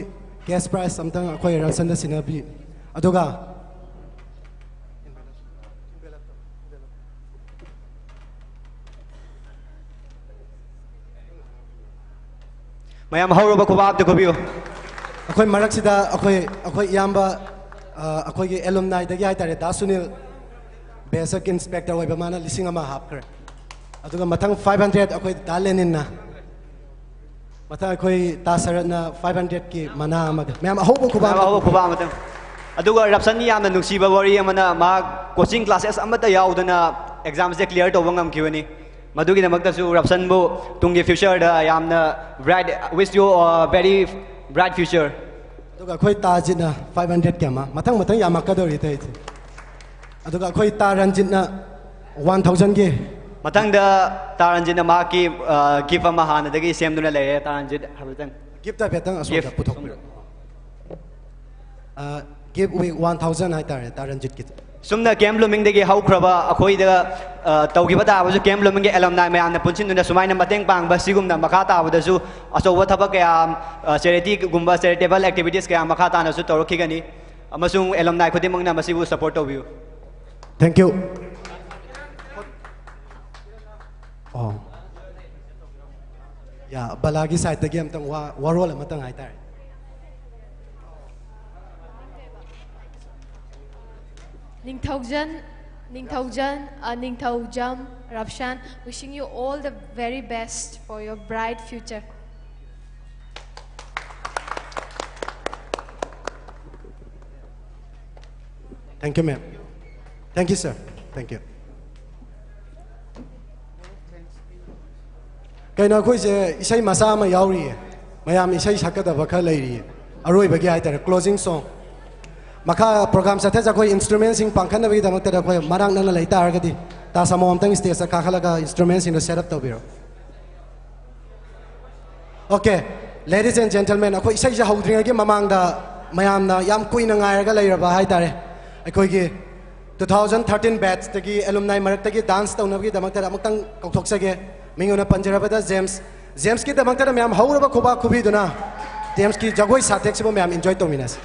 ꯀꯦꯁ ꯄ꯭ꯔꯥꯏꯖ ꯑꯝꯇꯪ ꯑꯩꯈꯣꯏ ꯔꯞꯁꯟꯗ ꯁꯤꯟꯅꯕꯤ꯫ ꯑꯗꯨꯒ ꯃꯌꯥꯝ ꯍꯧꯔꯕ ꯈꯨꯕꯥꯛ ꯑꯝꯇ ꯈꯨꯕꯤꯌꯨ꯫ ꯑꯩꯈꯣꯏ ꯃꯔꯛꯁꯤꯗ ꯑꯩꯈꯣꯏ ꯑꯩꯈꯣꯏ ꯏꯌꯥꯝꯕ ꯑ, ꯑꯩꯈꯣꯏꯒꯤ ꯑꯦꯂꯨꯝꯅꯥꯏꯗꯒꯤ ꯍꯥꯏꯇꯥꯔꯦ, ꯗꯥ ꯁꯨꯅꯤꯜ, ꯕꯦꯁꯛ ꯏꯟꯁꯄꯦꯛꯇꯔ ꯑꯣꯏꯕ, ꯃꯥꯅ ꯂꯤꯁꯤꯡ ꯑꯃ ꯍꯥꯞꯈ꯭ꯔꯦ꯫ ꯑꯗꯨꯒ ꯃꯊꯪ ꯐꯥꯏꯚ ꯍꯟꯗ꯭ꯔꯦꯠ ꯑꯩꯈꯣꯏ ꯗꯥ ꯂꯦꯅꯤꯟꯅ, ꯃꯊꯪ ꯑꯩꯈꯣꯏ ꯇꯥ ꯁꯔꯠꯅ ꯐꯥꯏꯚ ꯍꯟꯗ꯭ꯔꯦꯠꯀꯤ ꯃꯅꯥ ꯑꯃꯒ꯫ ꯃꯌꯥꯝ ꯑꯍꯧꯕ ꯈꯨꯕꯥꯛ ꯃꯌꯥꯝ ꯑꯃ ꯑꯍꯧꯕ ꯈꯨꯕꯥꯛ ꯑꯃꯇꯪ꯫ ꯑꯗꯨꯒ ꯔꯞꯁꯟꯒꯤ ꯌꯥꯝꯅ ꯅꯨꯡꯁꯤꯕ ꯋꯥꯔꯤ ꯑꯃꯅ, ꯃꯍꯥꯛ ꯀꯣꯆꯤꯡ ꯀ꯭ꯂꯥꯁꯦꯁ ꯑꯃꯠꯇ ꯌꯥꯎꯗꯅ ꯑꯦꯛꯖꯥꯝꯁꯦ ꯀ꯭ꯂꯤꯌꯥꯔ ꯇꯧꯕ ꯉꯝꯈꯤꯕꯅꯤ꯫ ꯃꯗꯨꯒꯤꯗꯃꯛꯇꯁꯨ ꯔꯞꯁꯟꯕꯨ ꯇꯨꯡꯒꯤ ꯐ꯭ꯌꯨꯆꯔꯗ ꯌꯥꯝꯅ bright, wish you a very bright future꯫ ꯑꯗꯨꯒ ꯑꯩꯈꯣꯏ ꯇꯥꯖꯤꯠꯅ ꯐꯥꯏꯚ ꯍꯟꯗ꯭ꯔꯦꯠꯀꯤ ꯑꯃ, ꯃꯊꯪ ꯃꯊꯪ ꯌꯥꯝꯃꯛꯀꯗꯧꯔꯤ ꯇꯧꯔꯤꯁꯦ꯫ ꯑꯗꯨꯒ ꯑꯩꯈꯣꯏ ꯇꯥ ꯔꯟꯖꯤꯠꯅ ꯋꯥꯟ ꯊꯥꯎꯖꯟꯒꯤ꯫ ꯃꯊꯪꯗ ꯇꯥ ꯔꯟꯖꯤꯠꯅ ꯃꯍꯥꯛꯀꯤ ꯒꯤꯐ ꯑꯃ ꯍꯥꯟꯅꯗꯒꯤ ꯁꯦꯝꯗꯨꯅ ꯂꯩꯔꯦ꯫ ꯇꯥ ꯔꯟꯖꯤꯠ ꯍꯥꯏꯐꯦꯠꯇꯪ꯫ ꯒꯤꯐ ꯍꯥꯏꯐꯦꯠꯇꯪ ꯑꯁꯣꯝꯗ ꯒꯤꯐ ꯄꯨꯊꯣꯛꯄꯤꯔꯣ꯫ ꯒꯤꯐ ꯋꯤꯛ ꯋꯥꯟ ꯊꯥꯎꯖꯟ ꯍꯥꯏꯇꯥꯔꯦ ꯇꯥ ꯔꯟꯖꯤꯠꯀꯤ꯫ ꯁꯨꯝꯅ ꯀꯦꯝ ꯕ꯭ꯂꯨꯃꯤꯡꯗꯒꯤ ꯍꯧꯈ꯭ꯔꯕ ꯑꯩꯈꯣꯏꯗ, ꯑ, ꯇꯧꯈꯤꯕ ꯇꯥꯔꯕꯁꯨ, ꯀꯦꯝ ꯕ꯭ꯂꯨꯃꯤꯡꯒꯤ ꯑꯦꯂꯝꯅꯥꯏ ꯃꯌꯥꯝꯅ ꯄꯨꯟꯁꯤꯟꯗꯨꯅ ꯁꯨꯃꯥꯏꯅ ꯃꯇꯦꯡ ꯄꯥꯡꯕ, ꯁꯤꯒꯨꯝꯅ ꯃꯈꯥ ꯇꯥꯕꯗꯁꯨ ꯑꯆꯧꯕ ꯊꯕꯛ ꯀꯌꯥ, ꯑ, ꯆꯦꯔꯤꯇꯤꯒꯨꯝꯕ, ꯆꯦꯔꯤꯇꯦꯕꯜ ꯑꯦꯛꯇꯤꯚꯤꯇꯤꯁ ꯀꯌꯥ ꯃꯈꯥ ꯇꯥꯅꯁꯨ ꯇꯧꯔꯛꯈꯤꯒꯅꯤ꯫ ꯑꯃꯁꯨꯡ ꯑꯦꯂꯝꯅꯥꯏ ꯈꯨꯗꯤꯡꯃꯛꯅ ꯃꯁꯤꯕꯨ ꯁꯄꯣꯔꯠ ꯇꯧꯕꯤꯌꯨ꯫ Thank you. ꯑꯣ꯫ ꯌꯥ, ꯕꯂꯥꯒꯤ ꯁꯥꯏꯠꯇꯒꯤ ꯑꯝꯇꯪ ꯋꯥ, ꯋꯥꯔꯣꯜ ꯑꯃꯇꯪ ꯍꯥꯏꯇꯥꯔꯦ꯫ ꯅꯤꯡꯊꯧꯖꯟ, ꯅꯤꯡꯊꯧꯖꯟ, uh, Ningthoujam ꯔꯞꯁꯥꯟ, wishing you all the very best for your bright future. Thank you, ma'am. Thank you, sir. Thank you. ꯀꯩꯅꯣ, ꯑꯩꯈꯣꯏꯁꯦ ꯏꯁꯩ ꯃꯆꯥ ꯑꯃ ꯌꯥꯎꯔꯤꯌꯦ, ꯃꯌꯥꯝ ꯏꯁꯩ ꯁꯛꯀꯗꯕ ꯈꯔ ꯂꯩꯔꯤꯌꯦ, ꯑꯔꯣꯏꯕꯒꯤ ꯍꯥꯏꯇꯥꯔꯦ, closing song꯫ ꯃꯈꯥ ꯄ꯭ꯔꯣꯒ꯭ꯔꯥꯝ ꯆꯠꯊꯖ ꯑꯩꯈꯣꯏ ꯏꯟꯁꯇ꯭ꯔꯨꯃꯦꯟꯁꯤꯡ ꯄꯥꯡꯈꯠꯅꯕꯒꯤꯗꯃꯛꯇꯗ ꯑꯩꯈꯣꯏ ꯃꯅꯥꯛ ꯅꯛꯅ ꯂꯩ ꯇꯥꯔꯒꯗꯤ ꯇꯥ ꯁꯃꯣ ꯑꯝꯇꯪ ꯁ꯭ꯇꯦꯖꯇ ꯀꯥꯈꯠꯂꯒ ꯏꯟꯁꯇ꯭ꯔꯨꯃꯦꯟꯁꯤꯡꯗꯣ ꯁꯦꯠ ꯑꯞ ꯇꯧꯕꯤꯔꯣ꯫ Okay, ladies and gentlemen, ꯑꯩꯈꯣꯏ ꯏꯁꯩꯁꯦ ꯍꯧꯗ꯭ꯔꯤꯉꯩꯒꯤ ꯃꯃꯥꯡꯗ ꯃꯌꯥꯝꯅ ꯌꯥꯝ ꯀꯨꯏꯅ ꯉꯥꯏꯔꯒ ꯂꯩꯔꯕ ꯍꯥꯏꯇꯥꯔꯦ, ꯑꯩꯈꯣꯏꯒꯤ two thousand thirteen batchꯇꯒꯤ alumni ꯃꯔꯛꯇꯒꯤ dance ꯇꯧꯅꯕꯒꯤꯗꯃꯛꯇ ꯑꯃꯨꯛꯇꯪ ꯀꯧꯊꯣꯛꯆꯒꯦ꯫ ꯃꯤꯡ ꯑꯣꯏꯅ ꯄꯟꯖꯔꯕꯗ ꯖꯦꯝꯁ꯫ ꯖꯦꯝꯁꯀꯤꯗꯃꯛꯇꯗ ꯃꯌꯥꯝ ꯍꯧꯔꯕ ꯈꯨꯕꯥꯛ ꯈꯨꯕꯤꯗꯨꯅ ꯖꯦꯝꯁꯀꯤ ꯖꯒꯣꯏ ꯁꯥꯊꯦꯛꯁꯤꯕꯨ ꯃꯌꯥꯝ enjoy ꯇꯧꯃꯤꯟꯅꯁꯤ꯫